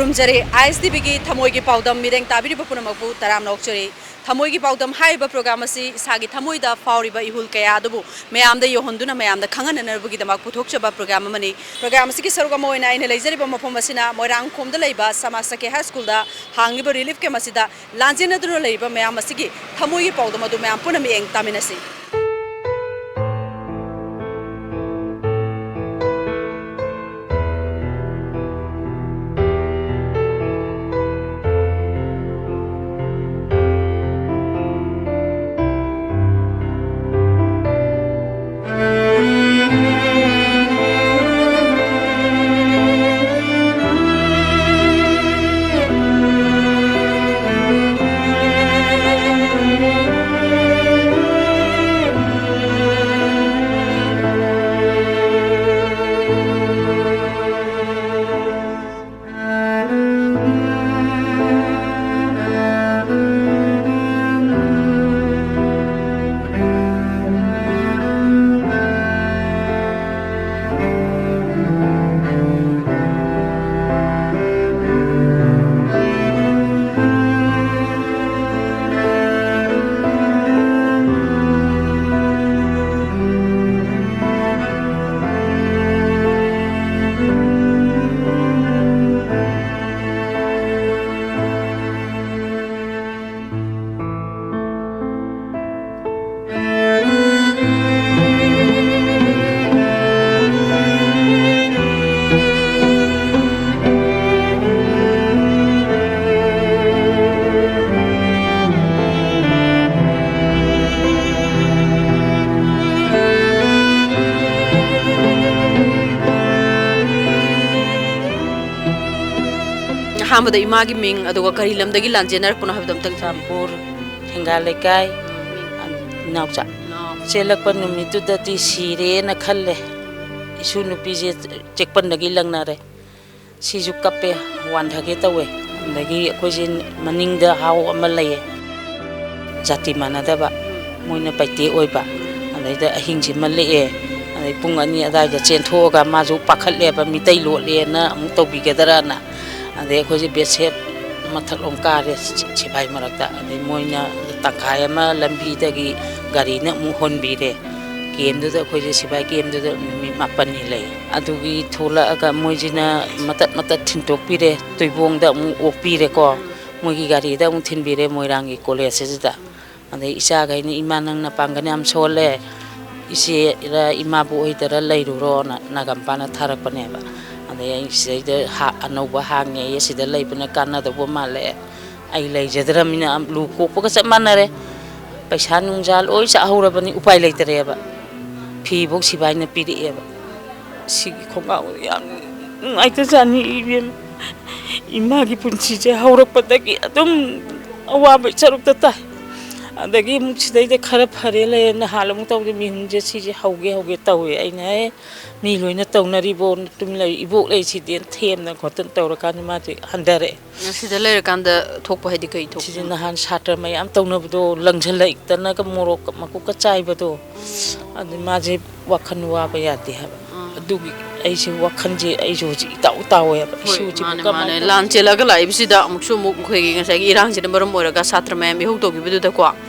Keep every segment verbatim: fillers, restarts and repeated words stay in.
ꯊꯝꯖꯔꯤ꯫ ꯑꯥꯏ ꯑꯦꯁ ꯇꯤ ꯚꯤꯒꯤ ꯊꯃꯣꯏꯒꯤ ꯄꯥꯎꯗꯝ ꯃꯤꯠꯌꯦꯡ ꯇꯥꯕꯤꯔꯤꯕ ꯄꯨꯝꯅꯃꯛꯄꯨ ꯇꯔꯥꯝꯅ ꯑꯣꯛꯆꯔꯤ꯫ ꯊꯃꯣꯏꯒꯤ ꯄꯥꯎꯗꯝ ꯍꯥꯏꯔꯤꯕ ꯄ꯭ꯔꯣꯒ꯭ꯔꯥꯝ ꯑꯁꯤ ꯏꯁꯥꯒꯤ ꯊꯃꯣꯏꯗ ꯐꯥꯎꯔꯤꯕ ꯏꯍꯨꯜ ꯀꯌꯥ ꯑꯗꯨꯕꯨ ꯃꯌꯥꯝꯗ ꯌꯧꯍꯟꯗꯨꯅ ꯃꯌꯥꯝꯗ ꯈꯪꯍꯟꯅꯅꯕꯒꯤꯗꯃꯛ ꯄꯨꯊꯣꯛꯆꯕ ꯄ꯭ꯔꯣꯒ꯭ꯔꯥꯝ ꯑꯃꯅꯤ꯫ ꯄ꯭ꯔꯣꯒ꯭ꯔꯥꯝ ꯑꯁꯤꯒꯤ ꯁꯔꯨꯛ ꯑꯃ ꯑꯣꯏꯅ ꯑꯩꯅ ꯂꯩꯖꯔꯤꯕ ꯃꯐꯝ ꯑꯁꯤꯅ ꯃꯣꯏꯔꯥꯡꯈꯣꯝꯗ ꯂꯩꯕ ꯁꯃꯥꯖ ꯁꯈꯤ ꯍꯥꯏ ꯁ꯭ꯀꯨꯜꯗ ꯍꯥꯡꯂꯤꯕ ꯔꯤꯂꯤꯐ ꯀꯦꯝꯞ ꯑꯁꯤꯗ ꯂꯥꯟꯖꯦꯟꯅꯗꯨꯅ ꯂꯩꯔꯤꯕ ꯃꯌꯥꯝ ꯑꯁꯤꯒꯤ ꯊꯃꯣꯏꯒꯤ ꯄꯥꯎꯗꯝ ꯑꯗꯨ ꯃꯌꯥꯝ ꯄꯨꯟꯅ ꯃꯤꯠꯌꯦꯡ ꯇꯥꯃꯤꯟꯅꯁꯤ꯫ ꯑꯍꯥꯟꯕꯗ ꯏꯃꯥꯒꯤ ꯃꯤꯡ, ꯑꯗꯨꯒ ꯀꯔꯤ ꯂꯝꯗꯒꯤ ꯂꯥꯟꯖꯦꯟꯅꯔꯛꯄꯅꯣ ꯍꯥꯏꯕꯗꯣ ꯑꯝꯇꯪ ꯊꯝꯕꯤꯌꯨ꯫ ꯆꯨꯔꯆꯥꯟꯄꯨꯔ ꯊꯦꯡꯒꯥ ꯂꯩꯀꯥꯏ, ꯏꯅꯥꯎꯆꯥ꯫ ꯆꯦꯜꯂꯛꯄ ꯅꯨꯃꯤꯠꯇꯨꯗꯗꯤ ꯁꯤꯔꯦꯅ ꯈꯜꯂꯦ꯫ ꯏꯁꯨ ꯅꯨꯄꯤꯁꯦ ꯆꯦꯛꯄꯟꯗꯒꯤ ꯂꯪꯅꯔꯦ꯫ ꯁꯤꯁꯨ ꯀꯞꯄꯦ, ꯋꯥꯟꯊꯒꯦ ꯇꯧꯋꯦ꯫ ꯑꯗꯒꯤ ꯑꯩꯈꯣꯏꯁꯦ ꯃꯅꯤꯡꯗ ꯍꯥꯎ ꯑꯃ ꯂꯩꯌꯦ, ꯖꯥꯇꯤ ꯃꯥꯟꯅꯗꯕ, ꯃꯣꯏꯅ ꯄꯩꯇꯦ ꯑꯣꯏꯕ꯫ ꯑꯗꯩꯗ ꯑꯍꯤꯡꯁꯤꯃ ꯂꯦꯛꯑꯦ꯫ ꯑꯗꯩ ꯄꯨꯡ ꯑꯅꯤ ꯑꯗꯥꯏꯗ ꯆꯦꯟꯊꯣꯛꯑꯒ ꯃꯥꯁꯨ ꯄꯥꯈꯠꯂꯦꯕ, ꯃꯤꯇꯩ ꯂꯣꯠꯂꯦꯅ ꯑꯃꯨꯛ ꯇꯧꯕꯤꯒꯗ꯭ꯔꯅ꯫ ꯑꯗꯩ ꯑꯩꯈꯣꯏꯁꯦ ꯕꯦꯠꯁꯦꯞ ꯃꯊꯛꯂꯣꯝ ꯀꯥꯔꯦ, ꯁꯤ-, ꯁꯤꯐꯥꯏ ꯃꯔꯛꯇ꯫ ꯑꯗꯩ ꯃꯣꯏꯅ ꯇꯪꯈꯥꯏ ꯑꯃ ꯂꯝꯕꯤꯗꯒꯤ ꯒꯥꯔꯤꯅ ꯑꯃꯨꯛ ꯍꯣꯟꯕꯤꯔꯦ꯫ ꯀꯦꯝꯗꯨꯗ ꯑꯩꯈꯣꯏꯁꯦ ꯁꯤꯐꯥꯏ ꯀꯦꯝꯗꯨꯗ ꯅꯨꯃꯤꯠ ꯃꯥꯄꯟꯅꯤ ꯂꯩ꯫ ꯑꯗꯨꯒꯤ ꯊꯣꯛꯂꯛꯑꯒ ꯃꯣꯏꯁꯤꯅ ꯃꯇꯠ ꯃꯇꯠ ꯊꯤꯟꯇꯣꯛꯄꯤꯔꯦ, ꯇꯨꯏꯕꯣꯡꯗ ꯑꯃꯨꯛ ꯑꯣꯛꯄꯤꯔꯦꯀꯣ꯫ ꯃꯣꯏꯒꯤ ꯒꯥꯔꯤꯗ ꯑꯃꯨꯛ ꯊꯤꯟꯕꯤꯔꯦ ꯃꯣꯏꯔꯥꯡꯒꯤ ꯀꯣꯂꯦꯖ ꯑꯁꯤꯗ꯫ ꯑꯗꯩ ꯏꯆꯥꯈꯩꯅ, "ꯏꯃꯥ, ꯅꯪ ꯅꯄꯥꯡꯒꯜ ꯌꯥꯝ ꯁꯣꯜꯂꯦ, ꯏꯆꯦꯔ ꯏꯃꯥꯕꯨ ꯑꯣꯏꯗꯔ ꯂꯩꯔꯨꯔꯣꯅ" ꯅꯥꯒꯥꯃꯄꯥꯜꯅ ꯊꯥꯔꯛꯄꯅꯦꯕ꯫ ꯑꯗꯩ ꯑꯩ ꯁꯤꯗꯩꯗ ꯍꯥ-, ꯑꯅꯧꯕ ꯍꯥꯡꯉꯦ, ꯑꯩ ꯁꯤꯗ ꯂꯩꯕꯅ ꯀꯥꯟꯅꯗꯧꯕ ꯃꯥꯜꯂꯦ, ꯑꯩ ꯂꯩꯖꯗ꯭ꯔꯃꯤꯅ ꯂꯨ ꯀꯣꯛꯄꯒ ꯆꯞ ꯃꯥꯟꯅꯔꯦ, ꯄꯩꯁꯥ ꯅꯨꯡꯁꯥ ꯂꯣꯏ ꯆꯥꯍꯧꯔꯕꯅꯤ, ꯎꯄꯥꯏ ꯂꯩꯇꯔꯦꯕ꯫ ꯐꯤꯕꯨꯛ ꯁꯤꯕꯥꯏꯅ ꯄꯤꯔꯛꯑꯦꯕ꯫ ꯁꯤꯒꯤ ꯈꯣꯡꯒꯥꯎ ꯌꯥꯝ ꯅꯨꯡꯉꯥꯏꯇꯖꯥꯠꯅꯤ ꯏꯕꯦꯝꯃ꯫ ꯏꯃꯥꯒꯤ ꯄꯨꯟꯁꯤꯁꯦ ꯍꯧꯔꯛꯄꯗꯒꯤ ꯑꯗꯨꯝ ꯑꯋꯥꯕꯒꯤ ꯁꯔꯨꯛꯇ ꯇꯥꯏ꯫ ꯑꯗꯒꯤ ꯑꯃꯨꯛ ꯁꯤꯗꯩꯗ ꯈꯔ ꯐꯔꯦ ꯂꯩꯔꯦ, ꯅꯍꯥꯟ ꯑꯃꯨꯛ ꯇꯧꯗꯦ, ꯃꯤꯍꯨꯟꯁꯦ ꯁꯤꯁꯦ ꯍꯧꯒꯦ ꯍꯧꯒꯦ ꯇꯧꯋꯦ꯫ ꯑꯩꯅ, "ꯑꯦ, ꯃꯤ ꯂꯣꯏꯅ ꯇꯧꯅꯔꯤꯕꯣ, ꯇꯨꯃꯤꯟ ꯂꯩ, ꯏꯕꯣꯛ ꯂꯩꯁꯤꯗꯤ" ꯊꯦꯝꯅ ꯈꯣꯠꯇꯅ ꯇꯧꯔꯀꯥꯟꯗ ꯃꯥꯗꯤ ꯍꯟꯊꯔꯛꯑꯦ꯫ ꯁꯤꯗ ꯂꯩꯔꯀꯥꯟꯗ ꯊꯣꯛꯄ ꯍꯥꯏꯗꯤ ꯀꯩ ꯊꯣꯛꯄ? ꯁꯤꯗꯤ ꯅꯍꯥꯟ ꯁꯥꯇ꯭ꯔ ꯃꯌꯥꯝ ꯇꯧꯅꯕꯗꯣ, ꯂꯪꯁꯤꯜꯂꯛꯇꯅꯒ ꯃꯣꯔꯣꯛꯀ ꯃꯀꯨꯞꯀ ꯆꯥꯏꯕꯗꯣ, ꯑꯗꯨ ꯃꯥꯁꯦ ꯋꯥꯈꯜ ꯋꯥꯕ ꯌꯥꯗꯦ ꯍꯥꯏꯕ꯫ ꯑꯥ꯫ ꯑꯗꯨꯒꯤ ꯑꯩꯁꯦ ꯋꯥꯈꯜꯁꯦ ꯑꯩꯁꯨ ꯍꯧꯖꯤꯛ ꯏꯇꯥꯎ ꯇꯥꯎꯋꯦ ꯍꯥꯏꯕ꯫ ꯍꯣꯏ, ꯑꯩꯁꯨ ꯍꯧꯖꯤꯛ ꯃꯥꯅꯦ, ꯀꯃꯥꯏꯅ ꯃꯥꯅꯦ꯫ ꯇꯧꯅꯤ? ꯂꯥꯟ ꯆꯦꯜꯂꯒ ꯂꯥꯛꯏꯕꯁꯤꯗ ꯑꯃꯨꯛꯁꯨ ꯑꯃꯨꯛ ꯑꯩꯈꯣꯏꯒꯤ ꯉꯁꯥꯏꯒꯤ ꯏꯔꯥꯡꯁꯤꯅ ꯃꯔꯝ ꯑꯣꯏꯔꯒ ꯁꯥꯇ꯭ꯔ ꯃꯌꯥꯝ ꯏꯍꯧ ꯇꯧꯈꯤꯕꯗꯨꯗꯀꯣ꯫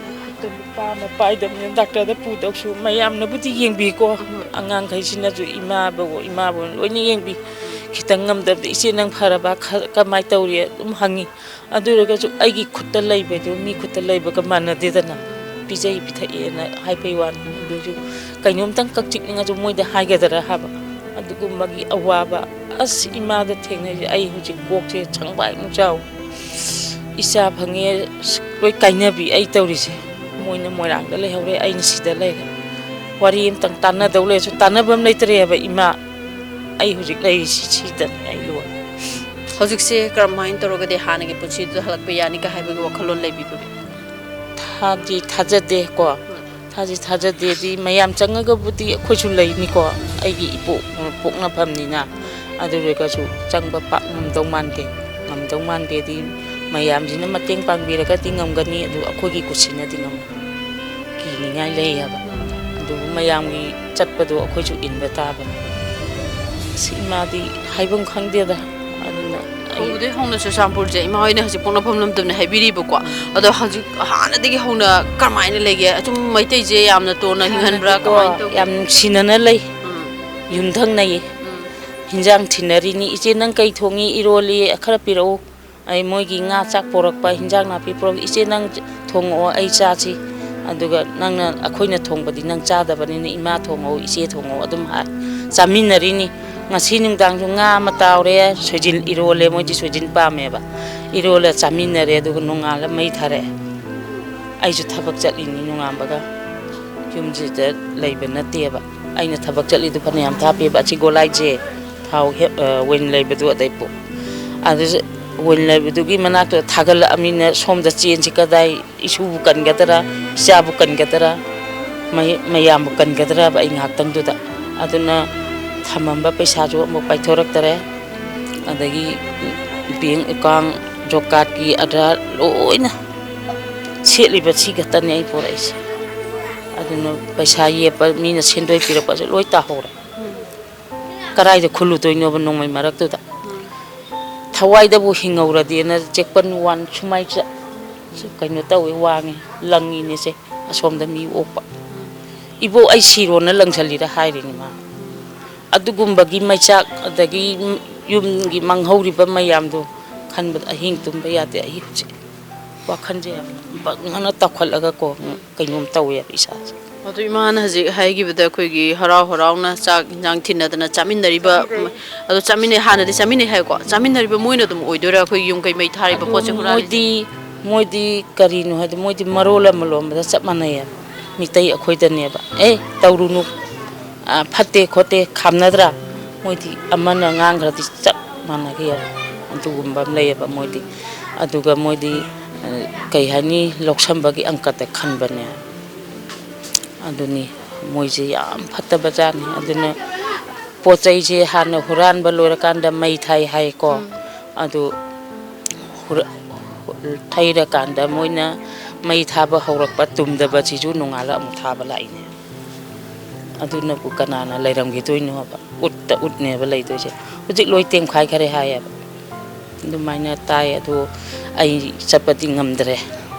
ꯈꯨꯠꯇ ꯂꯨꯄꯥ ꯑꯃ ꯄꯥꯏꯗꯕꯅꯤꯅ ꯗꯥꯛꯇꯔꯗ ꯄꯨꯗꯧꯁꯨ ꯃꯌꯥꯝꯅꯕꯨꯗꯤ ꯌꯦꯡꯕꯤꯀꯣ꯫ ꯎꯝ꯫ ꯑꯉꯥꯡꯈꯩꯁꯤꯅꯁꯨ ꯏꯃꯥꯕꯨ, ꯏꯃꯥꯕꯨ ꯂꯣꯏꯅ ꯌꯦꯡꯕꯤ꯫ ꯈꯤꯇꯪ ꯉꯝꯗꯕꯗ, "ꯏꯆꯦ, ꯅꯪ ꯐꯔꯕ? ꯈ-, ꯀꯃꯥꯏꯅ ꯇꯧꯔꯤ?" ꯑꯗꯨꯝ ꯍꯪꯉꯤ꯫ ꯑꯗꯨ ꯑꯣꯏꯔꯒꯁꯨ ꯑꯩꯒꯤ ꯈꯨꯠꯇ ꯂꯩꯕꯗꯨ ꯃꯤ ꯈꯨꯠꯇ ꯂꯩꯕꯒ ꯃꯥꯟꯅꯗꯦꯗꯅ꯫ ꯄꯤꯖꯩ ꯄꯤꯊꯛꯑꯦꯅ ꯍꯥꯏꯕꯩ ꯋꯥꯅꯤ꯫ ꯑꯗꯨꯁꯨ ꯀꯩꯅꯣꯝꯇꯪ ꯀꯛꯆꯤꯛꯅꯤꯡꯉꯁꯨ ꯃꯣꯏꯗ ꯍꯥꯏꯒꯗꯔꯥ ꯍꯥꯏꯕ꯫ ꯑꯗꯨꯒꯨꯝꯕꯒꯤ ꯑꯋꯥꯕ꯫ ꯑꯁ, ꯏꯃꯥꯗ ꯊꯦꯡꯅꯩꯁꯦ ꯑꯩ ꯍꯧꯖꯤꯛ ꯀꯣꯛꯁꯦ ꯁꯪꯕꯥꯏꯃꯨꯛ ꯆꯥꯎ꯫ ꯏꯆꯥ ꯐꯪꯉꯦ, ꯑꯁ, ꯂꯣꯏ ꯀꯥꯏꯅꯕꯤ ꯑꯩ ꯇꯧꯔꯤꯁꯦ꯫ ꯃꯣꯏꯅ ꯃꯣꯏꯔꯥꯡꯗ ꯂꯩꯍꯧꯔꯦ, ꯑꯩꯅ ꯁꯤꯗ ꯂꯩꯔꯦ꯫ ꯋꯥꯔꯤ ꯑꯝꯇꯪ ꯇꯥꯟꯅꯗꯧ ꯂꯩꯔꯁꯨ ꯇꯥꯟꯅꯕꯝ ꯂꯩꯇ꯭ꯔꯦꯕ ꯏꯃꯥ꯫ ꯑꯩ ꯍꯧꯖꯤꯛ ꯂꯩꯔꯤꯁꯤ ꯁꯤꯗꯅꯤ ꯑꯩ ꯂꯣꯏꯔꯦ꯫ ꯍꯧꯖꯤꯛꯁꯦ ꯀꯔꯝꯍꯥꯏꯅ ꯇꯧꯔꯒꯗꯤ ꯍꯥꯟꯅꯒꯤ ꯄꯨꯟꯁꯤꯗꯨꯗ ꯍꯜꯂꯛꯄ ꯌꯥꯅꯤꯒ ꯍꯥꯏꯕꯒꯤ ꯋꯥꯈꯜꯂꯣꯟ ꯂꯩꯕꯤꯕꯒꯦ? ꯊꯥꯗꯤ ꯊꯥꯖꯗꯦꯀꯣ꯫ ꯊꯥꯗꯤ ꯊꯥꯖꯗꯦꯗꯤ ꯃꯌꯥꯝ ꯆꯪꯉꯒꯕꯨꯗꯤ ꯑꯩꯈꯣꯏꯁꯨ ꯂꯩꯅꯤꯀꯣ꯫ ꯑꯩꯒꯤ ꯏꯄꯣꯛ ꯄꯣꯛꯅꯐꯝꯅꯤꯅ꯫ ꯑꯗꯨ ꯑꯣꯏꯔꯒꯁꯨ ꯆꯪꯕ ꯄꯥꯛ ꯉꯝꯗꯧ ꯃꯥꯟꯗꯦ꯫ ꯉꯝꯗꯧ ꯃꯥꯟꯗꯦꯗꯤ ꯃꯌꯥꯝꯁꯤꯅ ꯃꯇꯦꯡ ꯄꯥꯡꯕꯤꯔꯒꯗꯤ ꯉꯝꯒꯅꯤ, ꯑꯗꯨ ꯑꯩꯈꯣꯏꯒꯤ ꯀꯨꯁꯤꯅꯗꯤ ꯉꯝꯃꯣꯏ꯫ ꯀꯤꯅꯤꯡꯉꯥꯏ ꯂꯩ ꯍꯥꯏꯕ꯫ ꯑꯗꯨꯕꯨ ꯃꯌꯥꯝꯒꯤ ꯆꯠꯄꯗꯣ ꯑꯩꯈꯣꯏꯁꯨ ꯏꯟꯕ ꯇꯥꯕꯅꯤ꯫ ꯑꯁ, ꯏꯃꯥꯗꯤ ꯍꯥꯏꯐꯝ ꯈꯪꯗꯦꯗ꯫ ꯑꯗꯨꯅ ꯍꯧꯕꯗꯩ ꯍꯧꯅ ꯆꯨꯔꯆꯥꯟꯄꯨꯔꯁꯦ ꯏꯃꯥ ꯍꯣꯏꯅ ꯍꯧꯖꯤꯛ ꯄꯣꯛꯅꯐꯝ ꯂꯝꯗꯝꯅꯦ ꯍꯥꯏꯕꯤꯔꯤꯕꯀꯣ, ꯑꯗꯣ ꯍꯧꯖꯤꯛ ꯍꯥꯟꯅꯗꯒꯤ ꯍꯧꯅ ꯀꯔꯝꯍꯥꯏꯅ ꯂꯩꯒꯦ? ꯑꯗꯨꯝ ꯃꯩꯇꯩꯁꯦ ꯌꯥꯝꯅ ꯇꯣꯟꯅ ꯍꯤꯡꯍꯟꯕ꯭ꯔꯥ? ꯍꯥꯟꯅꯗꯤꯀꯣ, ꯀꯃꯥꯏꯅ ꯇꯧꯒꯦ? ꯌꯥꯝ ꯅꯨꯡꯁꯤꯅꯅ ꯂꯩ꯫ ꯎꯝ꯫ ꯌꯨꯝꯊꯪꯅꯩꯌꯦ꯫ ꯎꯝ꯫ ꯍꯤꯟꯖꯥꯡ ꯊꯤꯟꯅꯔꯤꯅꯤ, "ꯏꯆꯦ, ꯅꯪ ꯀꯩ ꯊꯣꯡꯉꯤ? ꯏꯔꯣꯜꯂꯤ, ꯈꯔ ꯄꯤꯔꯛꯎ꯫ ꯑꯩ ꯃꯣꯏꯒꯤ ꯉꯥ ꯆꯥꯛ ꯄꯣꯔꯛꯄ, ꯍꯤꯟꯖꯥꯡ ꯅꯥꯄꯤ ꯄꯣꯔꯛꯄ, ꯏꯆꯦ, ꯅꯪ ꯊꯣꯡꯉꯛꯑꯣ, ꯑꯩ ꯆꯥꯁꯤ꯫ ꯑꯗꯨꯒ ꯅꯪꯅ, ꯑꯩꯈꯣꯏꯅ ꯊꯣꯡꯕꯗꯤ ꯅꯪ ꯆꯥꯗꯕꯅꯤꯅ ꯏꯃꯥ ꯊꯣꯡꯉꯛꯑꯣ, ꯏꯆꯦ ꯊꯣꯡꯉꯛꯑꯣ", ꯑꯗꯨꯝ ꯍꯥꯏ꯫ ꯆꯥꯃꯤꯟꯅꯔꯤꯅꯤ꯫ ꯉꯁꯤ ꯅꯨꯡꯗꯥꯡꯁꯨ ꯉꯥ ꯑꯃ ꯇꯥꯎꯔꯦ, ꯁꯣꯏꯖꯤꯟ ꯏꯔꯣꯜꯂꯦ, ꯃꯣꯏꯗꯤ ꯁꯣꯏꯖꯤꯟ ꯄꯥꯝꯃꯦꯕ꯫ ꯏꯔꯣꯜꯂ ꯆꯥꯃꯤꯟꯅꯔꯦ, ꯑꯗꯨꯒ ꯅꯣꯡꯉꯥꯜꯂ ꯃꯩ ꯊꯥꯔꯛꯑꯦ꯫ ꯑꯩꯁꯨ ꯊꯕꯛ ꯆꯠꯂꯤꯅꯤ ꯅꯣꯡꯉꯥꯟꯕꯒ꯫ ꯌꯨꯝꯁꯤꯗ ꯂꯩꯕ ꯅꯠꯇꯦꯕ꯫ ꯑꯩꯅ ꯊꯕꯛ ꯆꯠꯂꯤꯗꯨ ꯐꯅꯌꯥꯝ ꯊꯥꯞꯄꯦꯕ꯫ ꯑꯁꯤ ꯒꯣꯂꯥꯏꯁꯦ ꯊꯥꯎ ꯍꯦꯛ, ꯑ, ꯋꯤꯟ ꯂꯩꯕꯗꯨ ꯑꯗꯩ ꯄꯣ-, ꯑꯗꯨꯁꯨ ꯋꯤꯟ ꯂꯩꯕꯗꯨꯒꯤ ꯃꯅꯥꯛꯇ ꯊꯥꯒꯠꯂꯛꯑꯃꯤꯅ ꯁꯣꯝꯗ ꯆꯦꯟꯁꯤ ꯀꯗꯥꯏ ꯏꯁꯨꯕꯨ ꯀꯟꯒꯗ꯭ꯔꯥ, ꯏꯆꯥꯕꯨ ꯀꯟꯒꯗ꯭ꯔꯥ, ꯃꯩ-, ꯃꯌꯥꯝꯕꯨ ꯀꯟꯒꯗ꯭ꯔꯕ ꯑꯩ ꯉꯥꯏꯍꯥꯛꯇꯪꯗꯨꯗ꯫ ꯑꯗꯨꯅ ꯊꯝꯃꯝꯕ ꯄꯩꯁꯥꯁꯨ ꯑꯃꯨꯛ ꯄꯥꯏꯊꯣꯔꯛꯇꯔꯦ꯫ ꯑꯗꯒꯤ ꯕꯦꯡ ꯑꯦꯀꯥꯎꯟ, ꯖꯣꯕ ꯀꯥꯔꯗꯀꯤ, ꯑꯙꯥꯔ ꯂꯣꯏꯅ ꯁꯦꯠꯂꯤꯕ ꯁꯤ ꯈꯛꯇꯅꯦ ꯑꯩ ꯄꯨꯔꯛꯏꯁꯦ꯫ ꯑꯗꯨꯅ ꯄꯩꯁꯥ ꯌꯦꯞꯄ, ꯃꯤꯅ ꯁꯦꯟꯗꯣꯏ ꯄꯤꯔꯛꯄꯁꯨ ꯂꯣꯏ ꯇꯥꯍꯧꯔꯦ꯫ ꯀꯗꯥꯏꯗ ꯈꯨꯜꯂꯨꯗꯣꯏꯅꯣꯕ ꯅꯣꯡꯃꯩ ꯃꯔꯛꯇꯨꯗ? ꯊꯋꯥꯏꯗꯕꯨ ꯍꯤꯡꯍꯧꯔꯗꯤꯅ ꯆꯦꯛꯄꯟ ꯋꯥꯟ ꯁꯨꯃꯥꯏ ꯆ-, ꯀꯩꯅꯣ ꯇꯧꯋꯤ, ꯋꯥꯡꯉꯤ, ꯂꯪꯉꯤꯅꯦꯁꯦ, ꯑꯁꯣꯝꯗ ꯃꯤ ꯑꯣꯛꯄ꯫ "ꯏꯕꯣꯛ, ꯑꯩ ꯁꯤꯔꯣꯅ ꯂꯪꯁꯤꯜꯂꯤꯔ?" ꯍꯥꯏꯔꯤꯅꯤ ꯃꯥ꯫ ꯑꯗꯨꯒꯨꯝꯕꯒꯤ ꯃꯩꯆꯥꯛ, ꯑꯗꯒꯤ ꯌꯨꯝꯒꯤ ꯃꯥꯡꯍꯧꯔꯤꯕ ꯃꯌꯥꯝꯗꯣ ꯈꯟꯕꯗ ꯑꯍꯤꯡ ꯇꯨꯝꯕ ꯌꯥꯗꯦ꯫ ꯑꯩ ꯍꯧꯖꯤꯛ ꯋꯥꯈꯜꯁꯦ ꯌꯥꯝ ꯕꯪ ꯑꯅ ꯇꯧꯈꯠꯂꯒꯀꯣ, ꯀꯩꯅꯣꯝ ꯇꯧꯋꯦꯕ ꯏꯁꯥꯁꯦ꯫ ꯑꯗꯣ ꯏꯃꯥꯅ ꯍꯧꯖꯤꯛ ꯍꯥꯏꯈꯤꯕꯗ ꯑꯩꯈꯣꯏꯒꯤ ꯍꯔꯥꯎ ꯍꯔꯥꯎꯅ ꯆꯥꯛ ꯏꯟꯖꯥꯡ ꯊꯤꯟꯅꯗꯅ ꯆꯥꯃꯤꯟꯅꯔꯤꯕ, ꯆꯥꯃꯤꯟꯅꯩ꯫ ꯑꯗꯣ ꯆꯥꯃꯤꯟꯅꯩ, ꯍꯥꯟꯅꯗꯤ ꯆꯥꯃꯤꯟꯅꯩ ꯍꯥꯏꯀꯣ, ꯆꯥꯃꯤꯟꯅꯔꯤꯕ ꯃꯣꯏꯅ ꯑꯗꯨꯝ ꯑꯣꯏꯗꯣꯏꯔꯥ ꯑꯩꯈꯣꯏ ꯌꯨꯝ ꯀꯩ ꯃꯩ ꯊꯥꯔꯤꯕ ꯑꯗꯨ ꯄꯣꯠꯁꯦ ꯍꯨꯔꯥꯜꯂꯤꯁꯦ? ꯃꯣꯏꯗꯤ, ꯃꯣꯏꯗꯤ ꯀꯔꯤꯅꯣ ꯍꯥꯏꯗꯤ, ꯃꯣꯏꯗꯤ ꯃꯔꯣꯜ ꯑꯃ ꯂꯣꯟꯕꯗ ꯆꯞ ꯃꯥꯟꯅꯩꯌꯦꯕ꯫ ꯃꯤꯇꯩ ꯑꯩꯈꯣꯏꯗꯅꯦꯕ, "ꯑꯦ, ꯇꯧꯔꯨꯅꯨ, ꯑ, ꯐꯠꯇꯦ ꯈꯣꯠꯇꯦ" ꯈꯥꯝꯅꯗ꯭ꯔꯥ? ꯃꯣꯏꯗꯤ ꯑꯃꯅ ꯉꯥꯡꯈ꯭ꯔꯗꯤ ꯆꯞ ꯃꯥꯟꯅꯈꯤꯑꯕ꯫ ꯑꯗꯨꯒꯨꯝꯕ ꯑꯃ ꯂꯩꯌꯦꯕ ꯃꯣꯏꯗꯤ꯫ ꯑꯗꯨꯒ ꯃꯣꯏꯗꯤ, ꯑ, ꯀꯩ ꯍꯥꯏꯅꯤ, ꯂꯧꯁꯝꯕꯒꯤ ꯑꯪꯀꯗ ꯈꯟꯕꯅꯦ꯫ ꯑꯗꯨꯅꯤ, ꯃꯣꯏꯁꯦ ꯌꯥꯝ ꯐꯠꯇꯕ ꯖꯥꯠꯅꯤ꯫ ꯑꯗꯨꯅ ꯄꯣꯠ ꯆꯩꯁꯦ ꯍꯥꯟꯅ ꯍꯨꯔꯥꯟꯕ ꯂꯣꯏꯔꯀꯥꯟꯗ ꯃꯩ ꯊꯥꯏ ꯍꯥꯏꯀꯣ꯫ ꯎꯝ꯫ ꯑꯗꯨ ꯍꯨꯔ-, ꯊꯩꯔꯀꯥꯟꯗ ꯃꯣꯏꯅ ꯃꯩ ꯊꯥꯕ ꯍꯧꯔꯛꯄ ꯇꯨꯝꯗꯕꯁꯤꯁꯨ ꯅꯣꯡꯉꯥꯜꯂ ꯑꯃꯨꯛ ꯊꯥꯕ ꯂꯥꯛꯏꯅꯦ꯫ ꯑꯗꯨꯅꯕꯨ ꯀꯅꯥꯅ ꯂꯩꯔꯝꯈꯤꯗꯣꯏꯅꯣ ꯍꯥꯏꯕ? ꯎꯠꯇ ꯎꯠꯅꯦꯕ ꯂꯩꯗꯣꯏꯁꯦ꯫ ꯍꯧꯖꯤꯛ ꯂꯣꯏ ꯇꯦꯝꯈꯥꯏꯈꯔꯦ ꯍꯥꯏꯌꯦꯕ꯫ ꯑꯗꯨꯃꯥꯏꯅ ꯇꯥꯏ꯫ ꯑꯗꯨ ꯑꯩ ꯆꯠꯄꯗꯤ ꯉꯝꯗ꯭ꯔꯦ,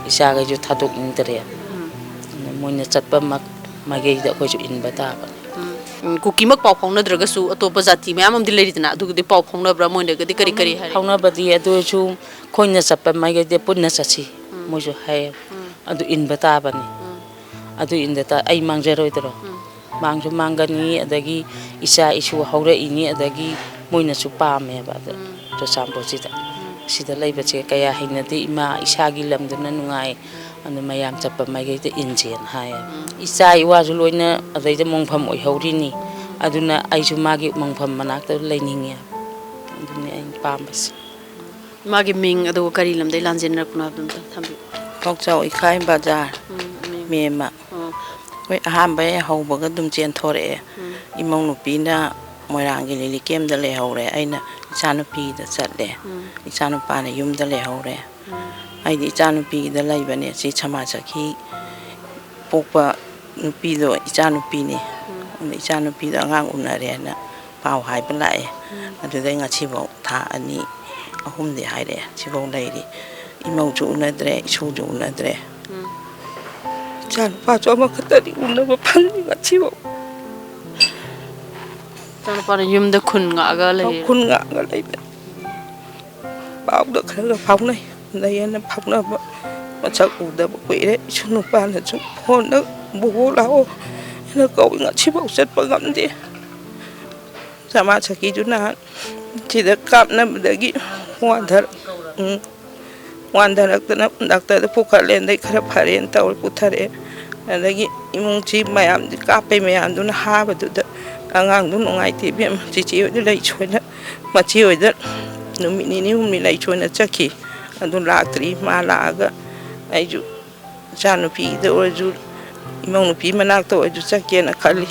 ꯏꯆꯥꯈꯩꯁꯨ ꯊꯥꯗꯣꯛꯅꯤꯡꯗ꯭ꯔꯦ꯫ ꯑꯗꯨꯅ ꯃꯣꯏꯅ ꯆꯠꯄ ꯃꯛ-, ꯃꯥꯏꯀꯩꯗ ꯑꯩꯈꯣꯏꯁꯨ ꯏꯟꯕ ꯇꯥꯕꯅꯤ꯫ ꯎꯝ, ꯀꯨꯀꯤꯃꯛ ꯄꯥꯎ ꯐꯥꯎꯅꯗ꯭ꯔꯒꯁꯨ ꯑꯇꯣꯞꯄ ꯖꯥꯇꯤ ꯃꯌꯥꯝ ꯑꯃꯗꯤ ꯂꯩꯔꯤꯗꯅ, ꯑꯗꯨꯒꯗꯤ ꯄꯥꯎ ꯐꯥꯎꯅꯕ꯭ꯔꯥ? ꯃꯣꯏꯅꯒꯗꯤ ꯀꯔꯤ ꯀꯔꯤ ꯍꯥꯏꯔꯤ? ꯐꯥꯎꯅꯕꯗꯤ, ꯑꯗꯨ ꯑꯣꯏꯔꯁꯨ ꯑꯩꯈꯣꯏꯅ ꯆꯠꯄ ꯃꯥꯏꯀꯩꯗ ꯄꯨꯟꯅ ꯆꯠꯁꯤ, ꯃꯣꯏꯁꯨ ꯍꯥꯏꯌꯦꯕ꯫ ꯑꯗꯨ ꯏꯟꯕ ꯇꯥꯕꯅꯤ꯫ ꯑꯗꯨ ꯏꯟꯗ ꯇꯥ-, ꯑꯩ ꯃꯥꯡꯖꯔꯣꯏꯗ꯭ꯔꯣ? ꯃꯥꯡꯁꯨ ꯃꯥꯡꯒꯅꯤ, ꯑꯗꯒꯤ ꯏꯆꯥ ꯏꯁꯨ ꯍꯧꯔꯛꯏꯅꯤ, ꯑꯗꯒꯤ ꯃꯣꯏꯅꯁꯨ ꯄꯥꯝꯃꯦꯕ꯫ ꯑꯗ ꯆꯨꯔꯆꯥꯟꯄꯨꯔꯁꯤꯗ, ꯁꯤꯗ ꯂꯩꯕꯁꯦ ꯀꯌꯥ ꯍꯩꯅꯗꯦ꯫ ꯏꯃꯥ ꯏꯁꯥꯒꯤ ꯂꯝꯗꯨꯅ ꯅꯨꯡꯉꯥꯏ, ꯑꯗꯨ ꯃꯌꯥꯝ ꯆꯠꯄ ꯃꯥꯏꯀꯩꯗ ꯏꯟꯁꯦꯅ ꯍꯥꯏꯌꯦꯕ꯫ ꯏꯆꯥ ꯏꯋꯥꯁꯨ ꯂꯣꯏꯅ ꯑꯗꯩꯗ ꯃꯣꯡꯐꯝ ꯑꯣꯏꯍꯧꯔꯤꯅꯤ꯫ ꯑꯗꯨꯅ ꯑꯩꯁꯨ ꯃꯥꯒꯤ ꯃꯣꯡꯐꯝ ꯃꯅꯥꯛꯇ ꯂꯩꯅꯤꯡꯉꯦ꯫ ꯑꯗꯨꯅꯤ ꯑꯩꯅ ꯄꯥꯝꯕꯁꯦ꯫ ꯃꯥꯒꯤ ꯃꯤꯡ, ꯑꯗꯨꯒ ꯀꯔꯤ ꯂꯝꯗꯒꯤ ꯂꯥꯟꯖꯦꯟꯅꯔꯛꯄꯅꯣ ꯍꯥꯏꯕꯗꯨ ꯑꯝꯇ ꯊꯝꯕꯤꯌꯨ꯫ ꯀꯥꯛꯆꯥꯎ ꯏꯈꯥꯏ ꯕꯖꯥꯔ, ꯎꯝ, ꯃꯤꯡ꯫ ꯃꯦꯝꯃ꯫ ꯑꯣ꯫ ꯑꯩꯈꯣꯏ ꯑꯍꯥꯟꯕ ꯍꯦꯛ ꯍꯧꯕꯒ ꯑꯗꯨꯝ ꯆꯦꯟꯊꯣꯔꯛꯑꯦ꯫ ꯎꯝ꯫ ꯏꯃꯧ ꯅꯨꯄꯤꯅ ꯃꯣꯏꯔꯥꯡꯒꯤ ꯂꯤꯂꯤ ꯀꯦꯝꯗ ꯂꯩꯍꯧꯔꯦ, ꯑꯩꯅ ꯏꯆꯥꯅꯨꯄꯤꯗ ꯆꯠꯂꯦ꯫ ꯎꯝ꯫ ꯏꯆꯥꯅꯨꯄꯥꯅ ꯌꯨꯝꯗ ꯂꯩꯍꯧꯔꯦ꯫ ꯎꯝ꯫ ꯑꯩꯗꯤ ꯏꯆꯥꯅꯨꯄꯤꯒꯤꯗ ꯂꯩꯕꯅꯦ꯫ ꯁꯤ ꯁꯃꯥꯖ ꯁꯈꯤ ꯄꯣꯛꯄ ꯅꯨꯄꯤꯗꯣ ꯏꯆꯥꯅꯨꯄꯤꯅꯤ꯫ ꯎꯝ꯫ ꯑꯗ ꯏꯆꯥꯅꯨꯄꯤꯗꯣ ꯑꯉꯥꯡ ꯎꯅꯔꯦꯅ ꯄꯥꯎ ꯍꯥꯏꯕ ꯂꯥꯛꯑꯦ꯫ ꯎꯝ꯫ ꯑꯗꯨꯗꯩ ꯉꯁꯤꯐꯥꯎ ꯊꯥ ꯑꯅꯤ ꯑꯍꯨꯝꯗꯤ ꯍꯥꯏꯔꯛꯑꯦ, ꯁꯤꯐꯥꯎ ꯂꯩꯔꯤ꯫ ꯏꯃꯧꯁꯨ ꯎꯅꯗ꯭ꯔꯦ, ꯏꯁꯨꯁꯨ ꯎꯅꯗ꯭ꯔꯦ꯫ ꯎꯝ꯫ ꯏꯆꯥꯅꯨꯄꯥꯁꯨ ꯑꯃꯈꯛꯇꯗꯤ ꯎꯅꯕ ꯐꯪꯉꯤ ꯉꯁꯤꯐꯥꯎ꯫ ꯏꯆꯥꯅꯨꯄꯥꯅ ꯌꯨꯝꯗ ꯈꯨꯟ ꯉꯥꯛꯑꯒ ꯂꯩꯔꯦ꯫ ꯈꯨꯟ ꯉꯥꯛꯑꯒ ꯂꯩꯕꯅꯤ꯫ ꯄꯥꯎꯗ ꯈꯔ ꯈꯔ ꯐꯥꯎꯅꯩ, ꯂꯩꯌꯦꯅ ꯐꯥꯎꯅꯕ꯫ ꯃꯁꯛ ꯎꯗꯕ ꯀꯨꯏꯔꯦ꯫ ꯏꯁꯨ ꯅꯨꯄꯥꯅꯁꯨ ꯐꯣꯟꯗ "ꯕꯣꯕꯣ ꯂꯥꯛꯑꯣ" ꯍꯥꯏꯅ ꯀꯧꯏ, ꯉꯁꯤꯐꯥꯎ ꯆꯠꯄ ꯉꯝꯗꯦ꯫ ꯁꯃꯥꯖ ꯁꯈꯤꯗꯨ ꯅꯍꯥꯟ ꯁꯤꯗ ꯀꯥꯞꯅꯕꯗꯒꯤ ꯋꯥꯟꯊꯔ-, ꯎꯝ, ꯋꯥꯟꯊꯔꯛꯇꯅ ꯗꯥꯛꯇꯔꯗ ꯄꯨꯈꯠꯂꯦ, ꯑꯗꯩ ꯈꯔ ꯐꯔꯦꯅ ꯇꯧꯔꯦ, ꯄꯨꯊꯔꯛꯑꯦ꯫ ꯑꯗꯒꯤ ꯏꯃꯨꯡꯁꯤ ꯃꯌꯥꯝꯁꯤ ꯀꯥꯞꯄꯩ ꯃꯌꯥꯝꯗꯨꯅ ꯍꯥꯕꯗꯨꯗ ꯑꯉꯥꯡꯗꯨ ꯅꯨꯡꯉꯥꯏꯇꯦ ꯏꯕꯦꯝꯃ, ꯆꯤꯆꯦ ꯍꯣꯏꯗ ꯂꯩ ꯁꯣꯏꯅ ꯃꯆꯦ ꯍꯣꯏꯗ ꯅꯨꯃꯤꯠ ꯅꯤꯅꯤ ꯍꯨꯝꯅꯤ ꯂꯩ ꯁꯣꯏꯅ ꯆꯠꯈꯤ꯫ ꯑꯗꯨ ꯂꯥꯛꯇ꯭ꯔꯤ꯫ ꯃꯥ ꯂꯥꯛꯑꯒ ꯑꯩꯁꯨ ꯏꯆꯥꯅꯨꯄꯤꯗ ꯑꯣꯏꯔꯁꯨ, ꯏꯃꯧ ꯅꯨꯄꯤ ꯃꯅꯥꯛꯇ ꯑꯣꯏꯔꯁꯨ ꯆꯠꯀꯦꯅ ꯈꯜꯂꯤ꯫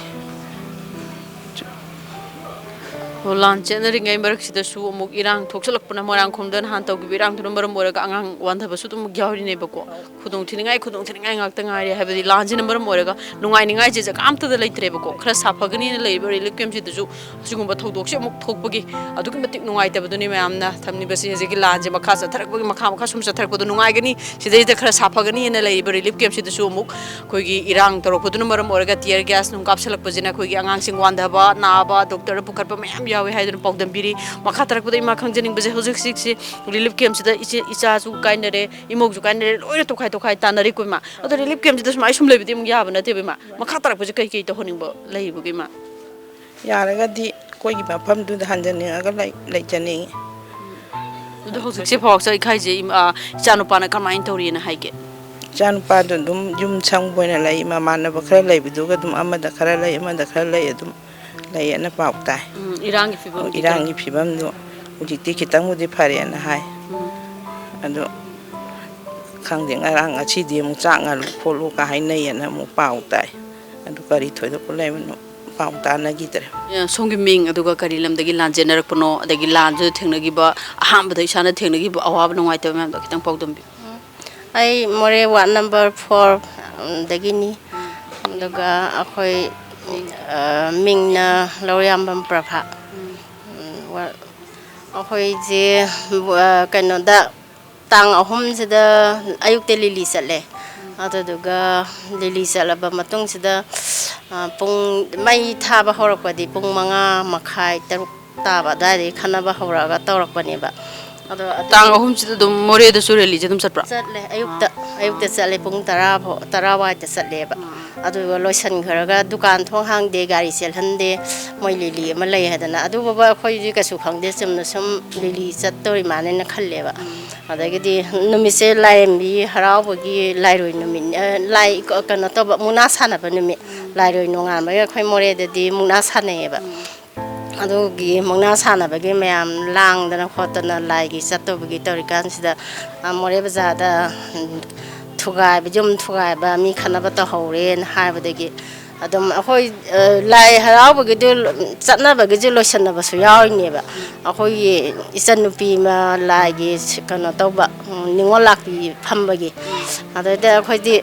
ꯑꯣ, ꯂꯥꯟ ꯆꯦꯟꯅꯔꯤꯉꯩ ꯃꯔꯛꯁꯤꯗꯁꯨ ꯑꯃꯨꯛ ꯏꯔꯥꯡ ꯊꯣꯛꯆꯜꯂꯛꯄꯅ, ꯃꯣꯏꯔꯥꯡꯈꯣꯝꯗꯅ ꯍꯥꯟ ꯇꯧꯈꯤꯕ ꯏꯔꯥꯡꯗꯨꯅ ꯃꯔꯝ ꯑꯣꯏꯔꯒ ꯑꯉꯥꯡ ꯋꯥꯟꯊꯕꯁꯨ ꯑꯗꯨꯝ ꯌꯥꯎꯔꯤꯅꯦꯕꯀꯣ꯫ ꯈꯨꯗꯣꯡ ꯊꯤꯅꯤꯡꯉꯥꯏ, ꯈꯨꯗꯣꯡ ꯊꯤꯅꯤꯡꯉꯥꯏ ꯉꯥꯛꯇ ꯉꯥꯏꯔꯦ꯫ ꯍꯥꯏꯕꯗꯤ ꯂꯥꯟꯁꯤꯅ ꯃꯔꯝ ꯑꯣꯏꯔꯒ ꯅꯨꯡꯉꯥꯏꯅꯤꯡꯉꯥꯏꯁꯦ ꯖꯒꯥ ꯑꯝꯇꯗ ꯂꯩꯇ꯭ꯔꯦꯕꯀꯣ꯫ ꯈꯔ ꯁꯥꯐꯒꯅꯤꯅ ꯂꯩꯔꯤꯕ ꯔꯤꯂꯤꯐ ꯀꯦꯝꯞꯁꯤꯗꯁꯨ ꯑꯁꯤꯒꯨꯝꯕ ꯊꯧꯗꯣꯛꯁꯦ ꯑꯃꯨꯛ ꯊꯣꯛꯄꯒꯤ ꯑꯗꯨꯛꯀꯤ ꯃꯇꯤꯛ ꯅꯨꯡꯉꯥꯏꯇꯕꯗꯨꯅꯤ ꯃꯌꯥꯝꯅ ꯊꯝꯂꯤꯕꯁꯤ꯫ ꯍꯧꯖꯤꯛꯀꯤ ꯂꯥꯟꯁꯦ ꯃꯈꯥ ꯆꯠꯊꯔꯛꯄꯒꯤ, ꯃꯈꯥ, ꯃꯈꯥ ꯁꯨꯝ ꯆꯠꯊꯔꯛꯄꯗꯣ ꯅꯨꯡꯉꯥꯏꯒꯅꯤ, ꯁꯤꯗꯩꯗ ꯈꯔ ꯁꯥꯐꯒꯅꯤꯅ ꯂꯩꯔꯤꯕ ꯔꯤꯂꯤꯐ ꯀꯦꯝꯞꯁꯤꯗꯁꯨ ꯑꯃꯨꯛ ꯑꯩꯈꯣꯏꯒꯤ ꯏꯔꯥꯡ ꯇꯧꯔꯛꯄꯗꯨꯅ ꯃꯔꯝ ꯑꯣꯏꯔꯒ tear gas ꯅꯨꯡ ꯀꯥꯞꯁꯤꯜꯂꯛꯄꯁꯤꯅ ꯑꯩꯈꯣꯏꯒꯤ ꯑꯉꯥꯡꯁꯤꯡ ꯋꯥꯟꯊꯕ, ꯅꯥꯕ, ꯗꯣꯛꯇꯔꯗ ꯄꯨꯈꯠꯄ ꯃꯌꯥꯝ ꯌꯥꯎꯋꯦ ꯍꯥꯏꯗꯨꯅ ꯄꯥꯎꯗꯝꯕꯤꯔꯤ꯫ ꯃꯈꯥ ꯇꯥꯔꯛꯄꯗ ꯏꯃꯥ ꯈꯪꯖꯅꯤꯡꯕꯁꯦ, ꯍꯧꯖꯤꯛ ꯍꯧꯖꯤꯛꯁꯤ ꯔꯤꯂꯤꯐ ꯀꯦꯝꯞꯁꯤꯗ ꯏꯆꯦ, ꯏꯆꯥꯁꯨ ꯀꯥꯏꯅꯔꯦ, ꯏꯃꯧꯁꯨ ꯀꯥꯏꯅꯔꯦ, ꯂꯣꯏꯅ ꯇꯣꯈꯥꯏ ꯇꯣꯈꯥꯏ ꯇꯥꯅꯔꯤꯀꯣ ꯏꯃꯥ꯫ ꯑꯗꯣ ꯔꯤꯂꯤꯐ ꯀꯦꯝꯞꯁꯤꯗ ꯁꯨꯃꯥꯏꯅ ꯁꯨꯝ ꯂꯩꯕꯗꯤ ꯑꯃꯨꯛ ꯌꯥꯕ ꯅꯠꯇꯦꯕ ꯏꯃꯥ꯫ ꯃꯈꯥ ꯇꯥꯔꯛꯄꯁꯦ ꯀꯩ ꯀꯩ ꯇꯧꯍꯟꯅꯤꯡꯕ ꯂꯩꯕꯒꯦ ꯏꯃꯥ? ꯌꯥꯔꯒꯗꯤ ꯑꯩꯈꯣꯏꯒꯤ ꯃꯐꯝꯗꯨꯗ ꯍꯟꯖꯅꯤꯡꯉꯒ ꯂꯩ-, ꯂꯩꯖꯅꯤꯡꯉꯤ꯫ ꯑꯗꯣ ꯍꯧꯖꯤꯛꯁꯦ ꯐꯥꯎ ꯏꯈꯥꯏꯁꯦ ꯏꯃꯥ, ꯏꯆꯥꯅꯨꯄꯥꯅ ꯀꯃꯥꯏꯅ ꯇꯧꯔꯤꯅ ꯍꯥꯏꯒꯦ? ꯏꯆꯥꯅꯨꯄꯥꯗꯣ ꯑꯗꯨꯝ ꯌꯨꯝ ꯁꯪꯕ ꯑꯣꯏꯅ ꯂꯩ, ꯃꯃꯥꯟꯅꯕ ꯈꯔ ꯂꯩꯕꯗꯨꯒ ꯑꯗꯨꯝ ꯑꯃꯗ ꯈꯔ ꯂꯩ, ꯑꯃꯗ ꯈꯔ ꯂꯩ, ꯑꯗꯨꯝ ꯂꯩꯌꯦꯅ ꯄꯥꯎ ꯇꯥꯏ꯫ ꯎꯝ, ꯏꯔꯥꯡꯒꯤ ꯐꯤꯕꯝꯗꯤ ꯏꯔꯥꯡꯒꯤ ꯀꯔꯤ? ꯐꯤꯕꯝꯗꯣ ꯍꯧꯖꯤꯛꯇꯤ ꯈꯤꯇꯪꯕꯨꯗꯤ ꯐꯔꯦꯅ ꯍꯥꯏ꯫ ꯎꯝ꯫ ꯑꯗꯣ ꯈꯪꯗꯦ, ꯉꯔꯥꯡ ꯉꯁꯤꯗꯤ ꯑꯃꯨꯛ ꯆꯥꯛ ꯉꯜꯂꯨ ꯈꯣꯠꯂꯨꯒ ꯍꯥꯏꯅꯩꯌꯦꯅ ꯑꯃꯨꯛ ꯄꯥꯎ ꯇꯥꯏ꯫ ꯑꯗꯨ ꯀꯔꯤ ꯊꯣꯏꯗꯣꯛꯄ ꯂꯩꯕꯅꯣ ꯄꯥꯎ ꯇꯥꯅꯈꯤꯗ꯭ꯔꯦ꯫ ꯑꯦ, ꯁꯣꯝꯒꯤ ꯃꯤꯡ, ꯑꯗꯨꯒ ꯀꯔꯤ ꯂꯝꯗꯒꯤ ꯂꯥꯟ ꯆꯦꯟꯅꯔꯛꯄꯅꯣ, ꯑꯗꯒꯤ ꯂꯥꯟꯗꯨꯗ ꯊꯦꯡꯅꯈꯤꯕ, ꯑꯍꯥꯟꯕꯗ ꯏꯁꯥꯅ ꯊꯦꯡꯅꯈꯤꯕ ꯑꯋꯥꯕ ꯅꯨꯡꯉꯥꯏꯇꯕ ꯃꯌꯥꯝꯗꯣ ꯈꯤꯇꯪ ꯄꯥꯎꯗꯝꯕꯤꯌꯨ꯫ ꯑꯩ ꯃꯣꯔꯦ ꯋꯥꯔꯗ ꯅꯝꯕꯔ ꯐꯣꯔ ꯗꯒꯤꯅꯤ꯫ ꯑꯗꯨꯒ ꯑꯩꯈꯣꯏ, ꯑ, ꯃꯤꯡꯅ ꯂꯧꯔꯤꯌꯥꯝꯕꯝ ꯄ꯭ꯔꯚꯥ꯫ ꯎꯝ, ꯋꯥ-, ꯑꯩꯈꯣꯏꯁꯦ, ꯑ, ꯀꯩꯅꯣꯗ, ꯇꯥꯡ ꯑꯍꯨꯝꯁꯤꯗ ꯑꯌꯨꯛꯇ ꯂꯤꯂꯤ ꯆꯠꯂꯦ꯫ ꯑꯗꯨꯗꯨꯒ ꯂꯤꯂꯤ ꯆꯠꯂꯕ ꯃꯇꯨꯡꯁꯤꯗ, ꯑ, ꯄꯨꯡ, ꯃꯩ ꯊꯥꯕ ꯍꯧꯔꯛꯄꯗꯤ ꯄꯨꯡ ꯃꯉꯥ ꯃꯈꯥꯏ, ꯇꯔꯨꯛ ꯇꯥꯕ ꯑꯗꯨꯋꯥꯏꯗꯒꯤ ꯈꯠꯅꯕ ꯍꯧꯔꯛꯑꯒ ꯇꯧꯔꯛꯄꯅꯦꯕ꯫ ꯑꯗꯣ ꯑꯗꯨ ꯇꯥꯡ ꯑꯍꯨꯝꯁꯤꯗ ꯑꯗꯨꯝ ꯃꯣꯔꯦꯗꯁꯨ ꯔꯦꯂꯤꯁꯦ ꯑꯗꯨꯝ ꯆꯠꯄ꯭ꯔꯥ? ꯆꯠꯂꯦ, ꯑꯌꯨꯛꯇ, ꯑꯥ꯫ ꯑꯌꯨꯛꯇ ꯆꯠꯂꯦ, ꯄꯨꯡ ꯇꯔꯥ ꯐꯥꯎ, ꯇꯔꯥ ꯋꯥꯏꯗ ꯆꯠꯂꯦꯕ꯫ ꯑꯥ꯫ ꯑꯗꯨꯒ ꯂꯣꯏꯁꯤꯟꯈ꯭ꯔꯒ ꯗꯨꯀꯥꯟ ꯊꯣꯡ ꯍꯥꯡꯗꯦ, ꯒꯥꯔꯤ ꯆꯦꯜꯍꯟꯗꯦ, ꯃꯣꯏ ꯂꯤꯂꯤ ꯑꯃ ꯂꯩ ꯍꯥꯏꯗꯅ꯫ ꯑꯗꯨ ꯐꯥꯎꯕ ꯑꯩꯈꯣꯏꯗꯤ ꯀꯩꯁꯨ ꯈꯪꯗꯦ, ꯆꯨꯝꯅ ꯁꯨꯝ ꯂꯤꯂꯤ ꯆꯠꯇꯧꯔꯤ ꯃꯥꯜꯂꯦꯅ ꯈꯜꯂꯦꯕ꯫ ꯎꯝ꯫ ꯑꯗꯒꯤꯗꯤ ꯅꯨꯃꯤꯠꯁꯦ ꯂꯥꯏꯔꯦꯝꯕꯤ ꯍꯔꯥꯎꯕꯒꯤ ꯂꯥꯏꯔꯣꯏ ꯅꯨꯃꯤꯠ, ꯑ, ꯂꯥꯏ ꯀ-, ꯀꯩꯅꯣ ꯇꯧꯕ, ꯃꯨꯛꯅꯥ ꯁꯥꯟꯅꯕ ꯅꯨꯃꯤꯠ, ꯎꯝ꯫ ꯂꯥꯏꯔꯣꯏ ꯅꯣꯡꯉꯥꯟꯕꯒꯤ ꯑꯩꯈꯣꯏ ꯃꯣꯔꯦꯗꯗꯤ ꯃꯨꯛꯅꯥ ꯁꯥꯟꯅꯩꯌꯦꯕ꯫ ꯎꯝ꯫ ꯑꯗꯨꯒꯤ ꯃꯨꯛꯅꯥ ꯁꯥꯟꯅꯕꯒꯤ ꯃꯌꯥꯝ ꯂꯥꯡꯗꯅ ꯈꯣꯠꯇꯅ ꯂꯥꯏꯒꯤ ꯆꯠꯇꯧꯕꯒꯤ ꯇꯧꯔꯤꯀꯥꯟꯁꯤꯗ, ꯑ, ꯃꯣꯔꯦ ꯕꯖꯥꯔꯗ, ꯎꯝ, ꯊꯨꯒꯥꯏꯕ, ꯌꯨꯝ ꯊꯨꯒꯥꯏꯕ, ꯃꯤ ꯈꯠꯅꯕ ꯇꯧꯍꯧꯔꯦꯅ ꯍꯥꯏꯕꯗꯒꯤ ꯑꯗꯨꯝ ꯑꯩꯈꯣꯏ, ꯑ, ꯂꯥꯏ ꯍꯔꯥꯎꯕꯒꯤꯗꯨ ꯆꯠꯅꯕꯒꯤꯁꯨ ꯂꯣꯏꯁꯟꯅꯕꯁꯨ ꯌꯥꯎꯔꯤꯅꯦꯕ꯫ ꯑꯩꯈꯣꯏꯒꯤ ꯏꯆꯟꯅꯨꯄꯤ ꯑꯃ ꯂꯥꯏꯒꯤ ꯁꯤ-, ꯀꯩꯅꯣ ꯇꯧꯕ, ꯎꯝ, ꯅꯤꯉꯣꯜ ꯂꯥꯛꯄꯤ ꯐꯝꯕꯒꯤ꯫ ꯑꯗꯩꯗ ꯑꯩꯈꯣꯏꯗꯤ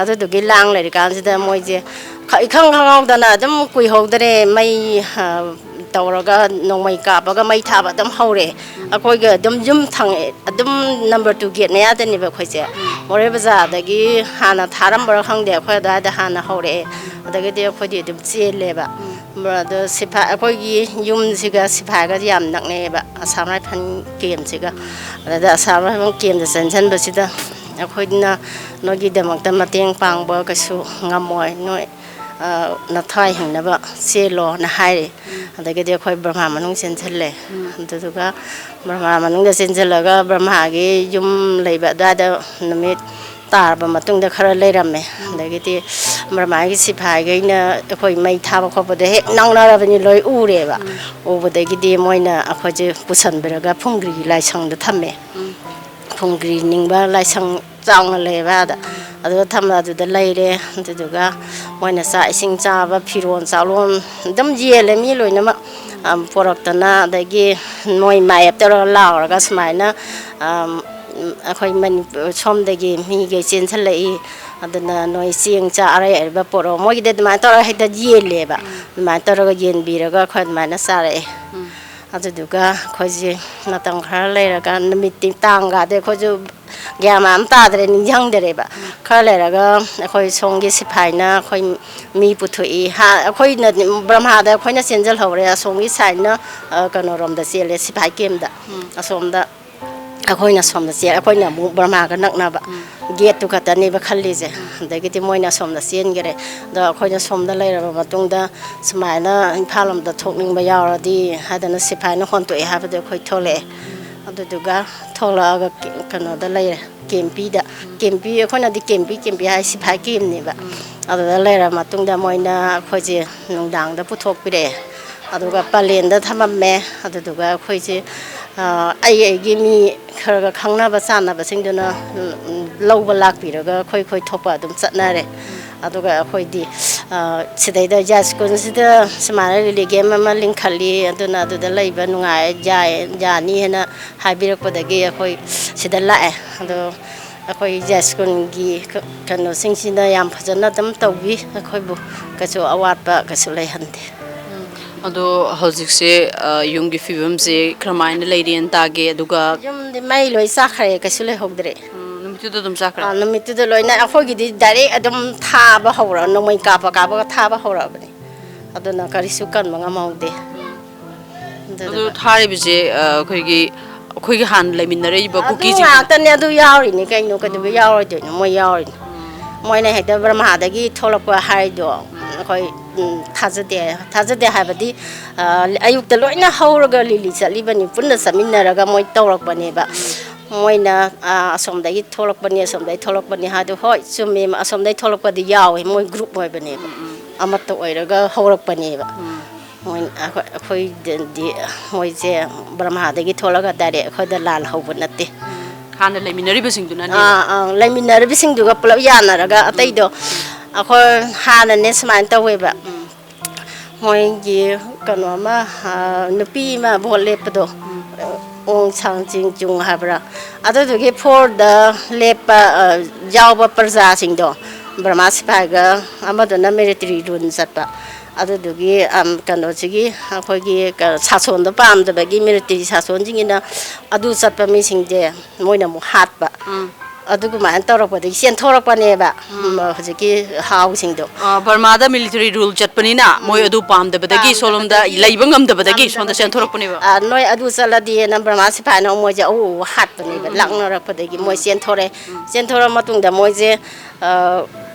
ꯑꯗꯨꯗꯨꯒꯤ ꯂꯥꯡ ꯂꯩꯔꯤꯀꯥꯟꯁꯤꯗ ꯃꯣꯏꯁꯦ ꯈ-, ꯏꯈꯪ ꯈꯪꯍꯧꯗꯅ ꯑꯗꯨꯝ ꯀꯨꯏꯍꯧꯗꯔꯦ, ꯃꯩ, ꯑ, ꯇꯧꯔꯒ, ꯅꯣꯡꯃꯩ ꯀꯥꯞꯄꯒ ꯃꯩ ꯊꯥꯕ ꯑꯗꯨꯝ ꯍꯧꯔꯛꯑꯦ꯫ ꯑꯩꯈꯣꯏꯒ ꯑꯗꯨꯝ ꯌꯨꯝ ꯊꯪꯉꯛꯑꯦ, ꯑꯗꯨꯝ number two gate ꯃꯌꯥꯗꯅꯦꯕ ꯑꯩꯈꯣꯏꯁꯦ꯫ ꯃꯣꯔꯦ ꯕꯖꯥꯔꯗꯒꯤ ꯍꯥꯟꯅ ꯊꯥꯔꯝꯕ꯭ꯔꯥ ꯈꯪꯗꯦ, ꯑꯩꯈꯣꯏ ꯑꯗꯨꯋꯥꯏꯗ ꯍꯥꯟꯅ ꯍꯧꯔꯛꯑꯦ꯫ ꯑꯗꯒꯤꯗꯤ ꯑꯩꯈꯣꯏꯗꯤ ꯑꯗꯨꯝ ꯆꯦꯜꯂꯦꯕ꯫ ꯑꯗꯣ ꯁꯤꯐꯥꯏ, ꯑꯩꯈꯣꯏꯒꯤ ꯌꯨꯝꯁꯤꯒ ꯁꯤꯐꯥꯏꯒꯗꯤ ꯌꯥꯝ ꯅꯛꯅꯩꯑꯕ, ꯑꯁꯥꯝ ꯔꯥꯏꯐꯜ campꯁꯤꯒ꯫ ꯑꯗꯨꯗ ꯑꯁꯥꯝ ꯔꯥꯏꯐꯜ campꯇ ꯆꯦꯟꯁꯤꯟꯕꯁꯤꯗ ꯑꯩꯈꯣꯏꯅ ꯅꯣꯏꯒꯤꯗꯃꯛꯇ ꯃꯇꯦꯡ ꯄꯥꯡꯕ ꯀꯩꯁꯨ ꯉꯝꯃꯣꯏ, ꯅꯣꯏ, ꯑ, ꯅꯊ꯭ꯋꯥꯏ ꯍꯤꯡꯅꯕ ꯆꯦꯜꯂꯣꯅ ꯍꯥꯏꯔꯦ꯫ ꯑꯗꯒꯤꯗꯤ ꯑꯩꯈꯣꯏ ꯕꯔꯃꯥ ꯃꯅꯨꯡ ꯆꯦꯟꯁꯤꯜꯂꯦ꯫ ꯑꯗꯨꯗꯨꯒ ꯕꯔꯃꯥ ꯃꯅꯨꯡꯗ ꯆꯦꯟꯁꯤꯜꯂꯒ ꯕꯔꯃꯥꯒꯤ ꯌꯨꯝ ꯂꯩꯕ ꯑꯗꯨꯋꯥꯏꯗ ꯅꯨꯃꯤꯠ ꯇꯥꯔꯕ ꯃꯇꯨꯡꯗ ꯈꯔ ꯂꯩꯔꯝꯃꯦ꯫ ꯑꯗꯒꯤꯗꯤ ꯕꯔꯃꯥꯒꯤ ꯁꯤꯐꯥꯏꯈꯩꯅ ꯑꯩꯈꯣꯏ ꯃꯩ ꯊꯥꯕ ꯈꯣꯠꯄꯗ ꯍꯦꯛ ꯅꯛꯅꯔꯕꯅꯤ, ꯂꯣꯏ ꯎꯔꯦꯕ꯫ ꯎꯕꯗꯒꯤꯗꯤ ꯃꯣꯏꯅ ꯑꯩꯈꯣꯏꯁꯦ ꯄꯨꯁꯟꯕꯤꯔꯒ ꯐꯨꯡꯒ꯭ꯔꯤ ꯂꯥꯏꯁꯪꯗ ꯊꯝꯃꯦ꯫ ꯐꯨꯡꯒ꯭ꯔꯤ ꯅꯤꯡꯕ ꯂꯥꯏꯁꯪ ꯆꯥꯎꯅ ꯂꯩꯌꯦꯕ ꯑꯥꯗ꯫ ꯑꯗꯨꯒ ꯊꯝꯕ ꯑꯗꯨꯗ ꯂꯩꯔꯦ꯫ ꯑꯗꯨꯗꯨꯒ ꯃꯣꯏꯅ ꯆꯥꯛ ꯏꯁꯤꯡ ꯆꯥꯕ, ꯐꯤꯔꯣꯜ ꯆꯥꯔꯣꯟ ꯑꯗꯨꯝ ꯌꯦꯜꯂꯦ ꯃꯤ ꯂꯣꯏꯅꯃꯛ꯫ ꯑꯝ, ꯄꯣꯔꯛꯇꯅ, ꯑꯗꯒꯤ ꯃꯣꯏ ꯃꯥꯌꯦꯞ ꯇꯧꯔꯒ ꯂꯥꯎꯔꯒ ꯁꯨꯃꯥꯏꯅ, ꯑꯝ, ꯑꯩꯈꯣꯏ ꯃꯅꯤꯄꯨꯔ ꯁꯣꯝꯗꯒꯤ ꯃꯤꯈꯩ ꯆꯦꯟꯁꯤꯜꯂꯛꯏ, ꯑꯗꯨꯅ ꯅꯣꯏ ꯆꯦꯡ ꯆꯥꯛ ꯑꯔꯩ ꯑꯔꯩꯕ ꯄꯣꯔꯛꯑꯣ꯫ ꯃꯣꯏꯒꯤꯗꯤ ꯑꯗꯨꯃꯥꯏꯅ ꯇꯧꯔꯒ ꯍꯦꯛꯇ ꯌꯦꯜꯂꯦꯕ꯫ ꯑꯗꯨꯃꯥꯏꯅ ꯇꯧꯔꯒ ꯌꯦꯟꯕꯤꯔꯒ ꯑꯩꯈꯣꯏ ꯑꯗꯨꯃꯥꯏꯅ ꯆꯥꯔꯛꯑꯦ꯫ ꯑꯗꯨꯗꯨꯒ ꯑꯩꯈꯣꯏꯁꯦ ꯃꯇꯝ ꯈꯔ ꯂꯩꯔꯒ, ꯅꯨꯃꯤꯠꯇꯤ, ꯇꯥꯡꯒꯗꯤ ꯑꯩꯈꯣꯏꯁꯨ ꯒ꯭ꯌꯥꯟ ꯃꯥꯟ ꯑꯃ ꯇꯥꯗ꯭ꯔꯦ, ꯅꯤꯡꯁꯤꯡꯗꯔꯦꯕ꯫ ꯈꯔ ꯂꯩꯔꯒ ꯑꯩꯈꯣꯏ ꯁꯣꯝꯒꯤ ꯁꯤꯐꯥꯏꯅ ꯑꯩꯈꯣꯏ ꯃꯤ ꯄꯨꯊꯣꯛꯏ꯫ ꯍꯥ-, ꯑꯩꯈꯣꯏꯅ ꯕ꯭ꯔꯍꯃꯥꯗ ꯑꯩꯈꯣꯏꯅ ꯆꯦꯟꯁꯤꯜꯍꯧꯔꯦ, ꯑꯁꯣꯝꯒꯤ ꯁꯥꯏꯠꯅ, ꯑ, ꯀꯩꯅꯣꯔꯣꯝꯗ ꯆꯦꯜꯂꯦ, ꯁꯤꯐꯥꯏ campꯇ꯫ ꯑꯁꯣꯝꯗ ꯑꯩꯈꯣꯏꯅ ꯁꯣꯝꯗ ꯆꯦꯜ-, ꯑꯩꯈꯣꯏꯅ ꯑꯃꯨꯛ ꯕꯔꯃꯥꯒ ꯅꯛꯅꯕ꯫ Gateꯇꯨ ꯈꯛꯇꯅꯦꯕ ꯈꯜꯂꯤꯁꯦ꯫ ꯑꯗꯒꯤꯗꯤ ꯃꯣꯏꯅ ꯑꯁꯣꯝꯗ ꯆꯦꯟꯈꯔꯦ꯫ ꯑꯗꯣ ꯑꯩꯈꯣꯏꯅ ꯁꯣꯝꯗ ꯂꯩꯔꯕ ꯃꯇꯨꯡꯗ, ꯁꯨꯃꯥꯏꯅ ꯏꯝꯐꯥꯜ ꯂꯣꯝꯗ ꯊꯣꯛꯅꯤꯡꯕ ꯌꯥꯎꯔꯗꯤ ꯍꯥꯏꯗꯅ ꯁꯤꯐꯥꯏꯅ ꯍꯣꯟꯇꯣꯛꯑꯦ ꯍꯥꯏꯕꯗꯤ ꯑꯩꯈꯣꯏ ꯊꯣꯛꯂꯛꯑꯦ꯫ ꯑꯗꯨꯗꯨꯒ ꯊꯣꯛꯂꯛꯑꯒ ꯀꯦ-, ꯀꯩꯅꯣꯗ ꯂꯩꯔꯦ, ꯀꯦꯝꯄꯤꯗ꯫ ꯀꯦꯝꯄꯤ, ꯑꯩꯈꯣꯏꯅꯗꯤ ꯀꯦꯝꯄꯤ, ꯀꯦꯝꯄꯤ ꯍꯥꯏ, ꯁꯤꯐꯥꯏ campꯅꯦꯕ꯫ ꯑꯗꯨꯗ ꯂꯩꯔ ꯃꯇꯨꯡꯗ ꯃꯣꯏꯅ ꯑꯩꯈꯣꯏꯁꯦ ꯅꯨꯡꯗꯥꯡꯗ ꯄꯨꯊꯣꯛꯄꯤꯔꯛꯑꯦ꯫ ꯑꯗꯨꯒ ꯄꯂꯦꯟꯗ ꯊꯝꯃꯝꯃꯦ꯫ ꯑꯗꯨꯗꯨꯒ ꯑꯩꯈꯣꯏꯁꯦ, ꯑ, ꯑꯩ ꯑꯩꯒꯤ ꯃꯤ ꯈꯔ ꯈꯔ ꯈꯪꯅꯕ ꯆꯥꯟꯅꯕꯁꯤꯡꯗꯨꯅ, ꯎꯝ, ꯎꯝ, ꯂꯧꯕ ꯂꯥꯛꯄꯤꯔꯒ ꯑꯩꯈꯣꯏ ꯑꯩꯈꯣꯏ ꯊꯣꯛꯄ ꯑꯗꯨꯝ ꯆꯠꯅꯔꯦ꯫ ꯑꯗꯨꯒ ꯑꯩꯈꯣꯏꯗꯤ, ꯑ, ꯁꯤꯗꯩꯗ ꯖꯥꯏ ꯁ꯭ꯀꯨꯜꯁꯤꯗ ꯁꯨꯃꯥꯏꯅ ꯔꯤꯂꯤ ꯀꯦꯝ ꯑꯃ ꯂꯤꯡꯈꯠꯂꯤ, ꯑꯗꯨꯅ ꯑꯗꯨꯗ ꯂꯩꯕ ꯅꯨꯡꯉꯥꯏ, ꯌꯥꯏ, ꯌꯥꯅꯤ ꯍꯥꯏꯅ ꯍꯥꯏꯕꯤꯔꯛꯄꯗꯒꯤ ꯑꯩꯈꯣꯏ ꯁꯤꯗ ꯂꯥꯛꯑꯦ꯫ ꯑꯗꯣ ꯑꯩꯈꯣꯏ ꯖꯥꯏ ꯁ꯭ꯀꯨꯜꯒꯤ ꯀ-, ꯀꯩꯅꯣꯁꯤꯡꯁꯤꯅ ꯌꯥꯝ ꯐꯖꯅ ꯑꯗꯨꯝ ꯇꯧꯕꯤ, ꯑꯩꯈꯣꯏꯕꯨ ꯀꯩꯁꯨ ꯑꯋꯥꯠꯄ ꯀꯩꯁꯨ ꯂꯩꯍꯟꯗꯦ꯫ ꯎꯝ꯫ ꯑꯗꯣ ꯍꯧꯖꯤꯛꯁꯦ, ꯑ, ꯌꯨꯝꯒꯤ ꯐꯤꯕꯝꯁꯦ ꯀꯔꯝꯍꯥꯏꯅ ꯂꯩꯔꯤꯅ ꯇꯥꯒꯦ? ꯑꯗꯨꯒ ꯌꯨꯝꯗꯤ ꯃꯩ ꯂꯣꯏ ꯆꯥꯛꯈ꯭ꯔꯦ, ꯀꯩꯁꯨ ꯂꯩꯍꯧꯗ꯭ꯔꯦ꯫ ꯎꯝ, ꯅꯨꯃꯤꯠꯇꯨꯗ ꯑꯗꯨꯝ ꯆꯥꯛꯈ꯭ꯔꯦ? ꯑꯥ, ꯅꯨꯃꯤꯠꯇꯨꯗ ꯂꯣꯏꯅ꯫ ꯑꯩꯈꯣꯏꯒꯤꯗꯤ ꯗꯥꯏꯔꯦꯛ ꯑꯗꯨꯝ ꯊꯥꯕ ꯍꯧꯔ-, ꯅꯣꯡꯃꯩ ꯀꯥꯞꯄ ꯀꯥꯞꯄꯒ ꯊꯥꯕ ꯍꯧꯔꯛꯑꯕꯅꯤ꯫ ꯑꯗꯨꯅ ꯀꯔꯤꯁꯨ ꯀꯟꯕ ꯉꯝꯍꯧꯗꯦ꯫ ꯑꯗꯨ ꯑꯗꯨꯗꯨꯒ ꯊꯥꯔꯤꯕꯁꯦ, ꯑ, ꯑꯩꯈꯣꯏꯒꯤ, ꯑꯩꯈꯣꯏꯒꯤ ꯍꯥꯟꯅ ꯂꯩꯃꯤꯟꯅꯔꯛꯏꯕ ꯑꯗꯨ ꯀꯨꯀꯤꯁꯤꯡꯗꯨꯅ? ꯉꯥꯛꯇꯅꯦ, ꯑꯗꯨ ꯌꯥꯎꯔꯤꯅꯤ ꯀꯩꯅꯣ, ꯀꯩꯗꯧꯕ ꯌꯥꯎꯔꯣꯏꯗꯣꯏꯅꯣ? ꯃꯣꯏ ꯌꯥꯎꯔꯤꯅꯤ꯫ ꯃꯣꯏꯅ ꯍꯦꯛꯇ ꯕ꯭ꯔꯍꯃꯥꯗꯒꯤ ꯊꯣꯛꯂꯛꯄ ꯍꯥꯏꯗꯣ ꯑꯩꯈꯣꯏ, ꯎꯝ, ꯊꯥꯖꯗꯦ꯫ ꯊꯥꯖꯗꯦ ꯍꯥꯏꯕꯗꯤ, ꯑ, ꯑꯌꯨꯛꯇ ꯂꯣꯏꯅ ꯍꯧꯔꯒ ꯂꯤꯂꯤ ꯆꯠꯂꯤꯕꯅꯤ, ꯄꯨꯟꯅ ꯆꯠꯃꯤꯟꯅꯔꯒ ꯃꯣꯏ ꯇꯧꯔꯛꯄꯅꯦꯕ꯫ ꯃꯣꯏꯅ, ꯑ, ꯑꯁꯣꯝꯗꯒꯤ ꯊꯣꯛꯂꯛꯄꯅꯤ, ꯑꯁꯣꯝꯗꯒꯤ ꯊꯣꯛꯂꯛꯄꯅꯤ ꯍꯥꯏꯗꯣ, ꯍꯣꯏ, ꯆꯨꯝꯃꯦ, ꯑꯁꯣꯝꯗꯒꯤ ꯊꯣꯛꯂꯛꯄꯗꯤ ꯌꯥꯎꯋꯦ, ꯃꯣꯏ ꯒ꯭ꯔꯨꯞ ꯑꯣꯏꯕꯅꯦꯕ꯫ ꯎꯝ, ꯎꯝ꯫ ꯑꯃꯠꯇ ꯑꯣꯏꯔꯒ ꯍꯧꯔꯛꯄꯅꯦꯕ꯫ ꯎꯝ꯫ ꯃꯣꯏ, ꯑꯩꯈꯣꯏ, ꯑꯩꯈꯣꯏꯗꯗꯤ ꯃꯣꯏꯁꯦ ꯕ꯭ꯔꯍꯃꯥꯗꯒꯤ ꯊꯣꯛꯂꯒ ꯗꯥꯏꯔꯦꯛ ꯑꯩꯈꯣꯏꯗ ꯂꯥꯟ ꯍꯧꯕ ꯅꯠꯇꯦ꯫ ꯎꯝ꯫ ꯍꯥꯟꯅ ꯂꯩꯃꯤꯟꯅꯔꯤꯕꯁꯤꯡꯗꯨꯅꯅꯦꯕ? ꯑꯥ, ꯑꯥ, ꯂꯩꯃꯤꯟꯅꯔꯤꯕꯁꯤꯡꯗꯨꯒ ꯄꯨꯂꯞ ꯌꯥꯅꯔꯒ ꯎꯝ꯫ ꯑꯇꯩꯗꯣ ꯑꯩꯈꯣꯏ ꯍꯥꯟꯅꯅꯦ ꯁꯨꯃꯥꯏꯅ ꯇꯧꯋꯦꯕ꯫ ꯎꯝ꯫ ꯃꯣꯏꯒꯤ ꯀꯩꯅꯣ ꯑꯃ, ꯑ, ꯅꯨꯄꯤ ꯑꯃ ꯚꯣꯠ ꯂꯦꯞꯄꯗꯣ, ꯎꯝ꯫ ꯑꯣꯡ ꯁꯥꯡ ꯆꯤꯡ ꯆꯨꯡ ꯍꯥꯏꯕ꯭ꯔꯥ? ꯑꯗꯨꯗꯨꯒꯤ ꯐꯣꯔꯗ ꯂꯦꯞꯄ, ꯑ, ꯌꯥꯎꯕ ꯄ꯭ꯔꯖꯥꯁꯤꯡꯗꯣ ꯕ꯭ꯔꯍꯃꯥ ꯁꯤꯐꯥꯏꯒ ꯑꯃꯗꯨꯅ ꯃꯤꯂꯤꯇꯔꯤ ꯔꯨꯜ ꯆꯠꯄ꯫ ꯑꯗꯨꯗꯨꯒꯤ, ꯑꯝ, ꯀꯩꯅꯣꯁꯤꯒꯤ ꯑꯩꯈꯣꯏꯒꯤ ꯀ-, ꯁꯥꯁꯣꯟꯗꯣ ꯄꯥꯝꯗꯕꯒꯤ ꯃꯤꯂꯤꯇꯔꯤ ꯁꯥꯁꯣꯟꯁꯤꯡꯒꯤꯅ ꯑꯗꯨ ꯆꯠꯄ ꯃꯤꯁꯤꯡꯁꯦ ꯃꯣꯏꯅ ꯑꯃꯨꯛ ꯍꯥꯠꯄ꯫ ꯎꯝ꯫ ꯑꯗꯨꯒꯨꯃꯥꯏꯅ ꯇꯧꯔꯛꯄꯗꯒꯤ ꯆꯦꯟꯊꯣꯔꯛꯄꯅꯦꯕ, ꯎꯝ꯫ ꯎꯝ, ꯍꯧꯖꯤꯛꯀꯤ ꯍꯥꯎꯁꯤꯡꯗꯣ꯫ ꯑ, ꯕꯔꯃꯥꯗ ꯃꯤꯂꯤꯇꯔꯤ ꯔꯨꯜ ꯆꯠꯄꯅꯤꯅ ꯃꯣꯏ ꯎꯝ꯫ ꯑꯗꯨ ꯄꯥꯝꯗꯕꯗꯒꯤ ꯁꯣꯝꯂꯣꯝꯗ ꯄꯥꯝꯗꯕꯗꯒꯤ ꯂꯩꯕ ꯉꯝꯗꯕꯗꯒꯤ ꯁꯣꯝꯗ ꯉꯝꯗꯕꯗꯒꯤ, ꯆꯦꯟꯊꯣꯔꯛꯄꯅꯦꯕ꯫ ꯑ, ꯅꯣꯏ ꯑꯗꯨ ꯆꯠꯂꯗꯤꯅ ꯕꯔꯃꯥ ꯁꯤꯐꯥꯏꯅ ꯃꯣꯏꯁꯦ ꯑꯎ ꯑꯎ ꯍꯥꯠꯄꯅꯦꯕ, ꯎꯝ, ꯎꯝ꯫ ꯂꯥꯛꯅꯔꯛꯄꯗꯒꯤ ꯃꯣꯏ ꯎꯝ꯫ ꯆꯦꯟꯊꯣꯔꯛꯑꯦ꯫ ꯎꯝ꯫ ꯆꯦꯟꯊꯣꯔꯛꯑ ꯃꯇꯨꯡꯗ ꯃꯣꯏꯁꯦ, ꯑ,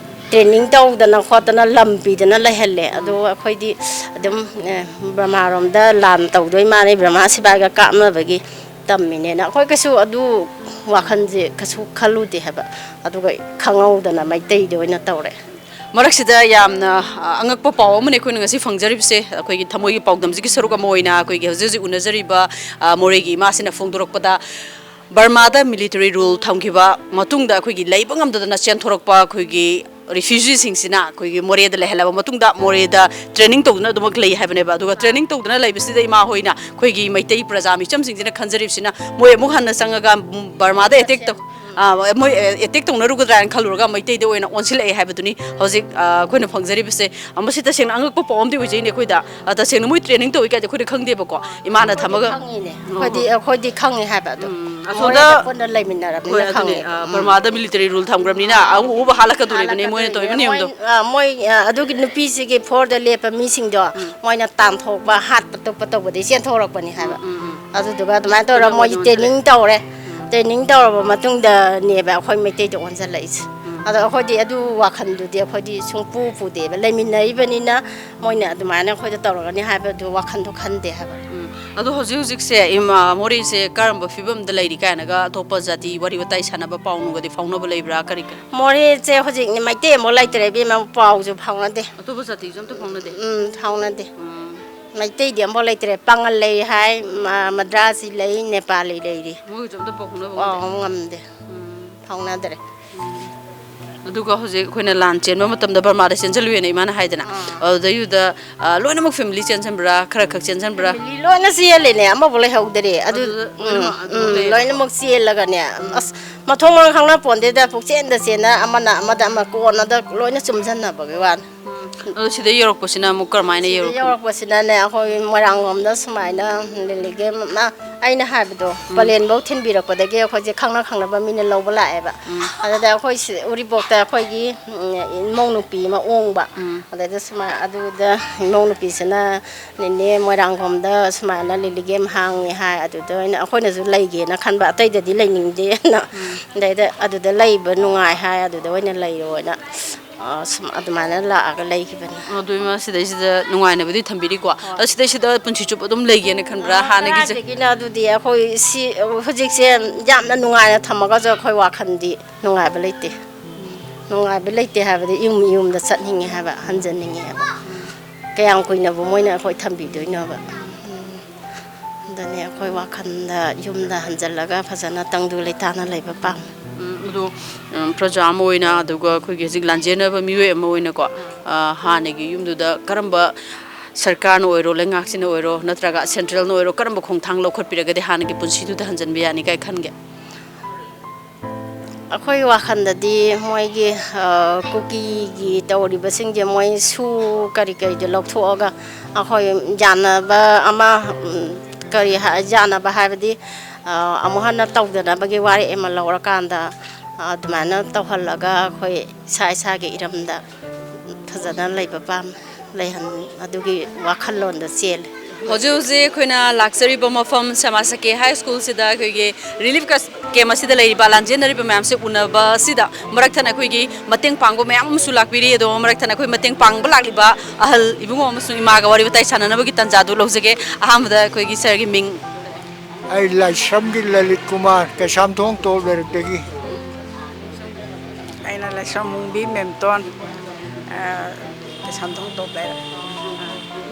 ꯇ꯭ꯔꯦꯅꯤꯡ ꯇꯧꯗꯅ ꯈꯣꯠꯇꯅ ꯂꯝ ꯄꯤꯗꯅ ꯂꯩꯍꯜꯂꯦ꯫ ꯎꯝ꯫ ꯑꯗꯣ ꯑꯩꯈꯣꯏꯗꯤ ꯑꯗꯨꯝ, ꯑꯦ, ꯕꯔꯃꯥꯔꯣꯝꯗ ꯂꯥꯟ ꯇꯧꯗꯣꯏ ꯃꯥꯜꯂꯦ, ꯕꯔꯃꯥ ꯁꯤꯐꯥꯏꯒ ꯀꯥꯞꯅꯕꯒꯤ ꯇꯝꯃꯤꯅꯦꯅ꯫ ꯑꯩꯈꯣꯏ ꯀꯩꯁꯨ ꯑꯗꯨ ꯋꯥꯈꯜꯁꯦ ꯀꯩꯁꯨ ꯈꯜꯂꯨꯗꯦ ꯍꯥꯏꯕ꯫ ꯑꯗꯨꯒ ꯈꯪꯍꯧꯗꯅ ꯃꯩꯇꯩꯗ ꯑꯣꯏꯅ ꯇꯧꯔꯦ꯫ ꯃꯔꯛꯁꯤꯗ ꯌꯥꯝꯅ, ꯑ, ꯑꯉꯛꯄ ꯄꯥꯎ ꯑꯃꯅꯦ ꯑꯩꯈꯣꯏꯅ ꯉꯁꯤ ꯐꯪꯖꯔꯤꯕꯁꯦ꯫ ꯑꯩꯈꯣꯏꯒꯤ ꯊꯃꯣꯏꯒꯤ ꯄꯥꯎꯗꯝꯁꯤꯒꯤ ꯁꯔꯨꯛ ꯑꯃ ꯑꯣꯏꯅ ꯑꯩꯈꯣꯏꯒꯤ ꯍꯧꯖꯤꯛ ꯍꯧꯖꯤꯛ ꯎꯅꯖꯔꯤꯕ, ꯑ, ꯃꯣꯔꯦꯒꯤ ꯏꯃꯥꯁꯤꯅ ꯐꯣꯡꯗꯣꯔꯛꯄꯗ, ꯕꯔꯃꯥꯗ ꯃꯤꯂꯤꯇꯔꯤ ꯔꯨꯜ ꯊꯝꯈꯤꯕ ꯃꯇꯨꯡꯗ ꯑꯩꯈꯣꯏꯒꯤ ꯂꯩꯕ ꯉꯝꯗꯗꯅ ꯆꯦꯟꯊꯣꯔꯛꯄ ꯑꯩꯈꯣꯏꯒꯤ ꯔꯤꯐ꯭ꯌꯨꯖꯤꯁꯤꯡꯁꯤꯅ ꯑꯩꯈꯣꯏꯒꯤ ꯃꯣꯔꯦꯗ ꯂꯩꯍꯜꯂꯕ ꯃꯇꯨꯡꯗ, ꯃꯣꯔꯦꯗ ꯇ꯭ꯔꯦꯅꯤꯡ ꯇꯧꯗꯨꯅ ꯑꯗꯨꯃꯛ ꯂꯩ ꯍꯥꯏꯕꯅꯦꯕ꯫ ꯑꯗꯨꯒ ꯇ꯭ꯔꯦꯅꯤꯡ ꯇꯧꯗꯨꯅ ꯂꯩꯕꯁꯤꯗ ꯏꯃꯥ ꯍꯣꯏꯅ, ꯑꯩꯈꯣꯏꯒꯤ ꯃꯩꯇꯩ ꯄ꯭ꯔꯖꯥ ꯃꯤꯆꯝꯁꯤꯡꯁꯤꯅ ꯈꯟꯖꯔꯤꯕꯁꯤꯅ, ꯃꯣꯏ ꯑꯃꯨꯛ ꯍꯟꯅ ꯆꯪꯉꯒ ꯕꯔꯃꯥꯗ ꯑꯦꯇꯦꯛ ꯇꯧ ꯑꯥ, ꯃꯣꯏ ꯑꯦꯇꯦꯛ ꯇꯧꯅꯔꯨꯒꯗ꯭ꯔꯥ ꯍꯥꯏꯅ ꯈꯜꯂꯨꯔꯒ ꯃꯩꯇꯩꯗ ꯑꯣꯏꯅ ꯑꯣꯟꯁꯤꯜꯂꯛꯑꯦ ꯍꯥꯏꯕꯗꯨꯅꯤ ꯍꯧꯖꯤꯛ, ꯑꯥ, ꯑꯩꯈꯣꯏꯅ ꯐꯪꯖꯔꯤꯕꯁꯦ꯫ ꯑꯥ, ꯃꯁꯤ ꯇꯁꯦꯡꯅ ꯑꯉꯛꯄ ꯄꯥꯎ ꯑꯃꯗꯤ ꯑꯣꯏꯖꯩꯅꯦ ꯑꯩꯈꯣꯏꯗ꯫ ꯑꯥ, ꯇꯁꯦꯡꯅ ꯃꯣꯏ ꯇ꯭ꯔꯦꯅꯤꯡ ꯇꯧꯏ ꯀꯥꯏꯗꯤ ꯑꯩꯈꯣꯏꯗꯤ ꯈꯪꯗꯦꯕꯀꯣ, ꯏꯃꯥꯅ ꯊꯝꯃꯒ꯫ ꯈꯪꯉꯤꯅꯦ꯫ ꯑꯩꯈꯣꯏꯗꯤ ꯑꯩꯈꯣꯏꯗꯤ ꯈꯪꯉꯤ ꯍꯥꯏꯕ ꯑꯗꯣ꯫ ꯃꯣꯔꯦꯗ ꯄꯨꯟꯅ ꯂꯩꯃꯤꯟꯅꯔꯕꯅꯤꯅ ꯍꯣꯏ, ꯑꯗꯨꯅꯦ, ꯈꯪꯉꯦꯕ꯫ ꯑꯥ, ꯕꯔꯃꯥꯗ ꯃꯤꯂꯤꯇꯔꯤ ꯔꯨꯜ ꯊꯝꯈ꯭ꯔꯕꯅꯤꯅ ꯑꯎ ꯑꯎꯕ ꯍꯥꯜꯂꯛꯀꯗꯣꯔꯤꯕꯅꯤ ꯃꯣꯏꯅ ꯇꯧꯔꯤꯕ ꯑꯗꯨꯅꯦ, ꯃꯣꯏ, ꯅꯤꯌꯣꯝꯗꯣ꯫ ꯑꯥ, ꯃꯣꯏ, ꯑꯥ, ꯑꯗꯨꯒꯤ ꯅꯨꯄꯤꯁꯤꯒꯤ ꯐꯣꯔꯗ ꯂꯦꯞꯄ ꯃꯤꯁꯤꯡꯗꯣ ꯃꯣꯏꯅ ꯇꯥꯟꯊꯣꯛꯄ, ꯍꯥꯠꯄ ꯇꯨꯞꯄ ꯇꯧꯕꯗꯒꯤ ꯆꯦꯟꯊꯣꯔꯛꯄꯅꯤ ꯍꯥꯏꯕ꯫ ꯎꯝ, ꯎꯝ꯫ ꯑꯗꯨꯗꯨꯒ ꯑꯗꯨꯃꯥꯏꯅ ꯇꯧꯔꯒ ꯄꯨꯟꯅ ꯃꯣꯏꯒꯤ ꯃꯣꯏꯗꯤ ꯇ꯭ꯔꯦꯅꯤꯡ ꯇꯧꯔꯦ꯫ ꯇ꯭ꯔꯦꯅꯤꯡ ꯇꯧꯔꯕ ꯃꯇꯨꯡꯗꯅꯦꯕ ꯑꯩꯈꯣꯏ ꯃꯩꯇꯩꯗ ꯑꯣꯟꯁꯤꯜꯂꯛꯏꯁꯦ꯫ ꯑꯗꯣ ꯑꯩꯈꯣꯏꯗꯤ ꯑꯗꯨ ꯋꯥꯈꯜꯗꯨꯗꯤ ꯑꯩꯈꯣꯏꯗꯤ ꯁꯨꯡꯄꯨ ꯄꯨꯗꯦꯕ꯫ ꯂꯩꯃꯤꯟꯅꯔꯤꯕꯅꯤꯅ ꯃꯣꯏꯅ ꯑꯗꯨꯃꯥꯏꯅ ꯑꯩꯈꯣꯏꯗ ꯇꯧꯔꯒꯅꯤ ꯍꯥꯏꯕꯗꯨ ꯋꯥꯈꯜꯗꯣ ꯈꯟꯗꯦ ꯍꯥꯏꯕ꯫ ꯎꯝ꯫ ꯑꯗꯣ ꯍꯧꯖꯤꯛ ꯍꯧꯖꯤꯛꯁꯦ ꯏꯃꯥ ꯃꯣꯔꯦꯁꯦ ꯀꯔꯝꯕ ꯐꯤꯕꯝꯗ ꯂꯩꯔꯤ ꯀꯥꯏꯅꯒ ꯑꯇꯣꯞꯄ ꯖꯥꯇꯤ ꯋꯥꯔꯤ ꯋꯥꯇꯥꯏ ꯁꯥꯟꯅꯕ, ꯄꯥꯎ ꯅꯨꯡꯒꯗꯤ ꯐꯥꯎꯅꯕ ꯂꯩꯕ꯭ꯔꯥ? ꯀꯔꯤ ꯀꯔꯤ? ꯃꯣꯔꯦꯁꯦ ꯍꯧꯖꯤꯛ ꯃꯩꯇꯩ ꯑꯃꯐꯥꯎ ꯂꯩꯇ꯭ꯔꯦ ꯏꯕꯦꯝꯃ, ꯄꯥꯎꯁꯨ ꯐꯥꯎꯅꯗꯦ꯫ ꯑꯇꯣꯞꯄ ꯖꯥꯇꯤꯁꯨ ꯑꯝꯇ ꯐꯥꯎꯅꯗꯦ? ꯎꯝ, ꯐꯥꯎꯅꯗꯦ꯫ ꯎꯝ꯫ ꯃꯩꯇꯩꯗꯤ ꯑꯃꯐꯥꯎ ꯂꯩꯇ꯭ꯔꯦ꯫ ꯄꯥꯉꯜ ꯂꯩ ꯍꯥꯏ, ꯃ-, ꯃꯗ꯭ꯔꯥꯁꯤ ꯂꯩ, ꯅꯦꯄꯥꯂꯤ ꯂꯩꯔꯤ꯫ ꯃꯣꯏꯒꯁꯨ ꯑꯝꯇ ꯄꯥꯎ ꯐꯥꯎꯅꯕ ꯄꯥꯎ ꯉꯝꯗꯦ? ꯑꯃ ꯉꯝꯗꯦ꯫ ꯎꯝ꯫ ꯐꯥꯎꯅꯗ꯭ꯔꯦ꯫ ꯑꯗꯨꯒ ꯍꯧꯖꯤꯛ ꯑꯩꯈꯣꯏꯅ ꯂꯥꯟ ꯆꯦꯟꯕ ꯃꯇꯝꯗ ꯕꯔꯃꯥꯗ ꯆꯦꯟꯁꯤꯜꯂꯨꯏꯅ ꯏꯃꯥꯅ ꯍꯥꯏꯗꯅ, ꯑꯥ꯫ ꯑꯗꯨꯗꯩꯗꯨꯗ, ꯑ, ꯂꯣꯏꯅꯃꯛ ꯐꯦꯃꯤꯂꯤ ꯆꯦꯟꯁꯤꯟꯕ꯭ꯔꯥ, ꯈꯔ ꯈꯛ ꯆꯦꯟꯁꯤꯟꯕ꯭ꯔꯥ? ꯐꯦꯃꯤꯂꯤ ꯂꯣꯏꯅ ꯆꯦꯜꯂꯤꯅꯦ, ꯑꯃꯐꯥꯎ ꯂꯩꯍꯧꯗ꯭ꯔꯦ꯫ ꯑꯗꯨ, ꯑꯗꯨꯗ ꯎꯝ, ꯂꯣꯏꯅꯃꯛ ꯑꯗꯨꯝ ꯎꯝ, ꯂꯩꯔꯦꯕꯀꯣ? ꯂꯣꯏꯅꯃꯛ ꯆꯦꯜꯂꯒꯅꯦ, ꯑꯁ, ꯃꯊꯣꯡ ꯃꯔꯝ ꯈꯪꯅ ꯄꯣꯟꯗꯦꯗ, ꯄꯨꯛꯆꯦꯟꯗ ꯆꯦꯟꯅ, ꯑꯃꯅ ꯑꯃꯗ ꯑꯃ ꯀꯣꯟꯅꯗ ꯂꯣꯏꯅ ꯆꯨꯝꯁꯤꯟꯅꯕꯒꯤ ꯋꯥꯅꯤ꯫ ꯎꯝ꯫ ꯑꯗꯣ ꯁꯤꯗ ꯌꯧꯔꯛꯄꯁꯤꯅ ꯑꯃꯨꯛ ꯀꯔꯝꯍꯥꯏꯅ ꯁꯤꯗ ꯌꯧꯔꯛꯄ? ꯌꯧꯔꯛꯄꯁꯤꯅꯅꯦ, ꯑꯩꯈꯣꯏ ꯃꯣꯏꯔꯥꯡꯂꯣꯝꯗ ꯁꯨꯃꯥꯏꯅ ꯂꯤꯂꯤꯒꯤ ꯑꯃ ꯑꯩꯅ ꯍꯥꯏꯕꯗꯣ, ꯄꯂꯦꯟꯐꯧ ꯊꯤꯟꯕꯤꯔꯛꯄꯗꯒꯤ ꯑꯩꯈꯣꯏꯁꯦ ꯈꯪꯅ ꯈꯪꯅꯕ ꯃꯤꯅ ꯂꯧꯕ ꯂꯥꯛꯑꯦꯕ꯫ ꯑꯗꯨꯗ ꯑꯩꯈꯣꯏ ꯁꯤ-, ꯎꯔꯤꯄꯣꯛꯇ ꯑꯩꯈꯣꯏꯒꯤ, ꯎꯝ, ꯏꯃꯧ ꯅꯨꯄꯤ ꯑꯃ ꯑꯣꯡꯕ꯫ ꯎꯝ꯫ ꯑꯗꯩꯗ ꯁꯨꯃꯥꯏ-, ꯑꯗꯨꯗ ꯏꯃꯧ ꯅꯨꯄꯤꯁꯤꯅ, "ꯅꯦꯅꯦ, ꯃꯣꯏꯔꯥꯡꯈꯣꯝꯗ ꯁꯨꯃꯥꯏꯅ ꯂꯤꯂꯤꯒꯤ ꯑꯃ ꯍꯥꯡꯉꯤ" ꯍꯥꯏ꯫ ꯑꯗꯨꯗ ꯑꯣꯏꯅ ꯑꯩꯈꯣꯏꯅꯁꯨ ꯂꯩꯒꯦꯅ ꯈꯟꯕ, ꯑꯇꯩꯗꯗꯤ ꯂꯩꯅꯤꯡꯗꯦꯅ꯫ ꯑꯗꯩꯗ ꯑꯗꯨꯗ ꯂꯩꯕ ꯅꯨꯡꯉꯥꯏ ꯍꯥꯏ, ꯑꯗꯨꯗ ꯑꯣꯏꯅ ꯂꯩꯔꯣꯅ, ꯑ, ꯁꯨꯝ ꯑꯗꯨꯃꯥꯏꯅ ꯂꯥꯛꯑꯒ ꯂꯩꯈꯤꯕꯅꯤ꯫ ꯑꯗꯨ ꯏꯃꯥ ꯁꯤꯗꯩꯁꯤꯗ ꯅꯨꯡꯉꯥꯏꯅꯕꯗꯤ ꯊꯝꯕꯤꯔꯤꯀꯣ꯫ ꯑꯗꯣ ꯁꯤꯗꯩꯁꯤꯗ ꯄꯨꯟꯁꯤ ꯆꯨꯞꯄ ꯑꯗꯨꯝ ꯂꯩꯒꯦꯅ ꯈꯟꯕ꯭ꯔꯥ? ꯍꯥꯟꯅꯒꯤꯁꯦ? ꯀꯗꯥꯏꯗꯒꯤꯅꯣ ꯑꯗꯨꯗꯤ, ꯑꯩꯈꯣꯏ ꯁꯤ ꯍꯧꯖꯤꯛꯁꯦ ꯌꯥꯝꯅ ꯅꯨꯡꯉꯥꯏꯅ ꯊꯝꯃꯒꯁꯨ ꯑꯩꯈꯣꯏ ꯋꯥꯈꯜꯗꯤ ꯅꯨꯡꯉꯥꯏꯕ ꯂꯩꯇꯦ꯫ ꯅꯨꯡꯉꯥꯏꯕ ꯂꯩꯇꯦ ꯍꯥꯏꯕꯗꯤ ꯌꯨꯝ, ꯌꯨꯝꯗ ꯆꯠꯅꯤꯡꯉꯦ ꯍꯥꯏꯕ, ꯍꯟꯖꯟꯅꯤꯡꯉꯦ ꯍꯥꯏꯕ꯫ ꯀꯌꯥꯝ ꯀꯨꯏꯅꯕꯨ ꯃꯣꯏꯅ ꯑꯩꯈꯣꯏ ꯊꯝꯕꯤꯗꯣꯏꯅꯣꯕ? ꯎꯝ꯫ ꯑꯗꯨꯅꯤ ꯑꯩꯈꯣꯏ ꯋꯥꯈꯜꯗ ꯌꯨꯝꯗ ꯍꯟꯖꯜꯂꯒ ꯐꯖꯅ ꯇꯪꯗꯨ ꯂꯩꯇꯥꯅ ꯂꯩꯕ ꯄꯥꯝꯃꯤ꯫ ꯎꯝ, ꯑꯗꯨ, ꯎꯝ, ꯄ꯭ꯔꯖꯥ ꯑꯃ ꯑꯣꯏꯅ, ꯑꯗꯨꯒ ꯑꯩꯈꯣꯏꯒꯤ ꯍꯧꯖꯤꯛ ꯂꯥꯟꯖꯦꯟꯅꯕ ꯃꯤꯑꯣꯏ ꯑꯃ ꯑꯣꯏꯅꯀꯣ, ꯑ, ꯍꯥꯟꯅꯒꯤ ꯌꯨꯝꯗꯨꯗ ꯀꯔꯝꯕ ꯁꯔꯀꯥꯔꯅ ꯑꯣꯏꯔꯣ, ꯂꯩꯉꯥꯛꯁꯤꯅ ꯑꯣꯏꯔꯣ, ꯅꯠꯇ꯭ꯔꯒ ꯁꯦꯟꯇ꯭ꯔꯦꯜꯅ ꯑꯣꯏꯔꯣ, ꯀꯔꯝꯕ ꯈꯣꯡꯊꯥꯡ ꯂꯧꯈꯠꯄꯤꯔꯒꯗꯤ ꯍꯥꯟꯅꯒꯤ ꯄꯨꯟꯁꯤꯗꯨꯗ ꯍꯟꯖꯤꯟꯕ ꯌꯥꯅꯤ ꯀꯥꯏ ꯈꯟꯒꯦ? ꯑꯩꯈꯣꯏꯒꯤ ꯋꯥꯈꯜꯗꯗꯤ ꯃꯣꯏꯒꯤ, ꯑ, ꯀꯨꯀꯤꯒꯤ ꯇꯧꯔꯤꯕꯁꯤꯡꯁꯦ ꯃꯣꯏ ꯁꯨ ꯀꯔꯤ ꯀꯔꯤꯗꯣ ꯂꯧꯊꯣꯛꯑꯒ ꯑꯩꯈꯣꯏ ꯌꯥꯅꯕ ꯑꯃ, ꯎꯝ, ꯀꯔꯤ ꯍꯥꯏ-, ꯌꯥꯅꯕ ꯍꯥꯏꯕꯗꯤ, ꯑ, ꯑꯃꯨꯛ ꯍꯟꯅ ꯇꯧꯗꯅꯕꯒꯤ ꯋꯥꯔꯦꯞ ꯑꯃ ꯂꯧꯔꯀꯥꯟꯗ, ꯑ, ꯑꯗꯨꯃꯥꯏꯅ ꯇꯧꯍꯜꯂꯒ ꯑꯩꯈꯣꯏ ꯏꯁꯥ ꯏꯁꯥꯒꯤ ꯏꯔꯝꯗ ꯐꯖꯅ ꯂꯩꯕ ꯄꯥꯝꯃꯤ꯫ ꯂꯩꯍꯟ-, ꯑꯗꯨꯒꯤ ꯋꯥꯈꯜꯂꯣꯟꯗ ꯆꯦꯜꯂꯤ꯫ ꯍꯧꯖꯤꯛ ꯍꯧꯖꯤꯛ ꯑꯩꯈꯣꯏꯅ ꯂꯥꯛꯆꯔꯤꯕ ꯃꯐꯝ ꯁꯃꯥꯁꯀꯦ ꯍꯥꯏ ꯁ꯭ꯀꯨꯜꯁꯤꯗ ꯑꯩꯈꯣꯏꯒꯤ ꯔꯤꯂꯤꯐ ꯀꯦꯝ ꯑꯁꯤꯗ ꯂꯩꯔꯤꯕ ꯂꯥꯟꯖꯦꯟꯅꯔꯤꯕ ꯃꯌꯥꯝꯁꯦ ꯎꯅꯕ ꯑꯁꯤꯗ ꯃꯔꯛ ꯊꯠꯅ ꯑꯩꯈꯣꯏꯒꯤ ꯃꯇꯦꯡ ꯄꯥꯡꯕ ꯃꯌꯥꯝ ꯑꯃꯁꯨ ꯂꯥꯛꯄꯤꯔꯤ꯫ ꯑꯗꯣ ꯃꯔꯛ ꯊꯠꯅ ꯑꯩꯈꯣꯏ ꯃꯇꯦꯡ ꯄꯥꯡꯕ ꯂꯥꯛꯂꯤꯕ ꯑꯍꯜ ꯏꯕꯨꯡꯉꯣ ꯑꯃꯁꯨꯡ ꯏꯃꯥꯒ ꯋꯥꯔꯤ ꯋꯥꯇꯥꯏ ꯁꯥꯟꯅꯅꯕꯒꯤ ꯇꯥꯟꯖꯥꯗꯨ ꯂꯧꯖꯒꯦ꯫ ꯑꯍꯥꯟꯕꯗ ꯑꯩꯈꯣꯏꯒꯤ ꯁꯥꯔꯒꯤ ꯃꯤꯡ꯫ ꯑꯩ ꯂꯥꯏꯁ꯭ꯔꯝꯒꯤ ꯂꯂꯤꯠ ꯀꯨꯃꯥꯔ, ꯀꯩꯁꯥꯝꯊꯣꯡ ꯇꯣꯞ ꯂꯩꯔꯛꯇꯒꯤ꯫ ꯑꯩꯅ ꯂꯥꯏꯁ꯭ꯔꯝ ꯃꯨꯡꯕꯤ ꯃꯦꯝꯇꯣꯟ, ꯑ, ꯀꯩꯁꯥꯝꯊꯣꯡ ꯇꯣꯞ ꯂꯩꯔꯛ꯫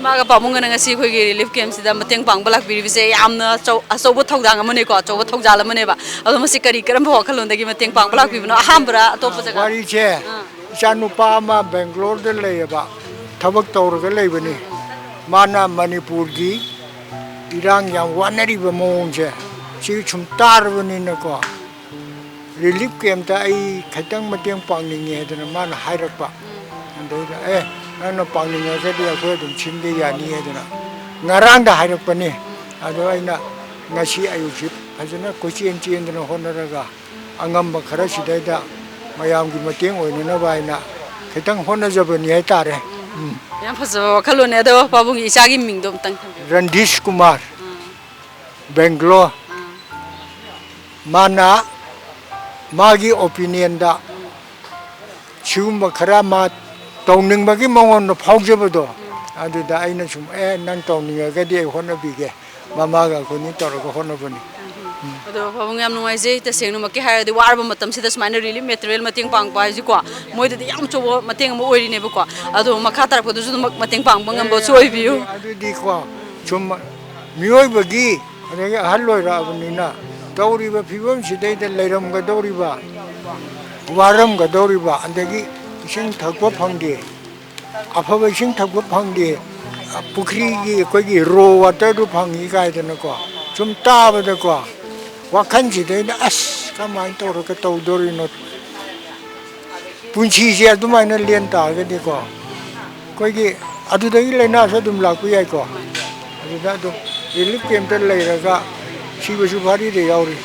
ꯏꯃꯥꯒ ꯄꯥꯕꯨꯡꯒꯅ ꯉꯁꯤ ꯑꯩꯈꯣꯏꯒꯤ ꯔꯤꯂꯤꯐ ꯀꯦꯝꯁꯤꯗ ꯃꯇꯦꯡ ꯄꯥꯡꯕ ꯂꯥꯛꯄꯤꯔꯤꯕꯁꯦ ꯌꯥꯝꯅ ꯑꯆꯧ-, ꯑꯆꯧꯕ ꯊꯧꯗꯥꯡ ꯑꯃꯅꯦꯀꯣ, ꯑꯆꯧꯕ ꯊꯧꯖꯥꯜ ꯑꯃꯅꯦꯕ꯫ ꯑꯗꯣ ꯃꯁꯤ ꯀꯔꯤ, ꯀꯔꯝꯕ ꯋꯥꯈꯜꯂꯣꯟꯗꯒꯤ ꯃꯇꯦꯡ ꯄꯥꯡꯕ ꯂꯥꯛꯄꯤꯕꯅꯣ? ꯑꯍꯥꯟꯕꯔꯥ, ꯑꯇꯣꯞꯄ ꯖꯒꯥ? ꯋꯥꯔꯤꯁꯦ, ꯑꯥ꯫ ꯏꯆꯥꯅꯨꯄꯥ ꯑꯃ ꯕꯦꯡꯒ꯭ꯂꯣꯔꯗ ꯂꯩꯌꯦꯕ, ꯊꯕꯛ ꯇꯧꯔꯒ ꯂꯩꯕꯅꯤ꯫ ꯃꯥꯅ ꯃꯅꯤꯄꯨꯔꯒꯤ ꯏꯔꯥꯡ ꯌꯥꯝ ꯋꯥꯅꯔꯤꯕ ꯃꯑꯣꯡꯁꯦ ꯁꯤ ꯁꯨꯝ ꯇꯥꯔꯕꯅꯤꯅꯀꯣ, ꯔꯤꯂꯤꯐ ꯀꯦꯝꯇ ꯑꯩ ꯈꯤꯇꯪ ꯃꯇꯦꯡ ꯄꯥꯡꯅꯤꯡꯉꯦ ꯍꯥꯏꯗꯅ ꯃꯥꯅ ꯍꯥꯏꯔꯛꯄ꯫ ꯑꯗꯩꯗ, "ꯑꯦ, ꯅꯪꯅ ꯄꯥꯡꯅꯤꯡꯉꯒꯗꯤ ꯑꯩꯈꯣꯏ ꯑꯗꯨꯝ ꯁꯤꯟꯕ ꯌꯥꯅꯤ" ꯍꯥꯏꯗꯅ ꯉꯔꯥꯡꯗ ꯍꯥꯏꯔꯛꯄꯅꯤ꯫ ꯑꯗꯣ ꯑꯩꯅ ꯉꯁꯤ ꯑꯌꯨꯛꯁꯤ ꯐꯖꯅ ꯀꯣꯏꯆꯦꯟ ꯆꯦꯟꯗꯅ ꯍꯣꯠꯅꯔꯒ ꯑꯉꯝꯕ ꯈꯔ ꯁꯤꯗꯩꯗ ꯃꯌꯥꯝꯒꯤ ꯃꯇꯦꯡ ꯑꯣꯏꯅꯅꯕ ꯍꯥꯏꯅ ꯈꯤꯇꯪ ꯍꯣꯠꯅꯖꯕꯅꯤ ꯍꯥꯏꯇꯥꯔꯦ꯫ ꯎꯝ꯫ ꯌꯥꯝ ꯐꯖꯕ ꯋꯥꯈꯜꯂꯣꯟꯅꯦ꯫ ꯑꯗꯣ ꯄꯥꯕꯨꯡꯒꯤ ꯏꯆꯥꯒꯤ ꯃꯤꯡꯗꯣ ꯑꯝꯇꯪ ꯊꯝꯕꯤꯌꯨ꯫ ꯔꯟꯗꯤꯁ ꯀꯨꯃꯥꯔ, ꯑꯥ꯫ ꯕꯦꯡꯒ꯭ꯂꯣꯔ꯫ ꯑꯥ꯫ ꯃꯥꯅ ꯃꯥꯒꯤ ꯑꯣꯄꯤꯅꯤꯌꯟꯗ ꯁꯤꯒꯨꯝꯕ ꯈꯔ ꯃꯥ ꯇꯧꯅꯤꯡꯕꯒꯤ ꯃꯉꯣꯟꯗ ꯐꯥꯎꯖꯕꯗꯣ, ꯑꯗꯨꯗ ꯑꯩꯅ ꯁꯨꯝ, "ꯑꯦ, ꯅꯪ ꯇꯧꯅꯤꯡꯉꯒꯗꯤ ꯑꯩ ꯍꯣꯠꯅꯕꯤꯒꯦ, ꯃꯃꯥꯒ ꯑꯩꯈꯣꯏꯅꯤ ꯇꯧꯔꯒ ꯍꯣꯠꯅꯕꯅꯤ"꯫ ꯑꯗꯣ ꯄꯥꯕꯨꯡ, ꯌꯥꯝ ꯅꯨꯡꯉꯥꯏꯖꯩ꯫ ꯇꯁꯦꯡꯅꯃꯛꯀꯤ ꯍꯥꯏꯔꯗꯤ ꯋꯥꯔꯕ ꯃꯇꯝꯁꯤꯗ ꯁꯨꯃꯥꯏꯅ ꯔꯤꯂꯤꯐ ꯃꯦꯇꯔꯤꯌꯦꯜ ꯃꯇꯦꯡ ꯄꯥꯡꯕ ꯍꯥꯏꯁꯤꯀꯣ, ꯃꯣꯏꯗꯗꯤ ꯌꯥꯝ ꯑꯆꯧꯕ ꯃꯇꯦꯡ ꯑꯃ ꯑꯣꯏꯔꯤꯅꯦꯕꯀꯣ꯫ ꯑꯗꯣ ꯃꯈꯥ ꯇꯥꯔꯛꯄꯗꯁꯨ ꯑꯗꯨꯝ ꯃꯇꯦꯡ ꯄꯥꯡꯕ ꯉꯝꯕꯁꯨ ꯑꯣꯏꯕꯤꯌꯨ꯫ ꯑꯗꯨꯗꯤꯀꯣ, ꯁꯨꯝ ꯃꯤꯑꯣꯏꯕꯒꯤ, ꯑꯗꯒꯤ ꯑꯍꯜ ꯑꯣꯏꯔꯛꯑꯕꯅꯤꯅ ꯇꯧꯔꯤꯕ ꯐꯤꯕꯝꯁꯤꯗꯩꯗ ꯂꯩꯔꯝꯒꯗꯧꯔꯤꯕ, ꯋꯥꯔꯝꯒꯗꯧꯔꯤꯕ, ꯑꯗꯒꯤ ꯏꯁꯤꯡ ꯊꯛꯄ ꯐꯪꯗꯦ, ꯑꯐꯕ ꯏꯁꯤꯡ ꯊꯛꯄ ꯐꯪꯗꯦ, ꯄꯨꯈ꯭ꯔꯤꯒꯤ ꯑꯩꯈꯣꯏꯒꯤ ꯔꯣ ꯋꯥꯇꯔꯗꯨ ꯐꯪꯉꯤ ꯀꯥꯏꯗꯅꯀꯣ, ꯁꯨꯝ ꯇꯥꯕꯗꯀꯣ, ꯋꯥꯈꯜꯁꯤꯗꯩꯗ ꯑꯁ ꯀꯃꯥꯏꯅ ꯇꯧꯔꯒ ꯇꯧꯗꯣꯔꯤꯅꯣ? ꯄꯨꯟꯁꯤꯁꯦ ꯑꯗꯨꯃꯥꯏꯅ ꯂꯦꯟ ꯇꯥꯔꯒꯗꯤꯀꯣ, ꯑꯩꯈꯣꯏꯒꯤ ꯑꯗꯨꯗꯒꯤ ꯂꯥꯏꯅꯥꯁꯨ ꯑꯗꯨꯝ ꯂꯥꯛꯄ ꯌꯥꯏꯀꯣ꯫ ꯑꯗꯨꯗ ꯑꯗꯨꯝ ꯔꯤꯂꯤꯐ ꯀꯦꯝꯞꯇ ꯂꯩꯔꯒ ꯁꯤꯕꯁꯨ ꯚꯥꯔꯤꯗ ꯌꯥꯎꯔꯤ꯫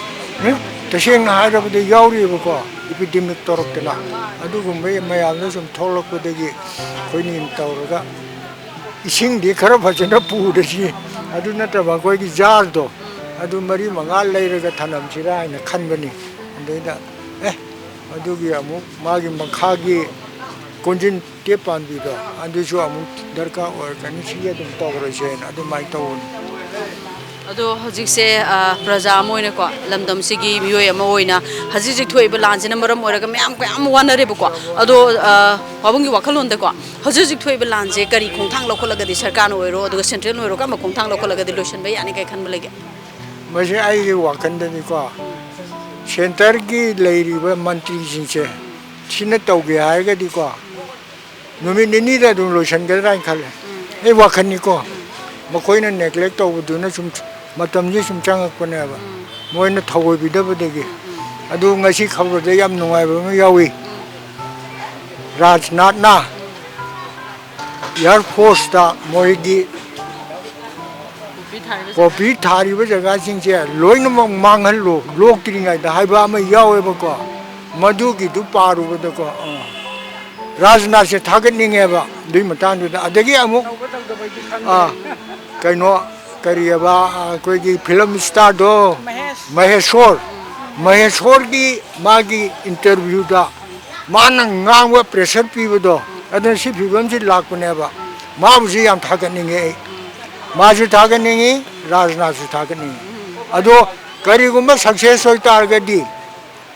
ꯎꯝ? ꯇꯁꯦꯡꯅ ꯍꯥꯏꯔꯕꯗ ꯌꯥꯎꯔꯤꯕꯀꯣ, ꯏꯄꯤꯗꯦꯃꯤꯛ ꯇꯧꯔꯛꯇꯅ꯫ ꯑꯗꯨꯒꯨꯝꯕ ꯃꯌꯥꯝꯗꯣ ꯁꯨꯝ ꯊꯣꯛꯂꯛꯄꯗꯒꯤ ꯑꯩꯈꯣꯏꯅ ꯇꯧꯔꯒ ꯏꯁꯤꯡꯗꯤ ꯈꯔ ꯐꯖꯅ ꯄꯨꯔꯁꯤ, ꯑꯗꯨ ꯅꯠꯇꯕ ꯑꯩꯈꯣꯏꯒꯤ ꯖꯥꯔꯗꯣ ꯑꯗꯨ ꯃꯔꯤ ꯃꯉꯥ ꯂꯩꯔꯒ ꯊꯅꯝꯁꯤꯔꯥ ꯍꯥꯏꯅ ꯈꯟꯕꯅꯤ꯫ ꯑꯗꯩꯗ ꯑꯦ, ꯑꯗꯨꯒꯤ ꯑꯃꯨꯛ ꯃꯥꯒꯤ ꯃꯈꯥꯒꯤ ꯀꯣꯟꯖꯤꯟ ꯇꯦꯞ ꯄꯥꯟꯕꯤꯗꯣ ꯑꯗꯨꯁꯨ ꯑꯃꯨꯛ ꯗꯔꯀꯥꯔ ꯑꯣꯏꯔꯛꯀꯅꯤ, ꯁꯤ ꯑꯗꯨꯝ ꯇꯧꯔꯁꯦꯅ ꯑꯗꯨꯃꯥꯏꯅ ꯇꯧꯕꯅꯤ꯫ ꯑꯗꯣ ꯍꯧꯖꯤꯛꯁꯦ, ꯑ, ꯄ꯭ꯔꯖꯥ ꯑꯃ ꯑꯣꯏꯅꯀꯣ, ꯂꯝꯗꯝꯁꯤꯒꯤ ꯃꯤꯑꯣꯏ ꯑꯃ ꯑꯣꯏꯅ ꯍꯧꯖꯤꯛ ꯍꯧꯖꯤꯛ ꯊꯣꯛꯏꯕ ꯂꯥꯟꯁꯤꯅ ꯃꯔꯝ ꯑꯣꯏꯔꯒ ꯃꯌꯥꯝ ꯀꯌꯥ ꯑꯃ ꯋꯥꯅꯔꯦꯕꯀꯣ꯫ ꯑꯗꯣ, ꯑ, ꯄꯥꯕꯨꯡꯒꯤ ꯋꯥꯈꯜꯂꯣꯟꯗꯀꯣ, ꯍꯧꯖꯤꯛ ꯍꯧꯖꯤꯛ ꯊꯣꯛꯏꯕ ꯂꯥꯟꯁꯦ ꯀꯔꯤ ꯈꯣꯡꯊꯥꯡ ꯂꯧꯈꯠꯂꯒꯗꯤ ꯁꯔꯀꯥꯔꯅ ꯑꯣꯏꯔꯣ ꯑꯗꯨꯒ ꯁꯦꯟꯇ꯭ꯔꯦꯜꯅ ꯑꯣꯏꯔꯣ ꯀꯔꯝꯕ ꯈꯣꯡꯊꯥꯡ ꯂꯧꯈꯠꯂꯒꯗꯤ ꯂꯣꯏꯁꯤꯟꯕ ꯌꯥꯅꯤ ꯀꯥꯏ ꯈꯟꯕ ꯂꯩꯒꯦ? ꯃꯁꯤ ꯑꯩꯒꯤ ꯋꯥꯈꯜꯗꯗꯤꯀꯣ, ꯁꯦꯟꯇꯔꯒꯤ ꯂꯩꯔꯤꯕ ꯃꯟꯇ꯭ꯔꯤꯁꯤꯡꯁꯦ ꯁꯤꯅ ꯇꯧꯒꯦ ꯍꯥꯏꯔꯒꯗꯤꯀꯣ, ꯅꯨꯃꯤꯠ ꯅꯤꯅꯤꯗ ꯑꯗꯨꯝ ꯂꯣꯏꯁꯤꯟꯒꯗ꯭ꯔꯥ ꯍꯥꯏꯅ ꯈꯜꯂꯦ꯫ ꯑꯩ ꯋꯥꯈꯜꯅꯤꯀꯣ꯫ ꯃꯈꯣꯏꯅ ꯅꯦꯒ꯭ꯂꯦꯛ ꯇꯧꯕꯗꯨꯅ ꯁꯨꯝ ꯃꯇꯝꯁꯦ ꯁꯨꯝ ꯆꯪꯉꯛꯄꯅꯦꯕ꯫ ꯃꯣꯏꯅ ꯊꯑꯣꯏꯕꯤꯗꯕꯗꯒꯤ꯫ ꯑꯗꯨ ꯉꯁꯤ ꯈꯕꯔꯗ ꯌꯥꯝ ꯅꯨꯡꯉꯥꯏꯕ ꯑꯃ ꯌꯥꯎꯏ꯫ ꯔꯥꯖꯅꯥꯊꯅ ꯏꯌꯥꯔ ꯐꯣꯔꯁꯇ ꯃꯣꯏꯒꯤ ꯄꯣꯄꯤ ꯊꯥꯔꯤꯕ ꯖꯒꯥꯁꯤꯡꯁꯦ ꯂꯣꯏꯅꯃꯛ ꯃꯥꯡꯍꯜꯂꯣ, ꯂꯣꯛꯇ꯭ꯔꯤꯉꯩꯗ ꯍꯥꯏꯕ ꯑꯃ ꯌꯥꯎꯋꯦꯕꯀꯣ꯫ ꯃꯗꯨꯒꯤꯗꯨ ꯄꯥꯔꯨꯕꯗꯀꯣ, ꯑꯥ, ꯔꯥꯖꯅꯥꯊꯁꯦ ꯊꯥꯒꯠꯅꯤꯡꯉꯦꯕ ꯑꯗꯨꯏ ꯃꯇꯥꯡꯗꯨꯗ꯫ ꯑꯗꯒꯤ ꯑꯃꯨꯛ, ꯑꯥ, ꯀꯩꯅꯣ, ꯀꯔꯤꯑꯕ, ꯑꯩꯈꯣꯏꯒꯤ ꯐꯤꯂꯝ ꯏꯁꯇꯥꯔꯗꯣ, ꯃꯍꯦꯁꯣꯔ, ꯃꯍꯦꯁꯣꯔꯒꯤ ꯃꯥꯒꯤ ꯏꯟꯇꯔꯚ꯭ꯌꯨꯗ ꯃꯥꯅ ꯉꯥꯡꯕ ꯄ꯭ꯔꯦꯁꯔ ꯄꯤꯕꯗꯣ, ꯑꯗꯨꯅ ꯁꯤ ꯐꯤꯕꯝꯁꯤ ꯂꯥꯛꯄꯅꯦꯕ꯫ ꯃꯥꯕꯨꯁꯨ ꯌꯥꯝ ꯊꯥꯒꯠꯅꯤꯡꯉꯦ ꯑꯩ꯫ ꯃꯥꯁꯨ ꯊꯥꯒꯠꯅꯤꯡꯉꯤ, ꯔꯥꯖꯅꯥꯊꯁꯨ ꯊꯥꯒꯠꯅꯤꯡꯉꯤ꯫ ꯑꯗꯣ ꯀꯔꯤꯒꯨꯝꯕ ꯁꯛꯁꯦꯁ ꯑꯣꯏꯇꯥꯔꯒꯗꯤ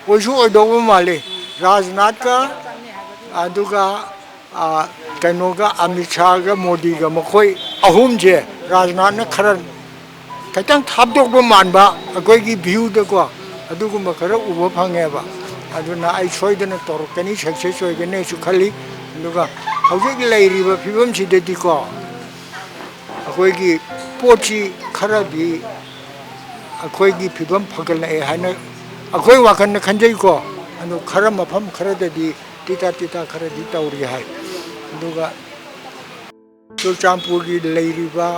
ꯑꯣꯏꯁꯨ ꯑꯣꯏꯗꯧꯕ ꯃꯥꯜꯂꯤ꯫ ꯔꯥꯖꯅꯥꯊꯀ, ꯑꯗꯨꯒ, ꯑ, ꯀꯩꯅꯣꯒ, ꯑꯃꯤꯠ ꯁꯥꯍꯒ, ꯃꯣꯗꯤꯒ, ꯃꯈꯣꯏ ꯑꯍꯨꯝꯁꯦ, ꯔꯥꯖꯅꯥꯊꯅ ꯈꯔ ꯈꯤꯇꯪ ꯊꯥꯞꯇꯣꯛꯄ ꯃꯥꯟꯕ ꯑꯩꯈꯣꯏꯒꯤ ꯚ꯭ꯌꯨꯗꯀꯣ, ꯑꯗꯨꯒꯨꯝꯕ ꯈꯔ ꯎꯕ ꯐꯪꯉꯦꯕ꯫ ꯑꯗꯨꯅ ꯑꯩ ꯁꯣꯏꯗꯅ ꯇꯧꯔꯛꯀꯅꯤ, ꯁꯛꯁꯦꯁ ꯑꯣꯏꯒꯅꯤꯁꯨ ꯈꯜꯂꯤ꯫ ꯑꯗꯨꯒ ꯍꯧꯖꯤꯛ ꯂꯩꯔꯤꯕ ꯐꯤꯕꯝꯁꯤꯗꯗꯤꯀꯣ, ꯑꯩꯈꯣꯏꯒꯤ ꯄꯣꯠꯁꯤ ꯈꯔꯗꯤ ꯑꯩꯈꯣꯏꯒꯤ ꯐꯤꯕꯝ ꯐꯒꯠꯂꯛꯑꯦ ꯍꯥꯏꯅ ꯑꯩꯈꯣꯏ ꯋꯥꯈꯜꯅ ꯈꯟꯖꯩꯀꯣ꯫ ꯑꯗꯨ ꯈꯔ ꯃꯐꯝ ꯈꯔꯗꯗꯤ ꯇꯤꯇꯥ ꯇꯤꯇꯥ ꯈꯔꯗꯤ ꯇꯧꯔꯤ ꯍꯥꯏ꯫ ꯑꯗꯨꯒ ꯆꯨꯔꯆꯥꯟꯄꯨꯔꯒꯤ ꯂꯩꯔꯤꯕ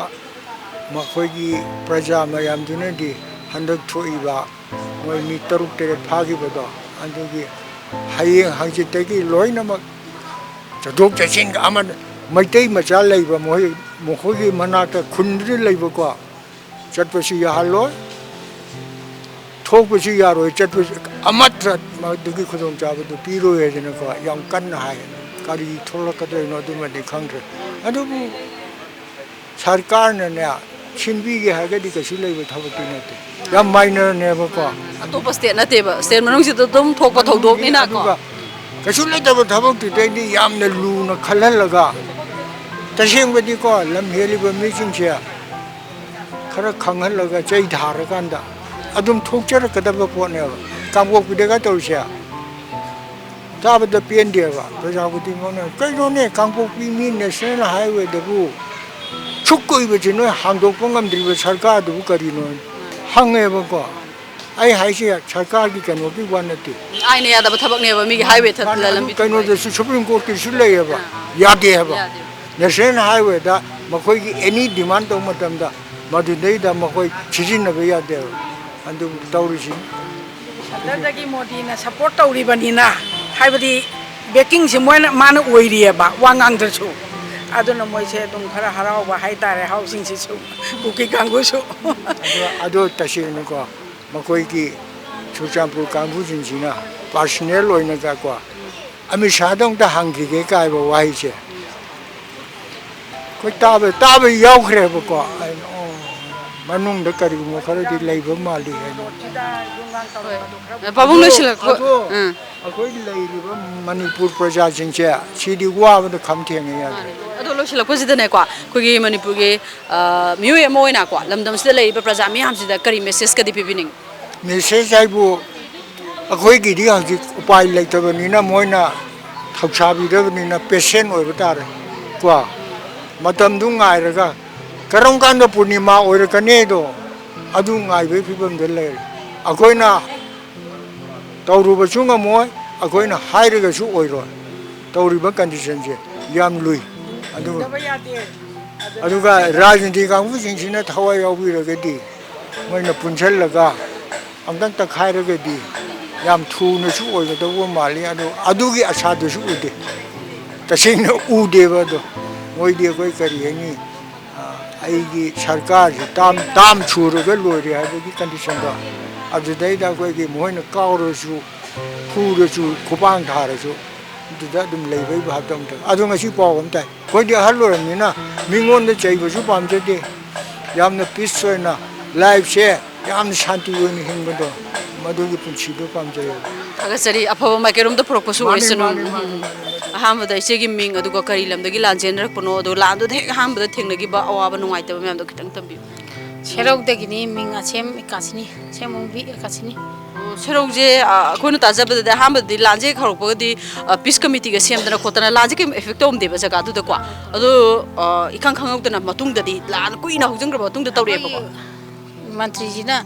ꯃꯈꯣꯏꯒꯤ ꯄ꯭ꯔꯖꯥ ꯃꯌꯥꯝꯗꯨꯅꯗꯤ ꯍꯟꯗꯛ ꯊꯣꯛꯏꯕ ꯃꯣꯏ ꯃꯤ ꯇꯔꯨꯛ ꯇꯔꯦꯠ ꯐꯥꯈꯤꯕꯗꯣ, ꯑꯗꯨꯒꯤ ꯍꯌꯦꯡ ꯍꯪꯆꯤꯠꯇꯒꯤ ꯂꯣꯏꯅꯃꯛ ꯆꯠꯊꯣꯛ ꯆꯠꯁꯤꯟ ꯑꯃ, ꯃꯩꯇꯩ ꯃꯆꯥ ꯂꯩꯕ ꯃꯈꯣꯏ, ꯃꯈꯣꯏꯒꯤ ꯃꯅꯥꯛꯇ ꯈꯨꯟꯗꯨꯗ ꯂꯩꯕꯀꯣ, ꯆꯠꯄꯁꯨ ꯌꯥꯍꯜꯂꯣꯏ, ꯊꯣꯛꯄꯁꯨ ꯌꯥꯔꯣꯏ, ꯆꯠꯄꯁꯨ ꯑꯃꯠꯇ ꯃꯗꯨꯒꯤ ꯈꯨꯗꯣꯡꯆꯥꯕꯗꯨ ꯄꯤꯔꯣꯏ ꯍꯥꯏꯗꯅꯀꯣ ꯌꯥꯝ ꯀꯟꯅ ꯍꯥꯏ꯫ ꯀꯔꯤ ꯊꯣꯛꯂꯛꯀꯗꯣꯏꯅꯣ ꯑꯗꯨꯃꯗꯤ ꯈꯪꯗ꯭ꯔꯦ꯫ ꯑꯗꯨꯕꯨ ꯁꯔꯀꯥꯔꯅꯅꯦ ꯁꯤꯟꯕꯤꯒꯦ ꯍꯥꯏꯔꯒꯗꯤ ꯀꯩꯁꯨ ꯂꯩꯕ ꯊꯕꯛꯇꯤ ꯅꯠꯇꯦ, ꯌꯥꯝ ꯃꯥꯏꯅꯔꯅꯦꯕꯀꯣ꯫ ꯑꯇꯣꯞꯄ ꯁ꯭ꯇꯦꯠ ꯅꯠꯇꯦꯕ, ꯁ꯭ꯇꯦꯠ ꯃꯅꯨꯡꯁꯤꯗ ꯑꯗꯨꯝ ꯊꯣꯛꯄ ꯊꯧꯗꯣꯛꯅꯤꯅꯀꯣ꯫ ꯑꯗꯨꯒ ꯀꯩꯁꯨ ꯂꯩꯇꯕ ꯊꯕꯛꯇꯨꯗꯩꯗꯤ ꯌꯥꯝꯅ ꯂꯨꯅ ꯈꯜꯍꯜꯂꯒ, ꯇꯁꯦꯡꯕꯗꯤꯀꯣ ꯂꯝ ꯍꯦꯜꯂꯤꯕ ꯃꯤꯁꯤꯡꯁꯦ ꯈꯔ ꯈꯪꯍꯜꯂꯒ ꯆꯩ ꯊꯥꯔꯀꯥꯟꯗ ꯑꯗꯨꯝ ꯊꯣꯛꯆꯔꯛꯀꯗꯕ ꯄꯣꯠꯅꯦꯕ꯫ ꯀꯥꯡꯄꯣꯛꯄꯤꯗꯒ ꯇꯧꯔꯤꯁꯦ ꯇꯥꯕꯗ ꯄꯦꯟꯗꯦꯕ꯫ ꯄ꯭ꯔꯖꯥ ꯈꯨꯗꯤꯡꯃꯛꯅ ꯀꯩꯅꯣꯅꯦ, ꯀꯥꯡꯄꯣꯛꯄꯤ ꯃꯤ ꯅꯦꯁꯅꯦꯜ ꯍꯥꯏꯋꯦꯗꯕꯨ ꯁꯨꯛ ꯀꯨꯏꯕꯁꯤ ꯅꯣꯏ ꯍꯥꯡꯗꯣꯛꯄ ꯉꯝꯗ꯭ꯔꯤꯕ ꯁꯔꯀꯥꯔꯗꯨꯕꯨ ꯀꯔꯤꯅꯣ ꯍꯪꯉꯦꯕꯀꯣ꯫ ꯑꯩ ꯍꯥꯏꯁꯦ ꯁꯔꯀꯥꯔꯒꯤ ꯀꯩꯅꯣꯒꯤ ꯋꯥ ꯅꯠꯇꯦ꯫ ꯑꯥꯏꯟꯅ ꯌꯥꯗꯕ ꯊꯕꯛꯅꯦꯕ ꯃꯤꯒꯤ ꯍꯥꯏꯋꯦ ꯊꯠ- ꯃꯥꯅ ꯑꯗꯨ ꯂꯝꯕꯤ ꯊꯠꯄ ꯍꯥꯏꯁꯦ꯫ ꯀꯩꯅꯣꯗꯁꯨ ꯁꯨꯄ꯭ꯔꯤꯝ ꯀꯣꯔꯠꯀꯤꯁꯨ ꯂꯩꯌꯦꯕ, ꯌꯥꯗꯦ ꯍꯥꯏꯕ꯫ ꯌꯥꯗꯦ꯫ ꯅꯦꯁꯅꯦꯜ ꯍꯥꯏꯋꯦꯗ ꯃꯈꯣꯏꯒꯤ ꯑꯦꯅꯤ ꯗꯤꯃꯥꯟ ꯇꯧꯕ ꯃꯇꯝꯗ ꯃꯗꯨꯗꯩꯗ ꯃꯈꯣꯏ ꯁꯤꯖꯤꯟꯅꯕ ꯌꯥꯗꯦꯕ꯫ ꯑꯗꯨ ꯇꯧꯔꯤꯁꯤ ꯁꯦꯟꯇꯔꯗꯒꯤ ꯃꯣꯗꯤꯅ ꯁꯞꯄꯣꯔꯠ ꯇꯧꯔꯤꯕꯅꯤꯅ, ꯍꯥꯏꯕꯗꯤ ꯕꯦꯀꯤꯡꯁꯦ ꯃꯣꯏꯅ, ꯃꯥꯅ ꯑꯣꯏꯔꯤꯑꯕ ꯋꯥ ꯉꯥꯡꯗ꯭ꯔꯁꯨ꯫ ꯑꯗꯨꯅ ꯃꯣꯏꯁꯦ ꯑꯗꯨꯝ ꯈꯔ ꯍꯔꯥꯎꯕ ꯍꯥꯏꯇꯥꯔꯦ, ꯍꯥꯎꯁꯤꯡꯁꯤꯁꯨ, ꯀꯨꯀꯤ ꯀꯥꯡꯕꯨꯁꯨ꯫ ꯑꯗꯣ, ꯑꯗꯣ ꯇꯁꯦꯡꯅꯀꯣ ꯃꯈꯣꯏꯒꯤ ꯆꯨꯔꯆꯥꯟꯄꯨꯔ ꯀꯥꯡꯕꯨꯁꯤꯡꯁꯤꯅ ꯄꯥꯔꯁꯣꯅꯦꯜ ꯑꯣꯏꯅꯒꯀꯣ ꯑꯃꯤꯠ ꯁꯥꯍꯗ ꯑꯝꯇ ꯍꯪꯈꯤꯒꯦ ꯀꯥꯏꯕ ꯋꯥꯍꯩꯁꯦ ꯑꯩꯈꯣꯏ ꯇꯥꯕ, ꯇꯥꯕ ꯌꯥꯎꯈ꯭ꯔꯦꯕꯀꯣ꯫ ꯑꯩꯅ, ꯑꯣ, ꯃꯅꯨꯡꯗ ꯀꯔꯤꯒꯨꯝꯕ ꯈꯔꯗꯤ ꯂꯩꯕ ꯃꯥꯜꯂꯤ ꯍꯥꯏꯅ꯫ ꯍꯣꯏ꯫ ꯄꯥꯕꯨꯡ ꯂꯣꯏꯁꯤꯜꯂꯛꯄ꯫ ꯑꯗꯣ ꯎꯝ꯫ ꯑꯩꯈꯣꯏꯒꯤ ꯂꯩꯔꯤꯕ ꯃꯅꯤꯄꯨꯔ ꯄ꯭ꯔꯖꯥꯁꯤꯡꯁꯦ ꯁꯤꯗꯤ ꯋꯥꯕꯗ ꯈꯝ ꯊꯦꯡꯅ ꯌꯥꯗꯦ꯫ ꯑꯗꯣ ꯂꯣꯏꯁꯤꯜꯂꯛꯄꯁꯤꯗꯅꯦꯀꯣ, ꯑꯩꯈꯣꯏꯒꯤ ꯃꯅꯤꯄꯨꯔꯒꯤ, ꯑ, ꯃꯤꯑꯣꯏ ꯑꯃ ꯑꯣꯏꯅꯀꯣ, ꯂꯝꯗꯝꯁꯤꯗ ꯂꯩꯔꯤꯕ ꯄ꯭ꯔꯖꯥ ꯃꯤꯌꯥꯝꯁꯤꯗ ꯀꯔꯤ ꯃꯦꯁꯦꯖꯀꯗꯤ ꯄꯤꯕꯤꯅꯤꯡꯉꯤ? ꯃꯦꯁꯦꯖ ꯍꯥꯏꯕꯨ ꯑꯩꯈꯣꯏꯒꯤꯗꯤ ꯍꯧꯖꯤꯛ ꯎꯄꯥꯏ ꯂꯩꯇꯕꯅꯤꯅ ꯃꯣꯏꯅ ꯊꯧꯁꯥꯕꯤꯗꯕꯅꯤꯅ ꯄꯦꯁꯦꯟ ꯑꯣꯏꯕ ꯇꯥꯔꯦ ꯀꯣ꯫ ꯃꯇꯝꯗꯨ ꯉꯥꯏꯔꯒ ꯀꯔꯝ ꯀꯥꯟꯗ ꯄꯨꯔꯅꯤꯃꯥ ꯑꯣꯏꯔꯛꯀꯅꯤꯗꯣ ꯑꯗꯨ ꯉꯥꯏꯕꯒꯤ ꯐꯤꯕꯝꯗ ꯂꯩꯔꯦ꯫ ꯑꯩꯈꯣꯏꯅ ꯇꯧꯔꯨꯕꯁꯨ ꯉꯝꯃꯣꯏ, ꯑꯩꯈꯣꯏꯅ ꯍꯥꯏꯔꯒꯁꯨ ꯑꯣꯏꯔꯣꯏ꯫ ꯇꯧꯔꯤꯕ ꯀꯟꯗꯤꯁꯟꯁꯦ ꯌꯥꯝ ꯂꯨꯏ꯫ ꯑꯗꯨꯒ ꯑꯗꯨꯒ ꯔꯥꯖꯅꯤꯇꯤ ꯀꯥꯡꯕꯨꯁꯤꯡꯁꯤꯅ ꯊꯋꯥꯏ ꯌꯥꯎꯕꯤꯔꯒꯗꯤ ꯃꯣꯏꯅ ꯄꯨꯟꯁꯤꯜꯂꯒ ꯑꯝꯇꯪ ꯇꯛꯈꯥꯏꯔꯒꯗꯤ ꯌꯥꯝ ꯊꯨꯅꯁꯨ ꯑꯣꯏꯒꯗꯧꯕ ꯃꯥꯜꯂꯤ꯫ ꯑꯗꯣ ꯑꯗꯨꯒꯤ ꯑꯁꯥꯗꯨꯁꯨ ꯎꯗꯦ, ꯇꯁꯦꯡꯅ ꯎꯗꯦꯕ꯫ ꯑꯗꯣ ꯃꯣꯏꯗꯤ ꯑꯩꯈꯣꯏ ꯀꯔꯤ ꯍꯥꯏꯅꯤ, ꯑꯩꯒꯤ ꯁꯔꯀꯥꯔꯁꯤ ꯇꯥꯝ ꯇꯥꯝ ꯁꯨꯔꯒ ꯂꯣꯏꯔꯦ ꯍꯥꯏꯕꯒꯤ ꯀꯟꯗꯤꯁꯟꯗꯣ, ꯑꯗꯨꯗꯩꯗ ꯑꯩꯈꯣꯏꯒꯤ ꯃꯈꯣꯏꯅ ꯀꯥꯎꯔꯁꯨ, ꯐꯨꯔꯁꯨ, ꯈꯨꯄꯥꯡ ꯊꯥꯔꯁꯨ, ꯑꯗꯨꯗ ꯑꯗꯨꯝ ꯂꯩꯕꯒꯤ ꯚꯥꯕꯇ ꯑꯃꯨꯛꯇ꯫ ꯑꯗꯣ ꯉꯁꯤ ꯄꯥꯎ ꯑꯃ ꯇꯥꯏ, ꯑꯩꯈꯣꯏꯗꯤ ꯑꯍꯜ ꯑꯣꯏꯔꯕꯅꯤꯅ ꯃꯤꯉꯣꯟꯗ ꯆꯩꯕꯁꯨ ꯄꯥꯝꯖꯗꯦ꯫ ꯌꯥꯝꯅ ꯄꯤꯁ ꯑꯣꯏꯅ, ꯂꯥꯏꯐꯁꯦ ꯌꯥꯝꯅ ꯁꯥꯟꯇꯤ ꯑꯣꯏꯅ ꯍꯤꯡꯕꯗꯣ, ꯃꯗꯨꯒꯤ ꯄꯨꯟꯁꯤꯗꯣ ꯄꯥꯝꯖꯩꯌꯦꯕ꯫ ꯊꯥꯒꯠꯆꯔꯤ꯫ ꯑꯐꯕ ꯃꯥꯏꯀꯩꯔꯣꯝꯗ ꯄꯨꯔꯛꯄꯁꯨ ꯃꯥꯅꯤ, ꯑꯣꯏꯁꯅꯨ꯫ ꯃꯥꯅꯤ, ꯃꯥꯅꯤ, ꯎꯝ꯫ ꯃꯥꯅꯤ, ꯃꯗꯨ ꯑꯍꯥꯟꯕꯗ ꯏꯆꯦꯒꯤ ꯃꯤꯡ, ꯑꯗꯨꯒ ꯀꯔꯤ ꯂꯝꯗꯒꯤ ꯂꯥꯟꯖꯦꯟꯅꯔꯛꯄꯅꯣ, ꯑꯗꯣ ꯂꯥꯟꯗꯨꯗ ꯍꯦꯛ ꯑꯍꯥꯟꯕꯗ ꯊꯦꯡꯅꯈꯤꯕ ꯑꯋꯥꯕ ꯅꯨꯡꯉꯥꯏꯇꯕ ꯃꯌꯥꯝꯗꯣ ꯈꯤꯇꯪ ꯇꯝꯕꯤꯌꯨ꯫ ꯁꯦꯔꯧꯗꯒꯤꯅꯤ, ꯃꯤꯡ ꯑꯁꯦꯝ ꯀꯥꯁꯤꯅꯤ, ꯑꯁꯦꯝꯕꯣꯡꯕꯤ ꯀꯥꯁꯤꯅꯤ꯫ ꯑꯣ, ꯁꯦꯔꯧꯁꯦ, ꯑ, ꯑꯩꯈꯣꯏꯅ ꯇꯥꯖꯕꯗꯗꯤ ꯑꯍꯥꯟꯕꯗꯗꯤ ꯂꯥꯟꯁꯦ ꯍꯦꯛ ꯍꯧꯔꯛꯄꯒꯗꯤ, ꯑ, ꯄꯤꯁ ꯀꯃꯤꯇꯤꯒ ꯁꯦꯝꯗꯅ ꯈꯣꯠꯇꯅ ꯂꯥꯟꯁꯦ ꯀꯩꯝ ꯑꯦꯐꯦꯛ ꯇꯧꯔꯝꯗꯦꯕ ꯖꯒꯥꯗꯨꯗꯀꯣ꯫ ꯑꯗꯣ, ꯑ, ꯏꯈꯪ ꯈꯪꯍꯧꯗꯅ ꯃꯇꯨꯡꯗꯗꯤ ꯂꯥꯟ ꯀꯨꯏꯅ ꯍꯧꯖꯤꯟꯈ꯭ꯔꯕ ꯃꯇꯨꯡꯗ ꯇꯧꯔꯛꯑꯦꯕꯀꯣ꯫ ꯃꯟꯇ꯭ꯔꯤꯁꯤꯅ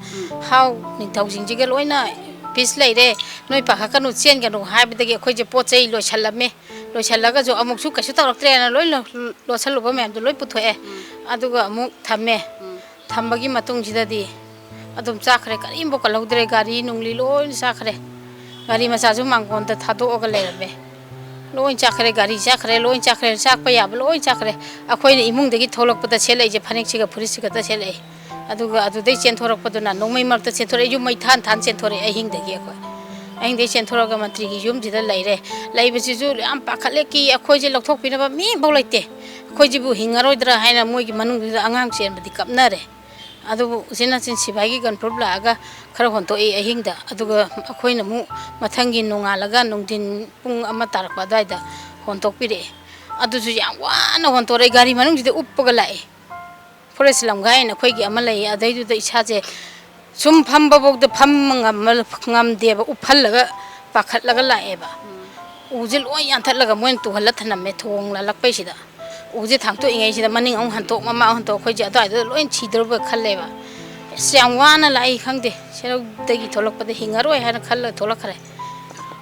ꯍꯥꯎ ꯅꯤꯡꯊꯧꯁꯤꯡꯁꯤꯒ ꯂꯣꯏꯅ ꯄꯤꯁ ꯂꯩꯔꯦ, ꯅꯣꯏ ꯄꯥꯈꯠꯀꯅꯨ, ꯆꯦꯟꯒꯅꯨ ꯍꯥꯏꯕꯗꯒꯤ ꯑꯩꯈꯣꯏꯁꯦ ꯄꯣꯠ ꯆꯩ ꯂꯣꯏꯁꯜꯂꯝꯃꯦ꯫ ꯂꯣꯏꯁꯜꯂꯒꯁꯨ ꯑꯃꯨꯛꯁꯨ ꯀꯩꯁꯨ ꯇꯧꯔꯛꯇ꯭ꯔꯦꯅ ꯂꯣꯏ ꯂꯣ-, ꯂꯣꯠꯁꯜꯂꯨꯕ ꯃꯌꯥꯝꯗꯣ ꯂꯣꯏ ꯄꯨꯊꯣꯛꯑꯦ꯫ ꯑꯗꯨꯒ ꯑꯃꯨꯛ ꯊꯝꯃꯦ꯫ ꯊꯝꯕꯒꯤ ꯃꯇꯨꯡꯁꯤꯗꯗꯤ ꯑꯗꯨꯝ ꯆꯥꯈ꯭ꯔꯦ, ꯀꯔꯤꯝꯐꯥꯎ ꯀꯜꯍꯧꯗ꯭ꯔꯦ꯫ ꯒꯥꯔꯤ ꯅꯨꯡꯂꯤ ꯂꯣꯏꯅ ꯆꯥꯈ꯭ꯔꯦ꯫ ꯒꯥꯔꯤ ꯃꯆꯥꯁꯨ ꯃꯥꯡꯒꯣꯟꯗ ꯊꯥꯗꯣꯛꯑꯒ ꯂꯩꯔꯝꯃꯦ꯫ ꯂꯣꯏ ꯆꯥꯈ꯭ꯔꯦ, ꯒꯥꯔꯤ ꯆꯥꯈ꯭ꯔꯦ, ꯂꯣꯏ ꯆꯥꯈ꯭ꯔꯦ, ꯆꯥꯛꯄ ꯌꯥꯕ ꯂꯣꯏ ꯆꯥꯈ꯭ꯔꯦ꯫ ꯑꯩꯈꯣꯏꯅ ꯏꯃꯨꯡꯗꯒꯤ ꯊꯣꯛꯂꯛꯄꯗ ꯁꯦꯠꯂꯛꯏꯁꯦ ꯐꯅꯦꯛꯁꯤꯒ ꯐꯨꯔꯤꯠꯁꯤꯒ ꯈꯛꯇ ꯁꯦꯠꯂꯛꯑꯦ꯫ ꯑꯗꯨꯒ ꯑꯗꯨꯗꯩ ꯆꯦꯟꯊꯣꯔꯛꯄꯗꯨꯅ ꯅꯣꯡꯃꯩ ꯃꯔꯛꯇ ꯆꯦꯟꯊꯣꯔꯛꯑꯦ, ꯌꯨꯝ ꯃꯩ ꯊꯥꯟ ꯊꯥꯟ ꯆꯦꯟꯊꯣꯔꯛꯑꯦ ꯑꯍꯤꯡꯗꯒꯤ ꯑꯩꯈꯣꯏ꯫ ꯑꯍꯤꯡꯗꯒꯤ ꯆꯦꯟꯊꯣꯔꯛꯑꯒ ꯃꯟꯇ꯭ꯔꯤꯒꯤ ꯌꯨꯝꯁꯤꯗ ꯂꯩꯔꯦ꯫ ꯂꯩꯕꯁꯤꯁꯨ ꯌꯥꯝ ꯄꯥꯈꯠꯂꯦ, ꯀꯤ, ꯑꯩꯈꯣꯏꯁꯦ ꯂꯧꯊꯣꯛꯄꯤꯅꯕ ꯃꯤ ꯑꯃꯐꯥꯎ ꯂꯩꯇꯦ꯫ ꯑꯩꯈꯣꯏꯁꯤꯕꯨ ꯍꯤꯡꯉꯔꯣꯏꯗ꯭ꯔꯥ ꯍꯥꯏꯅ ꯃꯣꯏꯒꯤ ꯃꯅꯨꯡꯗꯨꯗ ꯑꯉꯥꯡ ꯆꯦꯟꯕꯗꯤ ꯀꯞꯅꯔꯦ꯫ ꯑꯗꯨꯕꯨ ꯎꯆꯤꯟ ꯅꯥꯆꯤꯟ ꯁꯤꯐꯥꯏꯒꯤ gun proof ꯂꯥꯛꯑꯒ ꯈꯔ ꯍꯣꯟꯇꯣꯛꯏ ꯑꯍꯤꯡꯗ꯫ ꯑꯗꯨꯒ ꯑꯩꯈꯣꯏꯅ ꯑꯃꯨꯛ ꯃꯊꯪꯒꯤ ꯅꯣꯡꯉꯥꯜꯂꯒ ꯅꯨꯡꯊꯤꯟ ꯄꯨꯡ ꯑꯃ ꯇꯥꯔꯛꯄ ꯑꯗꯨꯋꯥꯏꯗ ꯍꯣꯟꯇꯣꯛꯄꯤꯔꯛꯑꯦ꯫ ꯑꯗꯨꯁꯨ ꯌꯥꯝ ꯋꯥꯅ ꯍꯣꯟꯇꯣꯔꯛꯑꯦ, ꯒꯥꯔꯤ ꯃꯅꯨꯡꯁꯤꯗ ꯎꯞꯄꯒ ꯂꯥꯛꯑꯦ꯫ Forest ꯂꯝꯒꯥꯏ ꯍꯥꯏꯅ ꯑꯩꯈꯣꯏꯒꯤ ꯑꯃ ꯂꯩꯌꯦ, ꯑꯗꯩꯗꯨꯗ ꯏꯁꯥꯁꯦ ꯁꯨꯝ ꯐꯝꯕꯐꯥꯎꯗ ꯐꯝꯕ ꯉꯝꯃ-, ꯉꯝꯗꯦꯕ, ꯎꯞꯍꯜꯂꯒ ꯄꯥꯈꯠꯂꯒ ꯂꯥꯛꯑꯦꯕ꯫ ꯎꯁꯦ ꯂꯣꯏ ꯌꯥꯟꯊꯠꯂꯒ ꯃꯣꯏꯅ ꯇꯨꯍꯜꯂ ꯊꯅꯝꯃꯦ ꯊꯣꯡ ꯂꯥꯜꯂꯛꯄꯩꯁꯤꯗ꯫ ꯎꯁꯦ ꯊꯥꯡꯇꯣꯛꯏꯉꯩꯁꯤꯗ ꯃꯅꯤꯡ ꯑꯃꯨꯛ ꯍꯟꯇꯣꯛ, ꯃꯃꯥꯡ ꯍꯟꯇꯣꯛ, ꯑꯩꯈꯣꯏꯁꯦ ꯑꯗꯨꯋꯥꯏꯗꯨꯗ ꯂꯣꯏ ꯁꯤꯗꯧꯔꯕ ꯈꯜꯂꯦꯕ꯫ ꯑꯁ, ꯌꯥꯝ ꯋꯥꯅ ꯂꯥꯛꯏ, ꯈꯪꯗꯦ, ꯁꯦꯔꯧꯗꯒꯤ ꯊꯣꯛꯂꯛꯄꯗ ꯍꯤꯡꯉꯔꯣꯏ ꯍꯥꯏꯅ ꯈꯜꯂ ꯊꯣꯛꯂꯛꯈ꯭ꯔꯦ꯫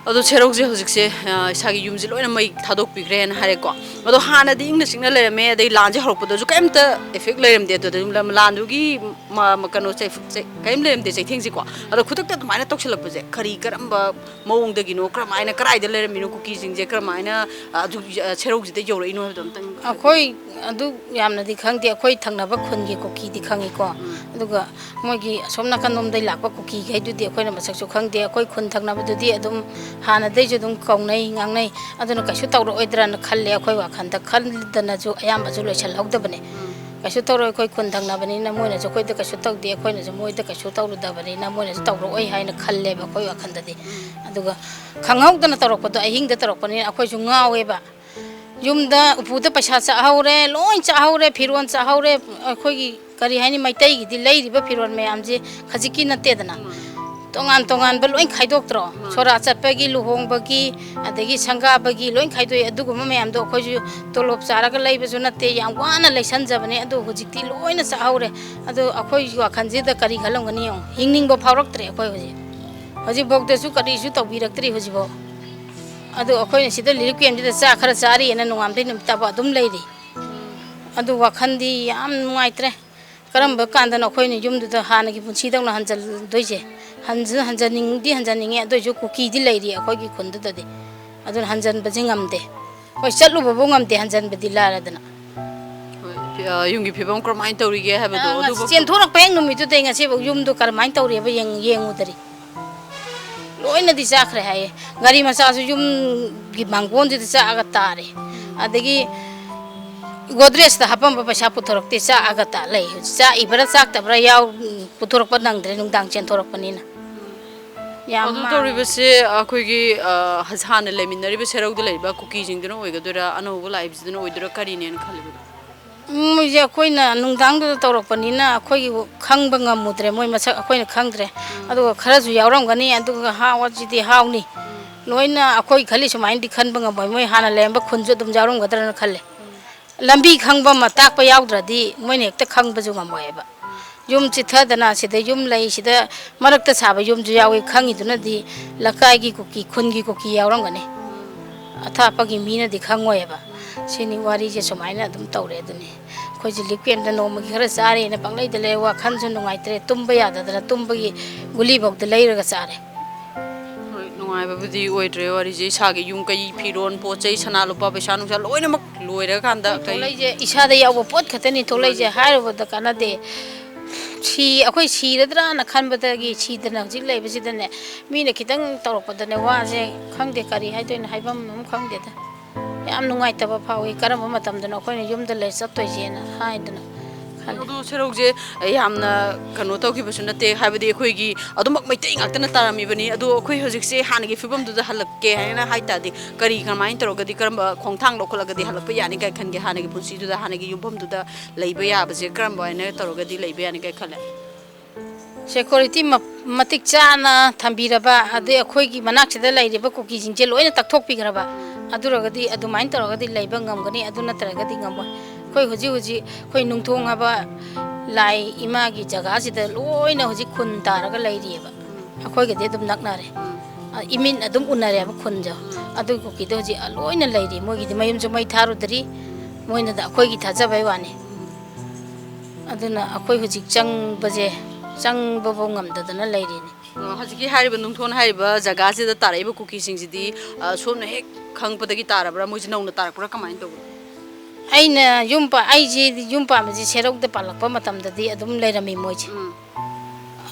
ꯑꯗꯣ ꯁꯦꯔꯧꯁꯦ ꯍꯧꯖꯤꯛꯁꯦ, ꯑ, ꯏꯁꯥꯒꯤ ꯌꯨꯝꯁꯦ ꯂꯣꯏꯅ ꯃꯩ ꯊꯥꯗꯣꯛꯄꯤꯈ꯭ꯔꯦꯅ ꯍꯥꯏꯔꯦꯀꯣ꯫ ꯑꯗꯣ ꯍꯥꯟꯅꯗꯤ ꯏꯪꯅ ꯆꯤꯛꯅ ꯂꯩꯔꯝꯃꯦ, ꯑꯗꯩ ꯂꯥꯟꯁꯦ ꯍꯧꯔꯛꯄꯗꯁꯨ ꯀꯩꯝꯇ effect ꯂꯩꯔꯝꯗꯦ꯫ ꯑꯗꯨꯗ ꯂꯥꯟꯗꯨꯒꯤ ꯃ-, ꯃ-, ꯀꯩꯅꯣ, ꯆꯩ-, ꯆꯩ-, ꯀꯔꯤꯝ ꯂꯩꯔꯝꯗꯦ ꯆꯩꯊꯦꯡꯁꯦꯀꯣ꯫ ꯑꯗꯣ ꯈꯨꯗꯛꯇ ꯑꯗꯨꯃꯥꯏꯅ ꯇꯧꯁꯤꯜꯂꯛꯄꯁꯦ ꯀꯔꯤ, ꯀꯔꯝꯕ ꯃꯑꯣꯡꯗꯒꯤꯅꯣ, ꯀꯔꯝꯍꯥꯏꯅ, ꯀꯗꯥꯏꯗ ꯂꯩꯔꯝꯃꯤꯅꯣ ꯀꯨꯀꯤꯁꯤꯡꯁꯦ, ꯀꯔꯝꯍꯥꯏꯅ, ꯑ, ꯑꯗꯨ, ꯑ, ꯁꯦꯔꯧꯁꯤꯗ ꯌꯧꯔꯛꯏꯅꯣ ꯍꯥꯏꯕꯗꯣ ꯑꯝꯇꯪ? ꯑꯩꯈꯣꯏ ꯑꯗꯨ ꯌꯥꯝꯅꯗꯤ ꯈꯪꯗꯦ, ꯑꯩꯈꯣꯏ ꯊꯪꯅꯕ ꯈꯨꯟꯒꯤ ꯀꯨꯀꯤꯗꯤ ꯈꯪꯉꯤꯀꯣ꯫ ꯎꯝ꯫ ꯑꯗꯨꯒ ꯃꯣꯏꯒꯤ ꯑꯁꯣꯝ ꯅꯥꯀꯟꯂꯣꯝꯗꯩ ꯂꯥꯛꯄ ꯀꯨꯀꯤꯈꯩꯗꯨꯗꯤ ꯑꯩꯈꯣꯏꯅ ꯃꯁꯛꯁꯨ ꯈꯪꯗꯦ꯫ ꯑꯩꯈꯣꯏ ꯈꯨꯟ ꯊꯪꯅꯕꯗꯨꯗꯤ ꯑꯗꯨꯝ ꯍꯥꯟꯅꯗꯩꯁꯨ ꯑꯗꯨꯝ ꯀꯧꯅꯩ ꯉꯥꯡꯅꯩ, ꯑꯗꯨꯅ ꯀꯩꯁꯨ ꯇꯧꯔꯛꯑꯣꯏꯗ꯭ꯔꯅ ꯈꯜꯂꯦ ꯑꯩꯈꯣꯏ ꯋꯥꯈꯜꯗ꯫ ꯈꯟꯗꯅꯁꯨ ꯑꯌꯥꯝꯕꯁꯨ ꯂꯣꯏꯁꯤꯜꯍꯧꯗꯕꯅꯦ꯫ ꯎꯝ꯫ ꯀꯩꯁꯨ ꯇꯧꯔꯣꯏ, ꯑꯩꯈꯣꯏ ꯈꯨꯟ ꯊꯪꯅꯕꯅꯤꯅ ꯃꯣꯏꯅꯁꯨ ꯑꯩꯈꯣꯏꯗ ꯀꯩꯁꯨ ꯇꯧꯗꯦ, ꯑꯩꯈꯣꯏꯅꯁꯨ ꯃꯣꯏꯗ ꯀꯩꯁꯨ ꯇꯧꯔꯨꯗꯕꯅꯤꯅ ꯃꯣꯏꯅꯁꯨ ꯇꯧꯔꯛꯑꯣꯏ ꯍꯥꯏꯅ ꯈꯜꯂꯦꯕ ꯑꯩꯈꯣꯏ ꯋꯥꯈꯜꯗꯗꯤ꯫ ꯎꯝ꯫ ꯑꯗꯨꯒ ꯈꯪꯍꯧꯗꯅ ꯇꯧꯔꯛꯄꯗꯣ, ꯑꯍꯤꯡꯗ ꯇꯧꯔꯛꯄꯅꯤꯅ ꯑꯩꯈꯣꯏꯁꯨ ꯉꯥꯎꯋꯦꯕ꯫ ꯌꯨꯝꯗ ꯎꯄꯨꯗ ꯄꯩꯁꯥ ꯆꯥꯍꯧꯔꯦ, ꯂꯣꯏ ꯆꯥꯍꯧꯔꯦ, ꯐꯤꯔꯣꯜ ꯆꯥꯍꯧꯔꯦ꯫ ꯑꯩꯈꯣꯏꯒꯤ ꯀꯔꯤ ꯍꯥꯏꯅꯤ, ꯃꯩꯇꯩꯒꯤꯗꯤ ꯂꯩꯔꯤꯕ ꯐꯤꯔꯣꯜ ꯃꯌꯥꯝꯁꯦ ꯈꯖꯤꯛꯀꯤ ꯅꯠꯇꯦꯗꯅ꯫ ꯎꯝ꯫ ꯇꯣꯉꯥꯟ ꯇꯣꯉꯥꯟꯕ ꯂꯣꯏ ꯈꯥꯏꯗꯣꯛꯇ꯭ꯔꯣ? ꯎꯝ꯫ ꯁꯣꯔꯥ ꯆꯠꯄꯒꯤ, ꯂꯨꯍꯣꯡꯕꯒꯤ, ꯑꯗꯒꯤ ꯁꯪꯒꯥꯕꯒꯤ ꯂꯣꯏ ꯈꯥꯏꯗꯣꯛꯑꯦ꯫ ꯑꯗꯨꯒꯨꯝꯕ ꯃꯌꯥꯝꯗꯣ ꯑꯩꯈꯣꯏꯁꯨ ꯇꯣꯂꯣꯞ ꯆꯥꯔꯒ ꯂꯩꯕꯁꯨ ꯅꯠꯇꯦ, ꯌꯥꯝ ꯋꯥꯅ ꯂꯩꯁꯟꯖꯕꯅꯦ꯫ ꯑꯗꯣ ꯍꯧꯖꯤꯛꯇꯤ ꯂꯣꯏꯅ ꯆꯥꯍꯧꯔꯦ꯫ ꯑꯗꯣ ꯑꯩꯈꯣꯏ ꯋꯥꯈꯜꯁꯤꯗ ꯀꯔꯤ ꯈꯜꯂꯝꯒꯅꯤ ꯌꯦꯡꯉꯣ, ꯍꯤꯡꯅꯤꯡꯕ ꯐꯥꯎꯔꯛꯇ꯭ꯔꯦ ꯑꯩꯈꯣꯏ ꯍꯧꯖꯤꯛ꯫ ꯍꯧꯖꯤꯛꯐꯥꯎꯗꯁꯨ ꯀꯔꯤꯁꯨ ꯇꯧꯕꯤꯔꯛꯇ꯭ꯔꯤ ꯍꯧꯖꯤꯛꯐꯥꯎ꯫ ꯑꯗꯣ ꯑꯩꯈꯣꯏꯅ ꯁꯤꯗ relief camp ꯁꯤꯗ ꯆꯥꯛ ꯈꯔ ꯆꯥꯔꯤꯑꯅ ꯅꯣꯡꯉꯥꯟꯕꯗꯩ ꯅꯨꯃꯤꯠ ꯇꯥꯕ ꯑꯗꯨꯝ ꯂꯩꯔꯤ꯫ ꯑꯗꯨ ꯋꯥꯈꯜꯗꯤ ꯌꯥꯝ ꯅꯨꯡꯉꯥꯏꯇ꯭ꯔꯦ꯫ ꯀꯔꯝꯕ ꯀꯥꯟꯗꯅꯣ ꯑꯩꯈꯣꯏꯅ ꯌꯨꯝꯗꯨꯗ ꯍꯥꯟꯅꯒꯤ ꯄꯨꯟꯁꯤꯗꯧꯅ ꯍꯟꯖꯤꯟꯗꯣꯏꯁꯦ? ꯍꯟꯖ-, ꯍꯟꯖꯟꯅꯤꯡꯗꯤ ꯍꯟꯖꯟꯅꯤꯡꯉꯦ, ꯑꯗꯨ ꯑꯣꯏꯁꯨ ꯀꯨꯀꯤꯗꯤ ꯂꯩꯔꯤ ꯑꯩꯈꯣꯏꯒꯤ ꯈꯨꯟꯗꯨꯗꯗꯤ꯫ ꯑꯗꯨꯅ ꯍꯟꯖꯟꯕꯁꯦ ꯉꯝꯗꯦ꯫ ꯍꯣꯏ, ꯆꯠꯂꯨꯕꯕꯨ ꯉꯝꯗꯦ, ꯍꯟꯖꯟꯕꯗꯤ ꯂꯥꯏꯔꯗꯅ꯫ ꯍꯣꯏ, ꯐꯤ-, ꯑ, ꯌꯨꯝꯒꯤ ꯐꯤꯕꯝ ꯀꯔꯝꯍꯥꯏꯅ ꯇꯧꯔꯤꯒꯦ ꯍꯥꯏꯕꯗꯣ, ꯑ, ꯉꯁꯤ ꯑꯗꯨꯕꯨ ꯆꯦꯟꯊꯣꯔꯛꯄ ꯍꯦꯛ ꯅꯨꯃꯤꯠꯇꯨꯗꯩ ꯉꯁꯤꯐꯥꯎ ꯌꯨꯝꯗꯣ ꯀꯔꯝꯍꯥꯏꯅ ꯇꯧꯔꯤꯑꯕ ꯌꯦꯡ-, ꯌꯦꯡꯉꯨꯗ꯭ꯔꯤ꯫ ꯂꯣꯏꯅꯗꯤ ꯆꯥꯈ꯭ꯔꯦ ꯍꯥꯏꯌꯦ꯫ ꯒꯥꯔꯤ ꯃꯆꯥꯁꯨ ꯌꯨꯝꯒꯤ ꯃꯥꯡꯒꯣꯟꯗꯨꯗ ꯆꯥꯛꯑꯒ ꯇꯥꯔꯦ꯫ ꯑꯗꯒꯤ ꯒꯣꯗ꯭ꯔꯦꯖꯇ ꯍꯥꯞꯄꯝꯕ ꯄꯩꯁꯥ ꯄꯨꯊꯣꯔꯛꯇꯦ꯫ ꯆꯥꯛꯑꯒ ꯇ ꯂꯩ꯫ ꯍꯧꯖꯤꯛ ꯆꯥꯛꯏꯕ꯭ꯔꯥ ꯆꯥꯛꯇꯕ꯭ꯔꯥ ꯌꯥꯎ-, ꯄꯨꯊꯣꯔꯛꯄ ꯅꯪꯗ꯭ꯔꯦ, ꯅꯨꯡꯗꯥꯡ ꯆꯦꯟꯊꯣꯔꯛꯄꯅꯤꯅ꯫ ꯌꯥꯝ ꯑꯗꯨ ꯃꯥꯡꯉꯦ꯫ ꯇꯧꯔꯤꯕꯁꯦ ꯑꯩꯈꯣꯏꯒꯤ, ꯑ, ꯍꯥꯟꯅ ꯂꯩꯃꯤꯟꯅꯔꯤꯕ ꯁꯦꯔꯧꯗ ꯂꯩꯔꯤꯕ ꯀꯨꯀꯤꯁꯤꯡꯗꯨꯅ ꯑꯣꯏꯒꯗꯣꯏꯔꯥ, ꯑꯅꯧꯕ ꯂꯥꯛꯏꯕꯁꯤꯗꯨꯅ ꯑꯣꯏꯗꯣꯏꯔꯥ, ꯀꯔꯤꯅꯦꯅ ꯈꯜꯂꯤꯕꯅꯣ? ꯎꯝ, ꯃꯣꯏꯁꯦ ꯑꯩꯈꯣꯏꯅ ꯅꯨꯡꯗꯥꯡꯗꯨꯗ ꯇꯧꯔꯛꯄꯅꯤꯅ ꯑꯩꯈꯣꯏꯒꯤ ꯈꯪꯕ ꯉꯝꯃꯨꯗ꯭ꯔꯦ, ꯃꯣꯏ ꯃꯁꯛ ꯑꯩꯈꯣꯏꯅ ꯈꯪꯗ꯭ꯔꯦ꯫ ꯎꯝ꯫ ꯑꯗꯨꯒ ꯈꯔꯁꯨ ꯌꯥꯎꯔꯝꯒꯅꯤ, ꯑꯗꯨꯒ ꯍꯥꯎ ꯑꯁꯤꯗꯤ ꯍꯥꯎꯅꯤ꯫ ꯎꯝ꯫ ꯂꯣꯏꯅ ꯑꯩꯈꯣꯏ ꯈꯜꯂꯤ ꯁꯨꯃꯥꯏꯅꯗꯤ ꯈꯟꯕ ꯉꯝꯃꯣꯏ, ꯃꯣꯏ ꯍꯥꯟꯅ ꯂꯩꯔꯝꯕ ꯈꯨꯟꯁꯨ ꯑꯗꯨꯝ ꯌꯥꯎꯔꯝꯒꯗ꯭ꯔꯅ ꯈꯜꯂꯦ꯫ ꯎꯝ꯫ ꯂꯝꯕꯤ ꯈꯪꯕ ꯑꯃ ꯇꯥꯛꯄ ꯌꯥꯎꯗ꯭ꯔꯗꯤ ꯃꯣꯏꯅ ꯍꯦꯛꯇ ꯈꯪꯕꯁꯨ ꯉꯝꯃꯣꯏꯕ꯫ ꯌꯨꯝ ꯆꯤꯊꯗꯅ ꯁꯤꯗ ꯌꯨꯝ ꯂꯩ, ꯁꯤꯗ ꯃꯔꯛꯇ ꯁꯥꯕ ꯌꯨꯝꯁꯨ ꯌꯥꯎꯏ, ꯈꯪꯉꯤꯗꯨꯅꯗꯤ ꯂꯩꯀꯥꯏꯒꯤ ꯀꯨꯀꯤ, ꯈꯨꯟꯒꯤ ꯀꯨꯀꯤ ꯌꯥꯎꯔꯝꯒꯅꯤ꯫ ꯑꯊꯥꯞꯄꯒꯤ ꯃꯤꯅꯗꯤ ꯈꯪꯉꯣꯏꯕ꯫ ꯁꯤꯅꯤ ꯋꯥꯔꯤꯁꯦ, ꯁꯨꯃꯥꯏꯅ ꯑꯗꯨꯝ ꯇꯧꯔꯦ ꯑꯗꯨꯅꯤ꯫ ꯑꯩꯈꯣꯏꯁꯦ ꯂꯤꯛ ꯀꯦꯝꯗ ꯅꯣꯡꯃꯒꯤ ꯈꯔ ꯆꯥꯔꯦꯅ ꯄꯪꯂꯩꯗ ꯂꯩ, ꯋꯥꯈꯜꯁꯨ ꯅꯨꯡꯉꯥꯏꯇ꯭ꯔꯦ, ꯇꯨꯝꯕ ꯌꯥꯗꯗꯅ ꯇꯨꯝꯕꯒꯤ ꯒꯨꯂꯤꯐꯥꯎꯗ ꯂꯩꯔꯒ ꯆꯥꯔꯦ꯫ ꯍꯣꯏ, ꯅꯨꯡꯉꯥꯏꯕꯕꯨꯗꯤ ꯑꯣꯏꯗ꯭ꯔꯦ ꯋꯥꯔꯤꯁꯦ꯫ ꯏꯁꯥꯒꯤ ꯌꯨꯝ ꯀꯩ, ꯐꯤꯔꯣꯟ, ꯄꯣꯠ ꯆꯩ, ꯁꯅꯥ ꯂꯨꯄꯥ, ꯄꯩꯁꯥ ꯅꯨꯡꯁꯥ ꯂꯣꯏꯅꯃꯛ ꯂꯣꯏꯔꯀꯥꯟꯗ ꯑꯩꯈꯣꯏ ꯀꯩ ꯊꯣꯛꯂꯛꯏꯁꯦ ꯏꯁꯥꯗ ꯌꯥꯎꯕ ꯄꯣꯠ ꯈꯛꯇꯅꯤ ꯊꯣꯛꯂꯛꯏꯁꯦ꯫ ꯃꯥꯅꯤ꯫ ꯍꯥꯏꯔꯨꯕꯗ ꯀꯥꯟꯅꯗꯦ꯫ ꯁꯤ, ꯑꯩꯈꯣꯏ ꯁꯤꯔꯗ꯭ꯔꯥꯅ ꯈꯟꯕꯗꯒꯤ ꯁꯤꯗꯅ ꯍꯧꯖꯤꯛ ꯂꯩꯕꯁꯤꯗꯅꯦ, ꯃꯤꯅ ꯈꯤꯇꯪ ꯇꯧꯔꯛꯄꯗꯅꯦ ꯋꯥꯁꯦ ꯈꯪꯗꯦ, ꯀꯔꯤ ꯍꯥꯏꯗꯣꯏꯅꯣ, ꯍꯥꯏꯐꯝ ꯑꯃ ꯈꯪꯗꯦꯗ꯫ ꯌꯥꯝ ꯅꯨꯡꯉꯥꯏꯇꯕ ꯐꯥꯎꯏ꯫ ꯀꯔꯝꯕ ꯃꯇꯝꯗꯅꯣ ꯑꯩꯈꯣꯏꯅ ꯌꯨꯝꯗ ꯂꯩ ꯆꯠꯇꯣꯏꯁꯦꯅ ꯍꯥꯏꯗꯅ ꯈꯜꯂꯤ꯫ ꯑꯗꯣ ꯁꯦꯔꯧꯁꯦ ꯌꯥꯝꯅ ꯀꯩꯅꯣ ꯇꯧꯈꯤꯕꯁꯨ ꯅꯠꯇꯦ, ꯍꯥꯏꯕꯗꯤ ꯑꯩꯈꯣꯏꯒꯤ ꯑꯗꯨꯃꯛ ꯃꯩꯇꯩ ꯉꯥꯛꯇꯅ ꯇꯥꯔꯝꯃꯤꯕꯅꯤ꯫ ꯑꯗꯣ ꯑꯩꯈꯣꯏ ꯍꯧꯖꯤꯛꯁꯦ ꯍꯥꯟꯅꯒꯤ ꯐꯤꯕꯝꯗꯨꯗ ꯍꯜꯂꯛꯀꯦ ꯍꯥꯏꯅ ꯍꯥꯏ ꯇꯥꯔꯗꯤ ꯀꯔꯤ, ꯀꯃꯥꯏꯅ ꯇꯧꯔꯒꯗꯤ, ꯀꯔꯝꯕ ꯈꯣꯡꯊꯥꯡ ꯂꯧꯈꯠꯂꯒꯗꯤ ꯍꯜꯂꯛꯄ ꯌꯥꯅꯤ ꯀꯥꯏ ꯈꯟꯒꯦ? ꯍꯥꯟꯅꯒꯤ ꯄꯨꯟꯁꯤꯗꯨꯗ, ꯍꯥꯟꯅꯒꯤ ꯌꯨꯝꯐꯝꯗꯨꯗ ꯂꯩꯕ ꯌꯥꯕꯁꯦ ꯀꯔꯝꯕ ꯍꯥꯏꯅ ꯇꯧꯔꯒꯗꯤ ꯂꯩꯕ ꯌꯥꯅꯤ ꯀꯥꯏ ꯈꯜꯂꯦ? ꯁꯦꯀ꯭ꯌꯨꯔꯤꯇꯤ ꯃ-, ꯃꯇꯤꯛ ꯆꯥꯅ ꯊꯝꯕꯤꯔꯕ, ꯑꯗꯩ ꯑꯩꯈꯣꯏꯒꯤ ꯃꯅꯥꯛꯁꯤꯗ ꯂꯩꯔꯤꯕ ꯀꯨꯀꯤꯁꯤꯡꯁꯦ ꯂꯣꯏꯅ ꯇꯛꯊꯣꯛꯄꯤꯈ꯭ꯔꯕ, ꯑꯗꯨꯔꯒꯗꯤ ꯑꯗꯨꯃꯥꯏꯅ ꯇꯧꯔꯒꯗꯤ ꯂꯩꯕ ꯉꯝꯒꯅꯤ, ꯑꯗꯨ ꯅꯠꯇ꯭ꯔꯒꯗꯤ ꯉꯝꯃꯣꯏ꯫ ꯑꯩꯈꯣꯏ ꯍꯧꯖꯤꯛ ꯍꯧꯖꯤꯛ ꯑꯩꯈꯣꯏ ꯅꯨꯡꯊꯣꯡ ꯍꯥꯏꯕ ꯂꯥꯏ ꯏꯃꯥꯒꯤ ꯖꯒꯥꯁꯤꯗ ꯂꯣꯏꯅ ꯍꯧꯖꯤꯛ ꯈꯨꯟ ꯇꯥꯔꯒ ꯂꯩꯔꯤꯑꯕ꯫ ꯑꯩꯈꯣꯏꯒꯗꯤ ꯑꯗꯨꯝ ꯅꯛꯅꯔꯦ꯫ ꯑ, ꯏꯃꯤꯠ ꯑꯗꯨꯝ ꯎꯅꯔꯦꯕ ꯈꯨꯟꯁꯦ꯫ ꯑꯗꯨ ꯀꯨꯀꯤꯗꯣ ꯍꯧꯖꯤꯛ ꯂꯣꯏꯅ ꯂꯩꯔꯤ꯫ ꯃꯣꯏꯒꯤꯗꯤ ꯃꯌꯨꯝꯁꯨ ꯃꯩ ꯊꯥꯔꯨꯗ꯭ꯔꯤ꯫ ꯃꯣꯏꯅꯗ ꯑꯩꯈꯣꯏꯒꯤ ꯊꯥꯖꯕꯩ ꯋꯥꯅꯤ꯫ ꯑꯗꯨꯅ ꯑꯩꯈꯣꯏ ꯍꯧꯖꯤꯛ ꯆꯪꯕꯁꯦ, ꯆꯪꯕꯐꯥꯎ ꯉꯝꯗꯗꯅ ꯂꯩꯔꯤꯅꯤ꯫ ꯑ, ꯍꯧꯖꯤꯛꯀꯤ ꯍꯥꯏꯔꯤꯕ ꯅꯨꯡꯊꯣꯟ ꯍꯥꯏꯔꯤꯕ ꯖꯒꯥꯁꯤꯗ ꯇꯥꯔꯛꯏꯕ ꯀꯨꯀꯤꯁꯤꯡꯁꯤꯗꯤ, ꯑ, ꯁꯣꯝꯅ ꯍꯦꯛ ꯈꯪꯉꯛꯄꯗꯒꯤ ꯇꯥꯔꯕ꯭ꯔꯥ? ꯃꯣꯏꯁꯦ ꯅꯧꯅ ꯇꯥꯔꯛꯄ꯭ꯔꯥ? ꯀꯃꯥꯏꯅ ꯇꯧꯕꯅꯣ? ꯑꯩꯅ ꯌꯨꯝ ꯄꯥ-, ꯑꯩꯁꯦ ꯌꯨꯝ ꯄꯥꯟꯕꯁꯦ ꯁꯦꯔꯧꯗ ꯄꯥꯜꯂꯛꯄ ꯃꯇꯝꯗꯗꯤ ꯑꯗꯨꯝ ꯂꯩꯔꯝꯃꯤ ꯃꯣꯏꯁꯦ꯫ ꯎꯝ꯫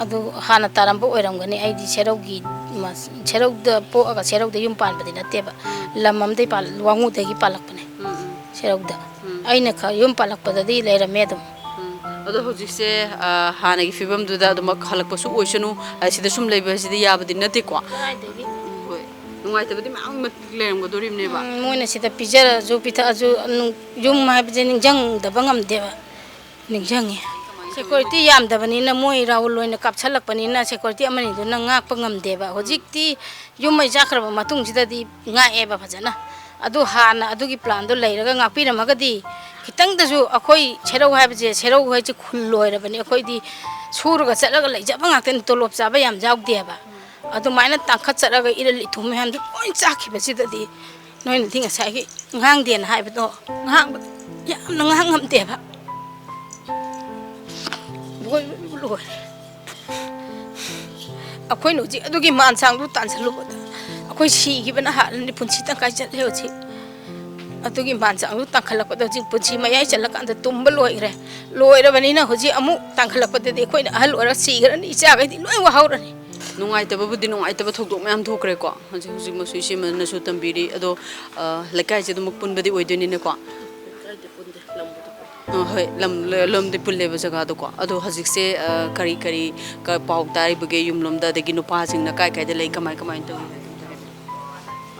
ꯑꯗꯨ ꯍꯥꯟꯅ ꯇꯥꯔꯝꯕ ꯑꯣꯏꯔꯝꯒꯅꯤ꯫ ꯑꯩꯗꯤ ꯁꯦꯔꯧꯒꯤ ꯃ-, ꯁꯦꯔꯧꯗ ꯄꯣꯛꯑꯒ ꯁꯦꯔꯧꯗ ꯌꯨꯝ ꯄꯥꯟꯕꯗꯤ ꯅꯠꯇꯦꯕ꯫ ꯎꯝ꯫ ꯂꯝ ꯑꯃꯗꯒꯤ ꯄꯥꯜ-, ꯋꯥꯉꯨꯗꯒꯤ ꯄꯥꯜꯂꯛꯄꯅꯦ꯫ ꯎꯝ, ꯎꯝ꯫ ꯁꯦꯔꯧꯗ꯫ ꯎꯝ꯫ ꯑꯩꯅ ꯈ-, ꯌꯨꯝ ꯄꯥꯜꯂꯛꯄꯗꯗꯤ ꯂꯩꯔꯝꯃꯦ ꯑꯗꯨꯝ꯫ ꯎꯝ꯫ ꯑꯗꯣ ꯍꯧꯖꯤꯛꯁꯦ, ꯑ, ꯍꯥꯟꯅꯒꯤ ꯐꯤꯕꯝꯗꯨꯗ ꯑꯗꯨꯃꯛ ꯍꯜꯂꯛꯄꯁꯨ ꯑꯣꯏꯁꯅꯨ, ꯑ, ꯁꯤꯗ ꯁꯨꯝ ꯂꯩꯕ ꯍꯥꯏꯁꯤꯗꯤ ꯌꯥꯕꯗꯤ ꯅꯠꯇꯦꯀꯣ꯫ ꯀꯗꯥꯏꯗꯒꯤ? ꯎꯝ, ꯍꯣꯏ꯫ ꯅꯨꯡꯉꯥꯏꯇꯕꯗꯤ ꯃꯌꯥꯝ ꯑꯃ ꯂꯩꯔꯝꯒꯗꯣꯔꯤꯕꯅꯦꯕ꯫ ꯎꯝ, ꯃꯣꯏꯅ ꯁꯤꯗ ꯄꯤꯖꯔꯁꯨ ꯄꯤꯊꯛꯑꯁꯨ, ꯅꯨꯡ-, ꯌꯨꯝ ꯍꯥꯏꯕꯁꯦ ꯅꯤꯡꯁꯤꯡꯗꯕ ꯉꯝꯗꯦꯕ꯫ ꯅꯤꯡꯁꯤꯡꯉꯤ꯫ Security ꯌꯥꯝꯗꯕꯅꯤꯅ ꯃꯣꯏ ꯔꯥꯍꯨꯜ ꯑꯣꯏꯅ ꯀꯥꯞꯁꯜꯂꯛꯄꯅꯤꯅ security ꯑꯃꯅꯤꯗꯨꯅ ꯉꯥꯛꯄ ꯉꯝꯗꯦꯕ꯫ ꯍꯧꯖꯤꯛꯇꯤ ꯌꯨꯝ ꯃꯩ ꯆꯥꯛꯈ꯭ꯔꯕ ꯃꯇꯨꯡꯁꯤꯗꯗꯤ ꯉꯥꯛꯑꯦꯕ ꯐꯖꯅ꯫ ꯑꯗꯨ ꯍꯥꯟꯅ ꯑꯗꯨꯒꯤ planꯗꯣ ꯂꯩꯔꯒ ꯉꯥꯛꯄꯤꯔꯝꯃꯒꯗꯤ ꯈꯤꯇꯪꯗꯁꯨ ꯑꯩꯈꯣꯏ ꯁꯦꯔꯧ ꯍꯥꯏꯕꯁꯦ, ꯁꯦꯔꯧ ꯍꯥꯏꯁꯦ ꯈꯨꯜ ꯑꯣꯏꯔꯕꯅꯤ꯫ ꯑꯩꯈꯣꯏꯗꯤ ꯁꯨꯔꯒ ꯆꯠꯂꯒ ꯂꯩꯖꯕ ꯉꯥꯛꯇꯅꯤ, ꯇꯣꯂꯣꯞ ꯆꯥꯕ ꯌꯥꯝ ꯌꯥꯎꯗꯦꯕ꯫ ꯑꯗꯨꯃꯥꯏꯅ ꯇꯥꯡꯈꯠꯆꯔꯒ ꯏꯔꯜ ꯏꯊꯨꯝ ꯃꯌꯥꯝꯗꯣ ꯂꯣꯏ ꯆꯥꯛꯈꯤꯕꯁꯤꯗꯗꯤ ꯅꯣꯏꯅꯗꯤ ꯉꯁꯥꯏꯒꯤ ꯉꯥꯡꯗꯦꯅ ꯍꯥꯏꯕꯗꯣ, ꯉꯥꯡꯕ ꯌꯥꯝꯅ ꯉꯥꯡ ꯉꯝꯗꯦꯕ꯫ ꯂꯣꯏꯕꯕꯨ ꯂꯣꯏꯔꯦ꯫ ꯑꯩꯈꯣꯏꯅ ꯍꯧꯖꯤꯛ ꯑꯗꯨꯒꯤ ꯃꯥꯟ ꯆꯥꯡꯗꯨ ꯇꯥꯟꯁꯤꯜꯂꯨꯕꯗ ꯑꯩꯈꯣꯏ ꯁꯤꯈꯤꯕꯅ ꯍꯥꯜꯂꯅꯤ, ꯄꯨꯟꯁꯤ ꯇꯪꯈꯥꯏ ꯆꯠꯂꯦ ꯍꯧꯖꯤꯛ꯫ ꯑꯗꯨꯒꯤ ꯃꯥꯟ ꯆꯥꯡꯗꯨ ꯇꯥꯟꯈꯠꯂꯛꯄꯗ ꯍꯧꯖꯤꯛ ꯄꯨꯟꯁꯤ ꯃꯌꯥꯏ ꯆꯜꯂꯀꯥꯟꯗ ꯇꯨꯝꯕ ꯂꯣꯏꯈ꯭ꯔꯦ꯫ ꯂꯣꯏꯔꯕꯅꯤꯅ ꯍꯧꯖꯤꯛ ꯑꯃꯨꯛ ꯇꯥꯟꯈꯠꯂꯛꯄꯗꯗꯤ ꯑꯩꯈꯣꯏꯅ ꯑꯍꯜ ꯑꯣꯏꯔ ꯁꯤꯈ꯭ꯔꯅꯤ, ꯏꯆꯥꯈꯩꯗꯤ ꯂꯣꯏ ꯋꯥꯍꯧꯔꯅꯤ꯫ ꯅꯨꯡꯉꯥꯏꯇꯕꯕꯨꯗꯤ ꯅꯨꯡꯉꯥꯏꯇꯕ ꯊꯧꯗꯣꯛ ꯃꯌꯥꯝ ꯊꯣꯛꯈ꯭ꯔꯦꯀꯣ꯫ ꯍꯧꯖꯤꯛ, ꯍꯧꯖꯤꯛꯃꯛꯁꯨ ꯏꯆꯦ ꯑꯃꯅꯁꯨ ꯇꯝꯕꯤꯔꯤ꯫ ꯑꯗꯣ, ꯑ, ꯂꯩꯀꯥꯏꯁꯦ ꯑꯗꯨꯃꯛ ꯄꯨꯟꯕꯗꯤ ꯑꯣꯏꯗꯣꯏꯅꯤꯅꯀꯣ? ꯂꯩꯀꯥꯏꯗꯤ ꯄꯨꯟꯗꯦ, ꯂꯝꯕꯨꯗꯤ ꯄꯨꯜꯂꯦ꯫ ꯑ, ꯍꯣꯏ, ꯂꯝ, ꯂꯝꯗꯤ ꯄꯨꯜꯂꯦꯕ ꯖꯒꯥꯗꯣꯀꯣ꯫ ꯑꯗꯣ ꯍꯧꯖꯤꯛꯁꯦ, ꯑ, ꯀꯔꯤ ꯀꯔꯤ ꯀ-, ꯄꯥꯎ ꯇꯥꯔꯤꯕꯒꯦ ꯌꯨꯝꯂꯣꯝꯗ, ꯑꯗꯒꯤ ꯅꯨꯄꯥꯁꯤꯡꯅ ꯀꯥꯏ ꯀꯥꯏꯗ ꯂꯩ, ꯀꯃꯥꯏ ꯀꯃꯥꯏꯅ ꯇꯧꯔꯤ?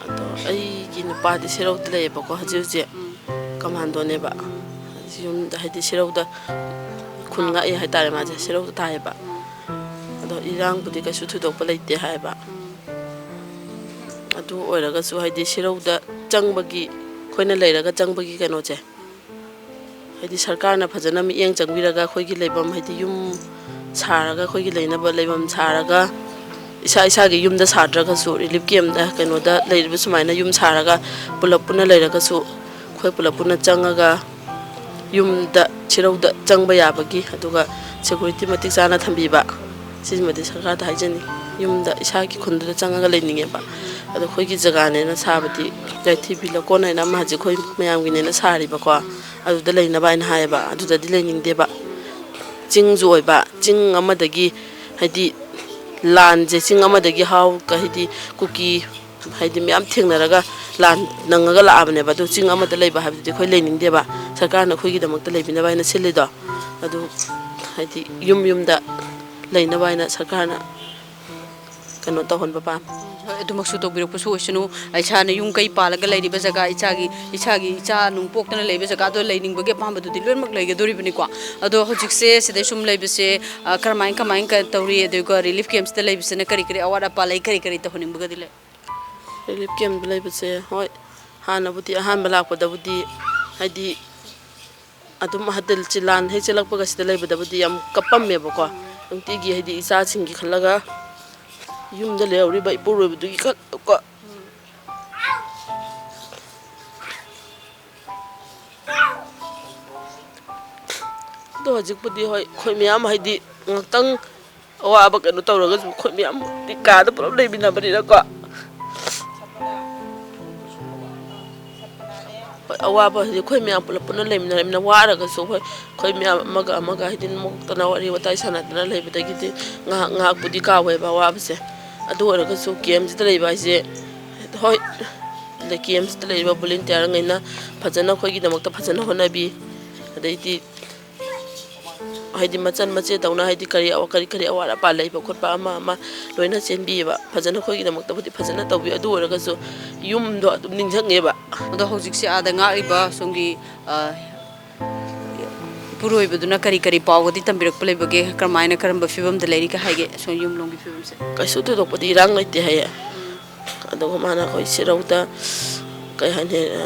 ꯑꯗꯣ ꯑꯩꯒꯤ ꯅꯨꯄꯥꯗꯤ ꯁꯦꯔꯧꯗ ꯂꯩꯌꯦꯕꯀꯣ, ꯍꯧꯖꯤꯛ ꯍꯧꯖꯤꯛ꯫ ꯎꯝ꯫ ꯀꯃꯥꯟꯗꯣꯅꯦꯕ꯫ ꯎꯝ꯫ ꯌꯨꯝꯗ, ꯍꯥꯏꯗꯤ ꯁꯦꯔꯧꯗ ꯈꯨꯟ ꯉꯥꯛꯑꯦ ꯍꯥꯏꯇꯥꯔꯦ ꯃꯥꯁꯦ, ꯎꯝ꯫ ꯁꯦꯔꯧꯗ ꯇꯥꯏꯌꯦꯕ꯫ ꯎꯝ꯫ ꯑꯗꯣ ꯏꯔꯥꯡꯕꯨꯗꯤ ꯀꯩꯁꯨ ꯊꯣꯏꯗꯣꯛꯄ ꯂꯩꯇꯦ ꯍꯥꯏꯌꯦꯕ꯫ ꯎꯝ꯫ ꯑꯗꯨ ꯑꯣꯏꯔꯒꯁꯨ ꯍꯥꯏꯗꯤ ꯁꯦꯔꯧꯗ ꯆꯪꯕꯒꯤ, ꯑꯩꯈꯣꯏꯅ ꯂꯩꯔꯒ ꯆꯪꯕꯒꯤ ꯀꯩꯅꯣꯁꯦ, ꯍꯥꯏꯗꯤ ꯁꯔꯀꯥꯔꯅ ꯐꯖꯅ ꯃꯤꯠꯌꯦꯡ ꯆꯪꯕꯤꯔꯒ ꯑꯩꯈꯣꯏꯒꯤ ꯂꯩꯐꯝ, ꯍꯥꯏꯗꯤ ꯌꯨꯝ ꯁꯥꯔꯒ, ꯑꯩꯈꯣꯏꯒꯤ ꯂꯩꯅꯕ ꯂꯩꯐꯝ ꯁꯥꯔꯒ, ꯏꯁꯥ ꯏꯁꯥꯒꯤ ꯌꯨꯝꯗ ꯁꯥꯗ꯭ꯔꯒꯁꯨ relief campꯇ, ꯀꯩꯅꯣꯗ ꯂꯩꯔꯤꯕ ꯁꯨꯃꯥꯏꯅ ꯌꯨꯝ ꯁꯥꯔꯒ ꯄꯨꯂꯞ ꯄꯨꯟꯅ ꯂꯩꯔꯒꯁꯨ ꯑꯩꯈꯣꯏ ꯄꯨꯂꯞ ꯄꯨꯟꯅ ꯆꯪꯉꯒ ꯌꯨꯝꯗ, ꯁꯦꯔꯧꯗ ꯆꯪꯕ ꯌꯥꯕꯒꯤ, ꯑꯗꯨꯒ security ꯃꯇꯤꯛ ꯆꯥꯅ ꯊꯝꯕꯤꯕ, ꯁꯤꯃꯗꯤ ꯁꯔꯀꯥꯔꯗ ꯍꯥꯏꯖꯅꯤꯡꯉꯤ꯫ ꯌꯨꯝꯗ ꯏꯁꯥꯒꯤ ꯈꯨꯟꯗꯨꯗ ꯆꯪꯉꯒ ꯂꯩꯅꯤꯡꯉꯦꯕ꯫ ꯑꯗꯣ ꯑꯩꯈꯣꯏꯒꯤ ꯖꯒꯥꯅꯦꯅ ꯁꯥꯕꯗꯤ, ꯌꯥꯏꯊꯤꯕꯤ ꯂꯧꯀꯣꯟ ꯍꯥꯏꯅ ꯑꯃ ꯍꯧꯖꯤꯛ ꯑꯩꯈꯣꯏ ꯃꯌꯥꯝꯒꯤꯅꯦꯅ ꯁꯥꯔꯤꯕꯀꯣ, ꯑꯗꯨꯗ ꯂꯩꯅꯕ ꯍꯥꯏꯅ ꯍꯥꯏꯌꯦꯕ꯫ ꯑꯗꯨꯗꯗꯤ ꯂꯩꯅꯤꯡꯗꯦꯕ꯫ ꯆꯤꯡꯁꯨ ꯑꯣꯏꯕ, ꯆꯤꯡ ꯑꯃꯗꯒꯤ, ꯍꯥꯏꯗꯤ, ꯂꯥꯟꯁꯦ ꯆꯤꯡ ꯑꯃꯗꯒꯤ ꯍꯥꯎ, ꯍꯥꯏꯗꯤ, ꯀꯨꯀꯤ, ꯍꯥꯏꯗꯤ, ꯃꯌꯥꯝ ꯊꯦꯡꯅꯔꯒ ꯂꯥꯟ ꯅꯪꯉꯒ ꯂꯥꯛꯑꯕꯅꯦꯕ꯫ ꯑꯗꯨ ꯆꯤꯡ ꯑꯃꯗ ꯂꯩꯕ ꯍꯥꯏꯕꯗꯨꯗꯤ ꯑꯩꯈꯣꯏ ꯂꯩꯅꯤꯡꯗꯦꯕ꯫ ꯁꯔꯀꯥꯔꯅ ꯑꯩꯈꯣꯏꯒꯤꯗꯃꯛꯇ ꯂꯩꯕꯤꯅꯕ ꯍꯥꯏꯅ ꯁꯤꯜꯂꯤꯗꯣ, ꯑꯗꯨ ꯍꯥꯏꯗꯤ ꯌꯨꯝ ꯌꯨꯝꯗ ꯂꯩꯅꯕ ꯍꯥꯏꯅ ꯁꯔꯀꯥꯔꯅ ꯀꯩꯅꯣ ꯇꯧꯍꯟꯕ ꯄꯥꯝꯃꯤ꯫ ꯍꯣꯏ, ꯑꯗꯨꯃꯛꯁꯨ ꯇꯧꯕꯤꯔꯛꯄꯁꯨ ꯑꯣꯏꯁꯅꯨ꯫ ꯏꯁꯥꯅ ꯌꯨꯝ ꯀꯩ ꯄꯥꯜꯂꯒ ꯂꯩꯔꯤꯕ ꯖꯒꯥ, ꯏꯆꯥꯒꯤ, ꯏꯁꯥꯒꯤ ꯏꯆꯥ ꯅꯨꯡ ꯄꯣꯛꯇꯅ ꯂꯩꯕ ꯖꯒꯥꯗꯣ ꯂꯩꯅꯤꯡꯕꯒꯤ ꯑꯄꯥꯝꯕꯗꯨꯗꯤ ꯂꯣꯏꯅꯃꯛ ꯂꯩꯒꯗꯣꯔꯤꯕꯅꯤꯀꯣ꯫ ꯑꯗꯣ ꯍꯧꯖꯤꯛꯁꯦ ꯁꯤꯗ ꯁꯨꯝ ꯂꯩꯕꯁꯦ, ꯑ, ꯀꯔꯝꯍꯥꯏ ꯀꯃꯥꯏꯅ ꯀ-, ꯇꯧꯔꯤ? ꯑꯗꯨꯒ ꯔꯤꯂꯤꯐ ꯀꯦꯝꯞꯁꯤꯗ ꯂꯩꯕꯁꯤꯅ ꯀꯔꯤ ꯀꯔꯤ ꯑꯋꯥꯠ ꯑꯄꯥ ꯂꯩ, ꯀꯔꯤ ꯀꯔꯤ ꯇꯧꯍꯟꯅꯤꯡꯕꯒꯗꯤ ꯂꯩ? ꯔꯤꯂꯤꯐ ꯀꯦꯝꯞꯇ ꯂꯩꯕꯁꯦ, ꯍꯣꯏ, ꯍꯥꯟꯅꯕꯨꯗꯤ ꯑꯍꯥꯟꯕ ꯂꯥꯛꯄꯗꯕꯨꯗꯤ ꯍꯥꯏꯗꯤ ꯑꯗꯨꯝ ꯍꯥꯏꯗꯤ ꯆꯤꯂꯥꯟ ꯍꯦꯛ ꯆꯦꯜꯂꯛꯄꯒ ꯁꯤꯗ ꯂꯩꯕꯗꯕꯨꯗꯤ ꯌꯥꯝ ꯀꯞꯄꯝꯃꯦꯕꯀꯣ꯫ ꯅꯨꯡꯇꯤꯒꯤ ꯍꯥꯏꯗꯤ ꯏꯆꯥꯁꯤꯡꯒꯤ ꯈꯜꯂꯒ ꯌꯨꯝꯗ ꯂꯩꯍꯧꯔꯤꯕ ꯏꯄꯨꯔꯣꯏꯕꯗꯨꯒꯤ ꯈꯛ ꯀꯣ꯫ ꯑꯗꯣ ꯍꯧꯖꯤꯛꯄꯨꯗꯤ ꯍꯣꯏ ꯑꯩꯈꯣꯏ ꯃꯌꯥꯝ ꯍꯥꯏꯗꯤ ꯉꯥꯛꯇꯪ ꯑꯋꯥꯕ ꯀꯩꯅꯣ ꯇꯧꯔꯒꯁꯨ ꯑꯩꯈꯣꯏ ꯃꯌꯥꯝ ꯀꯥꯗ ꯄꯨꯂꯞ ꯂꯩꯃꯤꯟꯅꯕꯅꯤꯅꯀꯣ꯫ ꯍꯣꯏ, ꯑꯋꯥꯕ ꯍꯥꯏꯗꯤ ꯑꯩꯈꯣꯏ ꯃꯌꯥꯝ ꯄꯨꯂꯞ ꯄꯨꯟꯅ ꯂꯩꯃꯤꯟꯅꯔꯕꯅꯤꯅ ꯋꯥꯔꯒꯁꯨ ꯍꯣꯏ ꯑꯩꯈꯣꯏ ꯃꯌꯥꯝ ꯑꯃꯒ ꯑꯃꯒ ꯍꯥꯏꯗꯤ ꯅꯣꯛꯇꯅ ꯋꯥꯔꯤ ꯋꯥꯇꯥꯏ ꯁꯥꯟꯅꯗꯅ ꯂꯩꯕꯗꯒꯤꯗꯤ ꯉꯥꯏꯍꯥꯛ ꯉꯥꯏꯍꯥꯛꯄꯨꯗꯤ ꯀꯥꯎꯋꯦꯕ ꯑꯋꯥꯕꯁꯦ꯫ ꯑꯗꯨ ꯑꯣꯏꯔꯒꯁꯨ ꯀꯦꯝꯁꯤꯗ ꯂꯩꯕ ꯍꯥꯏꯁꯦ ꯍꯣꯏ, ꯑꯗ ꯀꯦꯝꯁꯤꯗ ꯂꯩꯔꯤꯕ ꯚꯣꯂꯨꯟꯇꯤꯌꯥꯔꯉꯩꯅ ꯐꯖꯅ ꯑꯩꯈꯣꯏꯒꯤꯗꯃꯛꯇ ꯐꯖꯅ ꯍꯣꯠꯅꯕꯤ꯫ ꯑꯗꯩꯗꯤ ꯍꯥꯏꯗꯤ ꯃꯆꯟ ꯃꯆꯦ ꯇꯧꯅ ꯍꯥꯏꯗꯤ ꯀꯔꯤ ꯑꯋꯥ-, ꯀꯔꯤ ꯀꯔꯤ ꯑꯋꯥꯠ ꯑꯄꯥ ꯂꯩꯕ ꯈꯣꯠꯄ ꯑꯃ ꯑꯃ ꯂꯣꯏꯅ ꯆꯦꯟꯕꯤꯌꯦꯕ꯫ ꯐꯖꯅ ꯑꯩꯈꯣꯏꯒꯤꯗꯃꯛꯇꯕꯨꯗꯤ ꯐꯖꯅ ꯇꯧꯕꯤ꯫ ꯑꯗꯨ ꯑꯣꯏꯔꯒꯁꯨ ꯌꯨꯝꯗꯣ ꯑꯗꯨꯝ ꯅꯤꯡꯁꯤꯡꯉꯦꯕ꯫ ꯑꯗꯣ ꯍꯧꯖꯤꯛꯁꯦ ꯑꯥꯗ ꯉꯥꯛꯏꯕ ꯁꯣꯝꯒꯤ, ꯑ, ꯏꯄꯨꯔꯣꯏꯕꯗꯨꯅ ꯀꯔꯤ ꯀꯔꯤ ꯄꯥꯎꯒꯗꯤ ꯇꯝꯕꯤꯔꯛꯄ ꯂꯩꯕꯒꯦ? ꯀꯔꯝꯍꯥꯏꯅ, ꯀꯔꯝꯕ ꯐꯤꯕꯝꯗ ꯂꯩꯔꯤꯒꯦ ꯍꯥꯏꯒꯦ ꯁꯣꯝ ꯌꯨꯝ ꯂꯣꯝꯒꯤ ꯐꯤꯕꯝꯁꯦ? ꯀꯩꯁꯨ ꯊꯣꯏꯗꯣꯛꯄꯗꯤ ꯏꯔꯥꯡ ꯂꯩꯇꯦ ꯍꯥꯏꯌꯦ꯫ ꯑꯗꯨꯒ ꯃꯥꯅ ꯑꯩꯈꯣꯏ ꯁꯦꯔꯧꯗ ꯀꯩ ꯍꯥꯏꯅꯤ,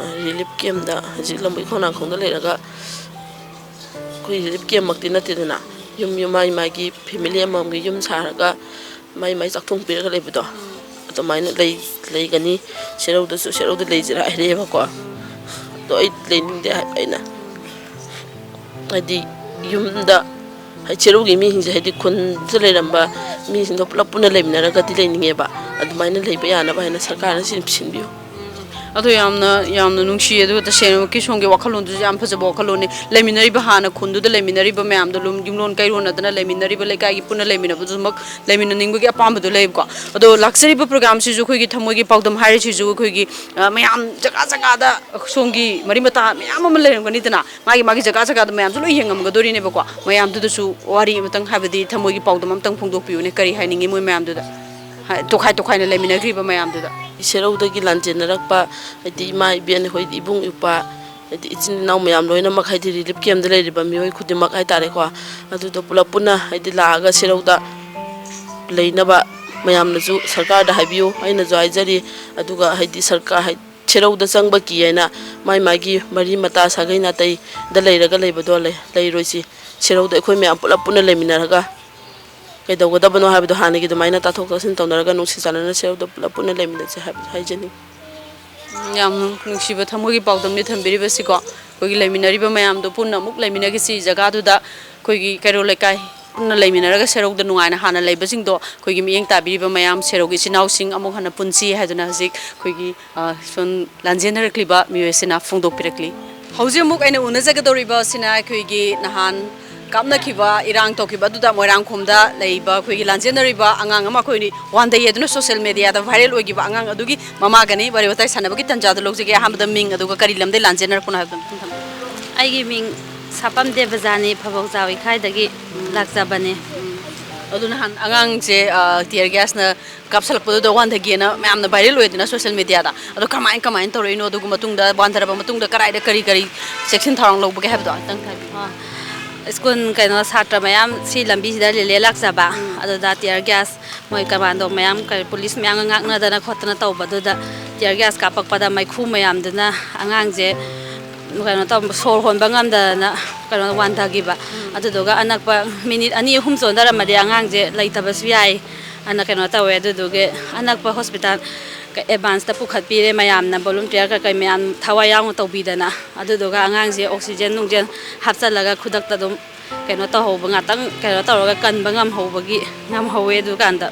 ꯔꯤꯂꯤꯐ ꯀꯦꯝꯗ ꯍꯧꯖꯤꯛ ꯂꯝꯕꯣꯏ ꯈꯣꯡꯅꯥꯡꯈꯣꯡꯗ ꯂꯩꯔꯒ ꯑꯩꯈꯣꯏ ꯔꯤꯂꯤꯐ ꯀꯦꯝꯃꯛꯇꯤ ꯅꯠꯇꯦꯗꯅ, ꯌꯨꯝ ꯌꯨꯝ ꯃꯥꯒꯤ ꯃꯥꯒꯤ ꯐꯦꯃꯤꯂꯤ ꯑꯃꯃꯝꯒꯤ ꯌꯨꯝ ꯁꯥꯔꯒ ꯃꯥꯏ ꯃꯥꯏ ꯆꯥꯛꯊꯣꯡ ꯄꯤꯔꯒ ꯂꯩꯕꯗꯣ ꯑꯗꯨꯃꯥꯏꯅ ꯂꯩ-, ꯂꯩꯒꯅꯤ꯫ ꯁꯦꯔꯧꯗꯁꯨ, ꯁꯦꯔꯧꯗ ꯂꯩꯁꯤꯔꯥ ꯍꯥꯏꯔꯛꯑꯦꯕꯀꯣ꯫ ꯑꯗꯣ ꯑꯩ ꯂꯩꯅꯤꯡꯗꯦ ꯍꯥꯏꯕ ꯑꯩꯅ꯫ ꯍꯥꯏꯗꯤ ꯌꯨꯝꯗ ꯍꯥꯏꯗꯤ ꯁꯦꯔꯧꯒꯤ ꯃꯤꯁꯤꯡꯁꯦ ꯍꯥꯏꯗꯤ ꯈꯨꯟꯗ ꯂꯩꯔꯝꯕ ꯃꯤꯁꯤꯡꯗꯣ ꯄꯨꯂꯞ ꯄꯨꯟꯅ ꯂꯩꯃꯤꯟꯅꯔꯒꯗꯤ ꯂꯩꯅꯤꯡꯉꯦꯕ꯫ ꯑꯗꯨꯃꯥꯏꯅ ꯂꯩꯕ ꯌꯥꯅꯕ ꯍꯥꯏꯅ ꯁꯔꯀꯥꯔꯅ ꯁꯤ ꯁꯤꯟꯕꯤꯌꯨ꯫ ꯑꯗꯣ ꯌꯥꯝꯅ, ꯌꯥꯝꯅ ꯅꯨꯡꯁꯤꯌꯦ꯫ ꯑꯗꯨꯒ ꯇꯁꯦꯡꯅꯃꯛꯀꯤ ꯁꯣꯝꯒꯤ ꯋꯥꯈꯜꯂꯣꯟꯗꯨꯁꯨ ꯌꯥꯝ ꯐꯖꯕ ꯋꯥꯈꯜꯂꯣꯟꯅꯤ꯫ ꯂꯩꯃꯤꯟꯅꯔꯤꯕ, ꯍꯥꯟꯅ ꯈꯨꯟꯗꯨꯗ ꯂꯩꯃꯤꯟꯅꯔꯤꯕ ꯃꯌꯥꯝꯗꯣ, ꯂꯨꯝ-, ꯌꯨꯝꯂꯣꯟ ꯀꯩꯔꯣꯟꯅꯗꯅ ꯂꯩꯃꯤꯟꯅꯔꯤꯕ, ꯂꯩꯀꯥꯏꯒꯤ ꯄꯨꯟꯅ ꯂꯩꯃꯤꯟꯅꯕꯗꯨꯃꯛ ꯂꯩꯃꯤꯟꯅꯅꯤꯡꯕꯒꯤ ꯑꯄꯥꯝꯕꯗꯣ ꯂꯩꯌꯦꯕꯀꯣ꯫ ꯑꯗꯣ ꯂꯥꯛꯆꯔꯤꯕ ꯄ꯭ꯔꯣꯒ꯭ꯔꯥꯝꯁꯤꯁꯨ ꯑꯩꯈꯣꯏꯒꯤ ꯊꯃꯣꯏꯒꯤ ꯄꯥꯎꯗꯝ ꯍꯥꯏꯔꯤꯁꯤꯁꯨ ꯑꯩꯈꯣꯏꯒꯤ, ꯑ, ꯃꯌꯥꯝ ꯖꯒꯥ ꯖꯒꯥꯗ ꯁꯣꯝꯒꯤ ꯃꯔꯤ ꯃꯇꯥ ꯃꯌꯥꯝ ꯑꯃ ꯂꯩꯔꯝꯒꯅꯤꯗꯅ, ꯃꯥꯒꯤ ꯃꯥꯒꯤ ꯖꯒꯥ ꯖꯒꯥꯗ ꯃꯌꯥꯝꯁꯨ ꯂꯣꯏ ꯌꯦꯡꯉꯝꯒꯗꯣꯔꯤꯅꯦꯕꯀꯣ꯫ ꯃꯌꯥꯝꯗꯨꯗꯁꯨ ꯋꯥꯔꯤ ꯑꯃꯇꯪ, ꯍꯥꯏꯕꯗꯤ ꯊꯃꯣꯏꯒꯤ ꯄꯥꯎꯗꯝ ꯑꯃꯇꯪ ꯐꯣꯡꯗꯣꯛꯄꯤꯌꯨꯅꯦ, ꯀꯔꯤ ꯍꯥꯏꯅꯤꯡꯉꯤ ꯃꯣꯏ ꯃꯌꯥꯝꯗꯨꯗ? ꯍꯥꯏ-, ꯇꯣꯈꯥꯏ ꯇꯣꯈꯥꯏꯅ ꯂꯩꯃꯤꯟꯅꯈ꯭ꯔꯤꯕ ꯃꯌꯥꯝꯗꯨꯗ꯫ ꯁꯦꯔꯧꯗꯒꯤ ꯂꯥꯟꯖꯦꯟꯅꯔꯛꯄ, ꯍꯥꯏꯗꯤ ꯏꯃꯥ ꯏꯕꯦꯟ, ꯑꯩꯈꯣꯏ ꯏꯕꯨꯡ ꯏꯄ꯭ꯋꯥ, ꯍꯥꯏꯗꯤ ꯏꯆꯤꯟ ꯏꯅꯥꯎ ꯃꯌꯥꯝ ꯂꯣꯏꯅꯃꯛ, ꯍꯥꯏꯗꯤ ꯔꯤꯂꯤꯐ ꯀꯦꯝꯗ ꯂꯩꯔꯤꯕ ꯃꯤꯑꯣꯏ ꯈꯨꯗꯤꯡꯃꯛ ꯍꯥꯏꯇꯥꯔꯦꯀꯣ, ꯑꯗꯨꯗꯣ ꯄꯨꯂꯞ ꯄꯨꯟꯅ, ꯍꯥꯏꯗꯤ ꯂꯥꯛꯑꯒ ꯁꯦꯔꯧꯗ ꯂꯩꯅꯕ ꯃꯌꯥꯝꯅꯁꯨ ꯁꯔꯀꯥꯔꯗ ꯍꯥꯏꯕꯤꯌꯨ, ꯑꯩꯅꯁꯨ ꯍꯥꯏꯖꯔꯤ꯫ ꯑꯗꯨꯒ ꯍꯥꯏꯗꯤ ꯁꯔꯀꯥꯔ, ꯍꯥꯏ-, ꯁꯦꯔꯧꯗ ꯆꯪꯕ ꯀꯤ ꯍꯥꯏꯅ ꯃꯥꯏ ꯃꯥꯒꯤ ꯃꯔꯤ ꯃꯇꯥ ꯁꯥꯒꯩ ꯅꯥꯇꯩꯗ ꯂꯩꯔꯒ ꯂꯩꯕꯗꯣ ꯂꯩ-, ꯂꯩꯔꯣꯏꯁꯤ꯫ ꯁꯦꯔꯧꯗ ꯑꯩꯈꯣꯏ ꯃꯌꯥꯝ ꯄꯨꯂꯞ ꯄꯨꯟꯅ ꯂꯩꯃꯤꯟꯅꯔꯒ ꯀꯩꯗꯧꯒꯗꯕꯅꯣ ꯍꯥꯏꯕꯗꯣ ꯍꯥꯟꯅꯒꯤ ꯑꯗꯨꯃꯥꯏꯅ ꯇꯥꯊꯣꯛ ꯇꯥꯁꯤꯟ ꯇꯧꯅꯔꯒ ꯅꯨꯡꯁꯤ ꯆꯥꯟꯅꯅ ꯁꯦꯔꯧꯗ ꯄꯨꯂꯞ ꯄꯨꯟꯅ ꯂꯩꯃꯤꯟꯅꯁꯦ ꯍꯥꯏꯕꯗꯣ ꯍꯥꯏꯖꯅꯤꯡꯉꯤ꯫ ꯌꯥꯝ ꯅꯨꯡꯁꯤꯕ ꯊꯃꯣꯏꯒꯤ ꯄꯥꯎꯗꯝꯅꯤ ꯊꯝꯕꯤꯔꯤꯕꯁꯤꯀꯣ꯫ ꯑꯩꯈꯣꯏꯒꯤ ꯂꯩꯃꯤꯟꯅꯔꯤꯕ ꯃꯌꯥꯝꯗꯣ ꯄꯨꯟꯅ ꯑꯃꯨꯛ ꯂꯩꯃꯤꯟꯅꯈꯤꯁꯤ ꯖꯒꯥꯗꯨꯗ꯫ ꯑꯩꯈꯣꯏꯒꯤ ꯀꯩꯔꯣꯜ ꯂꯩꯀꯥꯏ ꯄꯨꯟꯅ ꯂꯩꯃꯤꯟꯅꯔꯒ ꯁꯦꯔꯧꯗ ꯅꯨꯡꯉꯥꯏꯅ ꯍꯥꯟꯅ ꯂꯩꯕꯁꯤꯡꯗꯣ ꯑꯩꯈꯣꯏꯒꯤ ꯃꯤꯠꯌꯦꯡ ꯇꯥꯕꯤꯔꯤꯕ ꯃꯌꯥꯝ ꯁꯦꯔꯧꯒꯤ ꯏꯆꯤꯟ ꯏꯅꯥꯎꯁꯤꯡ ꯑꯃꯨꯛ ꯍꯟꯅ ꯄꯨꯟꯁꯤ ꯍꯥꯏꯗꯨꯅ ꯍꯧꯖꯤꯛ ꯑꯩꯈꯣꯏꯒꯤ, ꯑ, ꯁꯨꯝ ꯂꯥꯟꯖꯦꯟꯅꯔꯛꯂꯤꯕ ꯃꯤꯑꯣꯏ ꯑꯁꯤꯅ ꯐꯣꯡꯗꯣꯛꯄꯤꯔꯛꯂꯤ꯫ ꯍꯧꯖꯤꯛ ꯑꯃꯨꯛ ꯑꯩꯅ ꯎꯅꯖꯒꯗꯧꯔꯤꯕ ꯑꯁꯤꯅ ꯑꯩꯈꯣꯏꯒꯤ ꯅꯍꯥꯟ ꯀꯥꯞꯅꯈꯤꯕ, ꯏꯔꯥꯡ ꯇꯧꯈꯤꯕ ꯑꯗꯨꯗ ꯃꯣꯏꯔꯥꯡꯈꯣꯝꯗ ꯂꯩꯕ ꯑꯩꯈꯣꯏꯒꯤ ꯂꯥꯟꯖꯦꯟꯅꯔꯤꯕ ꯑꯉꯥꯡ ꯑꯃ ꯑꯩꯈꯣꯏꯅ ꯋꯥꯟꯊꯩ ꯑꯗꯨꯅ ꯁꯣꯁꯤꯌꯦꯜ ꯃꯦꯗꯤꯌꯥꯗ ꯚꯥꯏꯔꯦꯜ ꯑꯣꯏꯈꯤꯕ ꯑꯉꯥꯡ ꯑꯗꯨꯒꯤ ꯃꯃꯥꯒꯅꯤ ꯋꯥꯔꯤ ꯋꯥꯇꯥꯏ ꯁꯥꯟꯅꯕꯒꯤ ꯇꯥꯟꯖꯥꯗ ꯂꯧꯖꯒꯦ꯫ ꯑꯍꯥꯟꯕꯗ ꯃꯤꯡ, ꯑꯗꯨꯒ ꯀꯔꯤ ꯂꯝꯗꯩ ꯂꯥꯟꯖꯦꯟꯅꯔꯛꯄꯅꯣ ꯍꯥꯏꯕꯗꯣ ꯑꯝꯇꯪ ꯊꯝꯕꯤꯌꯨ꯫ ꯑꯩꯒꯤ ꯃꯤꯡ ꯁꯥꯄꯝ ꯗꯦꯕꯖꯥꯅꯤ, ꯐꯕꯧꯖꯥꯎ ꯏꯈꯥꯏꯗꯒꯤ ꯂꯥꯛꯆꯕꯅꯦ꯫ ꯑꯗꯨ ꯅꯍꯥꯟ ꯑꯉꯥꯡꯁꯦ, ꯑ, ꯇꯤꯌꯔ ꯒ꯭ꯌꯥꯁꯅ ꯀꯥꯞꯁꯜꯂꯛꯄꯗꯨꯗ ꯋꯥꯟꯊꯒꯤꯅ ꯃꯌꯥꯝꯅ ꯚꯥꯏꯔꯦꯜ ꯑꯣꯏꯗꯅ ꯁꯣꯁꯤꯌꯦꯜ ꯃꯦꯗꯤꯌꯥꯗ꯫ ꯑꯗꯣ ꯀꯃꯥꯏ, ꯀꯃꯥꯏꯅ ꯇꯧꯔꯛꯏꯅꯣ? ꯑꯗꯨꯒ ꯃꯇꯨꯡꯗ, ꯋꯥꯟꯊꯔꯕ ꯃꯇꯨꯡꯗ ꯀꯗꯥꯏꯗ ꯀꯔꯤ ꯀꯔꯤ ꯆꯦꯛꯁꯤꯟ ꯊꯧꯔꯥꯡ ꯂꯧꯕꯒꯦ ꯍꯥꯏꯕꯗꯣ ꯑꯝꯇꯪ ꯍꯥꯏꯕꯤꯌꯨ꯫ ꯑ, ꯁ꯭ꯀꯨꯜ ꯀꯩꯅꯣ, ꯁꯥꯇ꯭ꯔ ꯃꯌꯥꯝ ꯁꯤ ꯂꯝꯕꯤꯁꯤꯗ ꯂꯤꯂꯦ ꯂꯥꯛꯆꯕ꯫ ꯎꯝ꯫ ꯑꯗꯨꯗ ꯇꯤꯌꯔ ꯒ꯭ꯌꯥꯁ ꯃꯣꯏ ꯀꯃꯥꯟꯗꯣ ꯃꯌꯥꯝ, ꯀꯔꯤ, ꯄꯨꯂꯤꯁ ꯃꯌꯥꯝꯒ ꯉꯥꯛꯅꯗꯅ ꯈꯣꯠꯇꯅ ꯇꯧꯕꯗꯨꯗ ꯇꯤꯌꯔ ꯒ꯭ꯌꯥꯁ ꯀꯥꯞꯄꯛꯄꯗ ꯃꯩꯈꯨ ꯃꯌꯥꯝꯗꯨꯅ ꯑꯉꯥꯡꯁꯦ ꯀꯩꯅꯣ ꯇꯧ-, ꯁꯣꯔ ꯍꯣꯟꯕ ꯉꯝꯗꯗꯅ ꯀꯩꯅꯣ ꯋꯥꯟꯊꯈꯤꯕ꯫ ꯎꯝ꯫ ꯑꯗꯨꯗꯨꯒ ꯑꯅꯛꯄ ꯃꯤꯅꯤꯠ ꯑꯅꯤ ꯑꯍꯨꯝ ꯆꯣꯟꯊꯔꯝꯃꯗꯤ ꯑꯉꯥꯡꯁꯦ ꯂꯩꯇꯕꯁꯨ ꯌꯥꯏ ꯑꯅ ꯀꯩꯅꯣ ꯇꯧꯋꯦ꯫ ꯑꯗꯨꯗꯨꯒꯤ ꯑꯅꯛꯄ ꯍꯣꯁꯄꯤꯇꯥꯜ ꯑꯦꯗꯚꯥꯟꯁꯇ ꯄꯨꯈꯠꯄꯤꯔꯦ ꯃꯌꯥꯝꯅ, ꯚꯣꯂꯨꯟꯇꯤꯌꯔ ꯀꯩꯀꯩ ꯃꯌꯥꯝ ꯊꯋꯥꯏ ꯌꯥꯎꯅ ꯇꯧꯕꯤꯗꯅ꯫ ꯑꯗꯨꯗꯨꯒ ꯑꯉꯥꯡꯁꯦ ꯑꯣꯛꯁꯤꯖꯦꯟ ꯅꯨꯡꯖꯦꯟ ꯍꯥꯞꯆꯜꯂꯒ ꯈꯨꯗꯛꯇ ꯑꯗꯨꯝ ꯀꯩꯅꯣ ꯇꯧꯍꯧꯕ, ꯉꯥꯛꯇꯪ ꯀꯩꯅꯣ ꯇꯧꯔꯒ ꯀꯟꯕ ꯉꯝꯍꯧꯕꯒꯤ, ꯉꯝꯍꯧꯋꯦ ꯑꯗꯨꯀꯥꯟꯗ꯫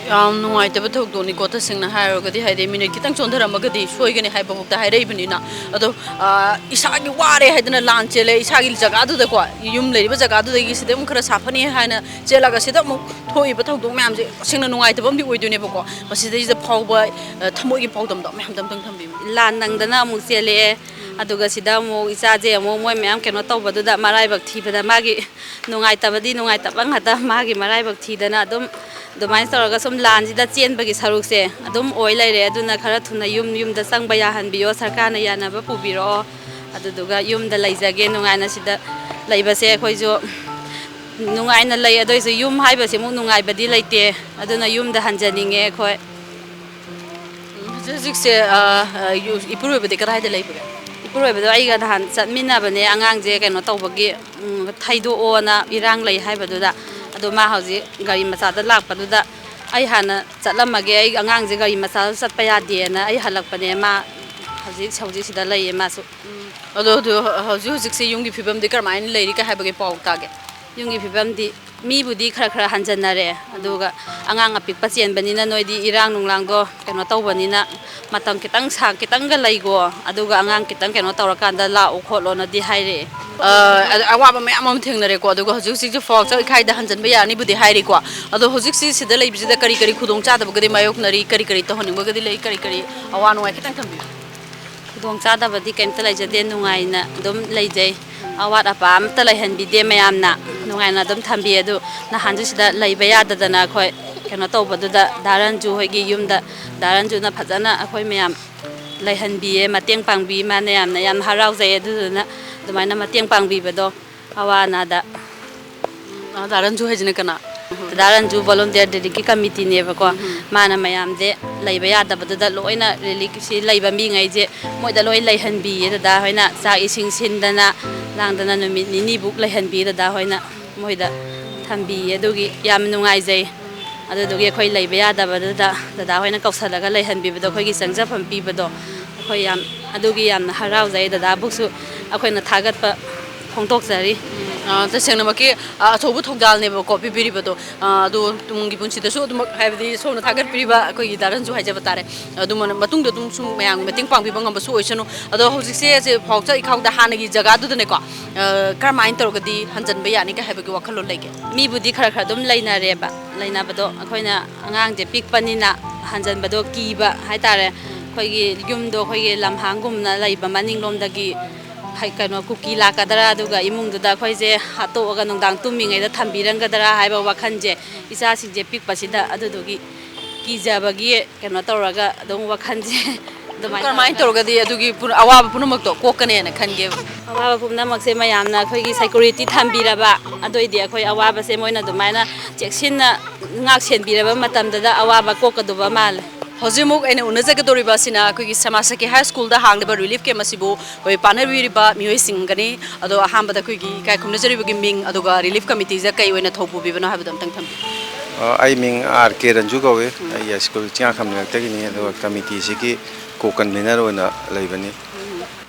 ꯌꯥꯝ ꯅꯨꯡꯉꯥꯏꯇꯕ ꯊꯧꯗꯣꯛꯅꯤꯀꯣ, ꯇꯁꯦꯡꯅ ꯍꯥꯏꯔꯒꯗꯤ, ꯍꯥꯏꯗꯤ ꯃꯤꯅꯤꯠ ꯈꯤꯇꯪ ꯆꯣꯟꯊꯔꯝꯃꯒꯗꯤ ꯁꯣꯏꯒꯅꯤ ꯍꯥꯏꯕꯐꯥꯎꯗ ꯍꯥꯏꯔꯛꯏꯕꯅꯤꯅ꯫ ꯑꯗꯣ, ꯑ, ꯏꯁꯥꯒꯤ ꯋꯥꯔꯦ ꯍꯥꯏꯗꯅ ꯂꯥꯟ ꯆꯦꯜꯂꯦ, ꯏꯁꯥꯒꯤ ꯖꯒꯥꯗꯨꯗꯀꯣ, ꯌꯨꯝ ꯂꯩꯔꯤꯕ ꯖꯒꯥꯗꯨꯗꯒꯤ ꯁꯤꯗ ꯑꯃꯨꯛ ꯈꯔ ꯁꯥꯐꯅꯤ ꯍꯥꯏꯅ ꯆꯦꯜꯂꯒ ꯁꯤꯗ ꯑꯃꯨꯛ ꯊꯣꯛꯏꯕ ꯊꯧꯗꯣꯛ ꯃꯌꯥꯝꯁꯦ ꯇꯁꯦꯡꯅ ꯅꯨꯡꯉꯥꯏꯇꯕ ꯑꯃꯗꯤ ꯑꯣꯏꯗꯣꯏꯅꯦꯕꯀꯣ꯫ ꯃꯁꯤꯗꯩꯁꯤꯗ ꯐꯥꯎꯕ, ꯑ, ꯊꯃꯣꯏꯒꯤ ꯄꯥꯎꯗꯝꯗꯣ ꯃꯌꯥꯝꯗ ꯑꯝꯇꯪ ꯊꯝꯕꯤꯌꯨ꯫ ꯂꯥꯟ ꯅꯪꯗꯅ ꯑꯃꯨꯛ ꯆꯦꯜꯂꯛꯑꯦ꯫ ꯑꯗꯨꯒ ꯁꯤꯗ ꯑꯃꯨꯛ ꯏꯆꯥꯁꯦ ꯑꯃꯨꯛ ꯃꯣꯏ ꯃꯌꯥꯝ ꯀꯩꯅꯣ ꯇꯧꯕꯗꯨꯗ ꯃꯔꯥꯏꯕꯛ ꯊꯤꯕꯗ ꯃꯥꯒꯤ ꯅꯨꯡꯉꯥꯏꯇꯕꯗꯤ ꯅꯨꯡꯉꯥꯏꯇꯕ ꯉꯥꯛꯇ, ꯃꯥꯒꯤ ꯃꯔꯥꯏꯕꯛ ꯊꯤꯗꯅ ꯑꯗꯨꯝ ꯑꯗꯨꯃꯥꯏꯅ ꯇꯧꯔꯒ ꯁꯨꯝ ꯂꯥꯟꯁꯤꯗ ꯆꯦꯟꯕꯒꯤ ꯁꯔꯨꯛꯁꯦ ꯑꯗꯨꯝ ꯑꯣꯏ ꯂꯩꯔꯦ꯫ ꯑꯗꯨꯅ ꯈꯔ ꯊꯨꯅ ꯌꯨꯝ ꯌꯨꯝꯗ ꯆꯪꯕ ꯌꯥꯍꯟꯕꯤꯌꯣ, ꯁꯔꯀꯥꯔꯅ ꯌꯥꯅꯕ ꯄꯨꯕꯤꯔꯛꯑꯣ꯫ ꯑꯗꯨꯗꯨꯒ ꯌꯨꯝꯗ ꯂꯩꯖꯒꯦ ꯅꯨꯡꯉꯥꯏꯅ ꯁꯤꯗ ꯂꯩꯕꯁꯦ꯫ ꯑꯩꯈꯣꯏꯁꯨ ꯅꯨꯡꯉꯥꯏꯅ ꯂꯩ, ꯑꯗꯨ ꯑꯣꯏꯁꯨ ꯌꯨꯝ ꯍꯥꯏꯕꯁꯤꯃꯨꯛ ꯅꯨꯡꯉꯥꯏꯕꯗꯤ ꯂꯩꯇꯦ꯫ ꯑꯗꯨꯅ ꯌꯨꯝꯗ ꯍꯟꯖꯅꯤꯡꯉꯦ ꯑꯩꯈꯣꯏ꯫ ꯎꯝ, ꯍꯧꯖꯤꯛ ꯍꯧꯖꯤꯛꯁꯦ, ꯑ, ꯑ, ꯌꯨ-, ꯏꯄꯨꯔꯣꯏꯕꯗꯤ ꯀꯗꯥꯏꯗ ꯂꯩꯕꯒꯦ? ꯏꯄꯨꯔꯣꯏꯕꯗꯣ ꯑꯩꯒ ꯅꯍꯥꯟ ꯆꯠꯃꯤꯟꯅꯕꯅꯦ, ꯑꯉꯥꯡꯁꯦ ꯀꯩꯅꯣ ꯇꯧꯕꯒꯤ, ꯎꯝ, ꯊꯩꯗꯣꯛꯑꯣꯅ ꯏꯔꯥꯡ ꯂꯩ ꯍꯥꯏꯕꯗꯨꯗ꯫ ꯑꯗꯣ ꯃꯥ ꯍꯧꯖꯤꯛ ꯒꯥꯔꯤ ꯃꯆꯥꯗ ꯂꯥꯛꯄꯗꯨꯗ ꯑꯩ ꯍꯥꯟꯅ ꯆꯠꯂꯝꯃꯒꯦ, ꯑꯩ ꯑꯉꯥꯡꯁꯦ ꯒꯥꯔꯤ ꯃꯆꯥꯗ ꯆꯠꯄ ꯌꯥꯗꯦꯅ ꯑꯩ ꯍꯜꯂꯛꯄꯅꯦ꯫ ꯃꯥ ꯍꯧꯖꯤꯛ, ꯍꯧꯖꯤꯛ ꯁꯤꯗ ꯂꯩꯌꯦ ꯃꯥꯁꯨ꯫ ꯎꯝ, ꯑꯗꯣ, ꯑꯗꯣ ꯍꯧꯖꯤꯛ ꯍꯧꯖꯤꯛꯁꯦ ꯌꯨꯝꯒꯤ ꯐꯤꯕꯝꯗꯤ ꯀꯔꯝꯍꯥꯏꯅ ꯂꯩꯔꯤ ꯀꯥꯏ ꯍꯥꯏꯕꯒꯤ ꯄꯥꯎ ꯇꯥꯒꯦ? ꯌꯨꯝꯒꯤ ꯐꯤꯕꯝꯗꯤ ꯃꯤꯕꯨꯗꯤ ꯈꯔ ꯈꯔ ꯍꯟꯖꯟꯅꯔꯦ, ꯑꯗꯨꯒ ꯑꯉꯥꯡ ꯑꯄꯤꯛꯄ ꯆꯦꯟꯕꯅꯤꯅ ꯅꯣꯏꯗꯤ ꯏꯔꯥꯡ ꯅꯨꯡꯂꯥꯡꯗꯣ ꯀꯩꯅꯣ ꯇꯧꯕꯅꯤꯅ ꯃꯇꯝ ꯈꯤꯇꯪ ꯁꯥ-, ꯈꯤꯇꯪꯒ ꯂꯩꯒꯣ, ꯑꯗꯨꯒ ꯑꯉꯥꯡ ꯈꯤꯇꯪ ꯀꯩꯅꯣ ꯇꯧꯔꯀꯥꯟꯗ ꯂꯥꯛꯎ ꯈꯣꯠꯂꯣꯅꯗꯤ ꯍꯥꯏꯔꯛꯑꯦ꯫ ꯑ, ꯑ-, ꯑꯋꯥꯕ ꯃꯌꯥꯝ ꯑꯃ ꯊꯦꯡꯅꯔꯦꯀꯣ, ꯑꯗꯨꯒ ꯍꯧꯖꯤꯛ ꯍꯧꯖꯤꯛꯁꯨ ꯐꯥꯎ ꯆꯥꯛ ꯏꯈꯥꯏꯗ ꯍꯟꯖꯟꯕ ꯌꯥꯔꯅꯤꯕꯨꯗꯤ ꯍꯥꯏꯔꯤꯀꯣ꯫ ꯑꯗꯣ ꯍꯧꯖꯤꯛꯁꯤ ꯁꯤꯗ ꯂꯩꯕꯁꯤꯗ ꯀꯔꯤ ꯀꯔꯤ ꯈꯨꯗꯣꯡ ꯆꯥꯗꯕꯒꯗꯤ ꯃꯥꯌꯣꯛꯅꯔꯤ, ꯀꯔꯤ ꯀꯔꯤ ꯇꯧꯍꯟꯅꯤꯡꯕꯒꯗꯤ ꯂꯩ, ꯀꯔꯤ ꯀꯔꯤ ꯑꯋꯥ ꯅꯨꯡꯉꯥꯏ ꯈꯤꯇꯪ ꯊꯝꯕꯤꯌꯨ꯫ ꯈꯨꯗꯣꯡ ꯆꯥꯗꯕꯗꯤ ꯀꯩꯝꯇ ꯂꯩꯖꯗꯦ, ꯅꯨꯡꯉꯥꯏꯅ ꯑꯗꯨꯝ ꯂꯩꯖꯩ꯫ ꯑꯋꯥꯠ ꯑꯄꯥ ꯑꯝꯇ ꯂꯩꯍꯟꯕꯤꯗꯦ, ꯃꯌꯥꯝꯅ ꯅꯨꯡꯉꯥꯏꯅ ꯑꯗꯨꯝ ꯊꯝꯕꯤ꯫ ꯑꯗꯨ ꯅꯍꯥꯟꯁꯨ ꯁꯤꯗ ꯂꯩꯕ ꯌꯥꯗꯗꯅ ꯑꯩꯈꯣꯏ ꯀꯩꯅꯣ ꯇꯧꯕꯗꯨꯗ ꯗꯥ ꯔꯟꯖꯨ ꯍꯣꯏꯒꯤ ꯌꯨꯝꯗ ꯗꯥ ꯔꯟꯖꯨꯅ ꯐꯖꯅ ꯑꯩꯈꯣꯏ ꯃꯌꯥꯝ ꯂꯩꯍꯟꯕꯤꯌꯦ, ꯃꯇꯦꯡ ꯄꯥꯡꯕꯤ꯫ ꯃꯥꯅ ꯌꯥꯝꯅ, ꯌꯥꯝꯅ ꯍꯔꯥꯎꯖꯩ꯫ ꯑꯗꯨꯗꯨꯅ ꯑꯗꯨꯃꯥꯏꯅ ꯃꯇꯦꯡ ꯄꯥꯡꯕꯤꯕꯗꯣ ꯑꯋꯥ ꯑꯅꯥꯗ꯫ ꯑ, ꯗꯥ ꯔꯟꯖꯨ ꯍꯥꯏꯁꯤꯅ ꯀꯅꯥ? ꯗꯥ ꯔꯟꯖꯨ volunteer ꯗꯦꯜꯂꯤꯒꯤ ꯀꯃꯤꯇꯤꯅꯦꯕꯀꯣ꯫ ꯎꯝ꯫ ꯃꯥꯅ ꯃꯌꯥꯝꯁꯦ ꯂꯩꯕ ꯌꯥꯗꯕꯗꯨꯗ ꯂꯣꯏꯅ ꯔꯤꯂꯤꯐꯁꯤ ꯂꯩꯕ ꯃꯤꯉꯩꯁꯦ ꯃꯣꯏꯗ ꯂꯣꯏ ꯂꯩꯍꯟꯕꯤꯌꯦ꯫ ꯗꯗꯥ ꯍꯣꯏꯅ ꯆꯥꯛ ꯏꯁꯤꯡ ꯁꯤꯟꯗꯅ ꯂꯥꯡꯗꯅ ꯅꯨꯃꯤꯠ ꯅꯤꯅꯤꯕꯨꯛ ꯂꯩꯍꯟꯕꯤꯌꯦ ꯗꯗꯥ ꯍꯣꯏꯅ꯫ ꯃꯣꯏꯗ ꯊꯝꯕꯤꯌꯦ꯫ ꯑꯗꯨꯒꯤ ꯌꯥꯝ ꯅꯨꯡꯉꯥꯏꯖꯩ꯫ ꯑꯗꯨꯗꯨꯒꯤ ꯑꯩꯈꯣꯏ ꯂꯩꯕ ꯌꯥꯗꯕꯗꯨꯗ ꯗꯗꯥ ꯍꯣꯏꯅ ꯀꯧꯁꯜꯂꯒ ꯂꯩꯍꯟꯕꯤꯕꯗꯣ, ꯑꯩꯈꯣꯏꯒꯤ ꯆꯪꯖꯐꯝ ꯄꯤꯕꯗꯣ, ꯑꯩꯈꯣꯏ ꯌꯥꯝ, ꯑꯗꯨꯒꯤ ꯌꯥꯝꯅ ꯍꯔꯥꯎꯖꯩ꯫ ꯗꯗꯥꯕꯨꯁꯨ ꯑꯩꯈꯣꯏꯅ ꯊꯥꯒꯠꯄ ꯐꯣꯡꯗꯣꯛꯆꯔꯤ꯫ ꯑ, ꯇꯁꯦꯡꯅꯃꯛꯀꯤ, ꯑ, ꯑꯆꯧꯕ ꯊꯧꯗꯥꯡꯅꯦꯕꯀꯣ ꯄꯤꯕꯤꯔꯤꯕꯗꯣ꯫ ꯑ, ꯑꯗꯣ ꯇꯨꯡꯒꯤ ꯄꯨꯟꯁꯤꯗꯁꯨ ꯑꯗꯨꯃꯛ, ꯍꯥꯏꯕꯗꯤ ꯁꯣꯝꯅ ꯊꯥꯒꯠꯄꯤꯔꯤꯕ ꯑꯩꯈꯣꯏꯒꯤ ꯗꯥ ꯔꯟꯖꯨ ꯍꯥꯏꯖꯕ ꯇꯥꯔꯦ, ꯑꯗꯨꯃ ꯃꯇꯨꯡꯗ ꯑꯗꯨꯝ ꯁꯨꯝ ꯃꯌꯥꯝꯒꯤ ꯃꯇꯦꯡ ꯄꯥꯡꯕꯤꯕ ꯉꯝꯕꯁꯨ ꯑꯣꯏꯁꯅꯨ꯫ ꯑꯗꯣ ꯍꯧꯖꯤꯛꯁꯦ ꯁꯦ ꯐꯥꯎꯆ ꯏꯈꯥꯎꯗ ꯍꯥꯟꯅꯒꯤ ꯖꯒꯥꯗꯨꯗꯅꯦꯀꯣ, ꯑ, ꯀꯔꯝꯍꯥꯏꯅ ꯇꯧꯔꯒꯗꯤ ꯍꯟꯖꯤꯟꯕ ꯌꯥꯅꯤꯒ ꯍꯥꯏꯕꯒꯤ ꯋꯥꯈꯜꯂꯣꯟ ꯂꯩꯒꯦ? ꯃꯤꯕꯨꯗꯤ ꯈꯔ ꯈꯔ ꯑꯗꯨꯝ ꯂꯩꯅꯔꯦꯕ꯫ ꯂꯩꯅꯕꯗꯣ ꯑꯩꯈꯣꯏꯅ ꯑꯉꯥꯡꯁꯦ ꯄꯤꯛꯄꯅꯤꯅ ꯍꯟꯖꯟꯕꯗꯣ ꯀꯤꯕ ꯍꯥꯏꯇꯥꯔꯦ꯫ ꯑꯩꯈꯣꯏꯒꯤ ꯌꯨꯝꯗꯣ ꯑꯩꯈꯣꯏꯒꯤ ꯂꯝꯍꯥꯡꯒꯨꯝꯅ ꯂꯩꯕ, ꯃꯅꯤꯡꯂꯣꯝꯗꯒꯤ ꯍꯥꯏ-, ꯀꯩꯅꯣ, ꯀꯨꯀꯤ ꯂꯥꯛꯀꯗ꯭ꯔꯥ, ꯑꯗꯨꯒ ꯏꯃꯨꯡꯗꯨꯗ ꯑꯩꯈꯣꯏꯁꯦ ꯍꯥꯠꯇꯣꯛꯑꯒ ꯅꯨꯡꯗꯥꯡ ꯇꯨꯝꯃꯤꯉꯩꯗ ꯊꯝꯕꯤꯔꯝꯒꯗ꯭ꯔꯥ ꯍꯥꯏꯕ ꯋꯥꯈꯜꯁꯦ ꯏꯆꯥꯁꯤꯡꯁꯦ ꯄꯤꯛꯄꯁꯤꯗ, ꯑꯗꯨꯗꯨꯒꯤ ꯀꯤꯖꯕꯒꯤ ꯀꯩꯅꯣ ꯇꯧꯔꯒ ꯑꯗꯨꯝ ꯋꯥꯈꯜꯁꯦ ꯑꯗꯨꯃꯥꯏꯅ ꯀꯔꯝꯍꯥꯏꯅ ꯇꯧꯔꯒꯗꯤ ꯑꯗꯨꯒꯤ ꯄꯨ-, ꯑꯋꯥꯕ ꯄꯨꯝꯅꯃꯛꯇꯣ ꯀꯣꯛꯀꯅꯦꯅ ꯈꯟꯒꯦꯕ? ꯑꯋꯥꯕ ꯄꯨꯝꯅꯃꯛꯁꯦ ꯃꯌꯥꯝꯅ ꯑꯩꯈꯣꯏꯒꯤ ꯁꯦꯀ꯭ꯌꯨꯔꯤꯇꯤ ꯊꯝꯕꯤꯔꯕ, ꯑꯗꯨꯑꯣꯏꯗꯤ ꯑꯩꯈꯣꯏ ꯑꯋꯥꯕꯁꯦ ꯃꯣꯏꯅ ꯑꯗꯨꯃꯥꯏꯅ ꯆꯦꯛꯁꯤꯟꯅ ꯉꯥꯛ ꯁꯦꯟꯕꯤꯔꯕ ꯃꯇꯝꯗꯗ ꯑꯋꯥꯕ ꯀꯣꯛꯀꯗꯧꯕ ꯃꯥꯜꯂꯦ꯫ ꯍꯧꯖꯤꯛꯃꯨꯛ ꯑꯩꯅ ꯎꯅꯖꯒꯗꯧꯔꯤꯕ ꯑꯁꯤꯅ ꯑꯩꯈꯣꯏꯒꯤ ꯁꯃꯥꯖ ꯁꯈꯤ ꯍꯥꯏ ꯁ꯭ꯀꯨꯜꯗ ꯍꯥꯡꯂꯤꯕ ꯔꯤꯂꯤꯐ ꯀꯦꯝꯞ ꯑꯁꯤꯕꯨ ꯑꯩꯈꯣꯏ ꯄꯥꯟꯅꯕꯤꯔꯤꯕ ꯃꯤꯑꯣꯏꯁꯤꯡꯒꯅꯤ꯫ ꯑꯗꯣ ꯑꯍꯥꯟꯕꯗ ꯑꯩꯈꯣꯏꯒꯤ ꯏꯀꯥꯏ ꯈꯨꯝꯅꯖꯔꯤꯕꯒꯤ ꯃꯤꯡ, ꯑꯗꯨꯒ ꯔꯤꯂꯤꯐ ꯀꯃꯤꯇꯤꯁꯤꯗ ꯀꯩ ꯑꯣꯏꯅ ꯊꯧ ꯄꯨꯕꯤꯕꯅꯣ ꯍꯥꯏꯕꯗꯣ ꯑꯝꯇꯪ ꯊꯝꯕꯤꯌꯨ꯫ ꯑ, ꯑꯩ ꯃꯤꯡ ꯑꯥꯔ ꯀꯦ ꯔꯟꯖꯨ ꯀꯧꯏ꯫ ꯎꯝ꯫ ꯑꯩ ꯁ꯭ꯀꯨꯜ ꯆꯤꯡꯌꯥꯈꯥꯝ ꯂꯩꯔꯛꯇꯒꯤꯅꯤ, ꯑꯗꯨꯒ ꯀꯃꯤꯇꯤꯁꯤꯒꯤ ꯀꯣ ꯀꯟꯚꯤꯅꯔ ꯑꯣꯏꯅ ꯂꯩꯕꯅꯤ꯫ ꯎꯝ꯫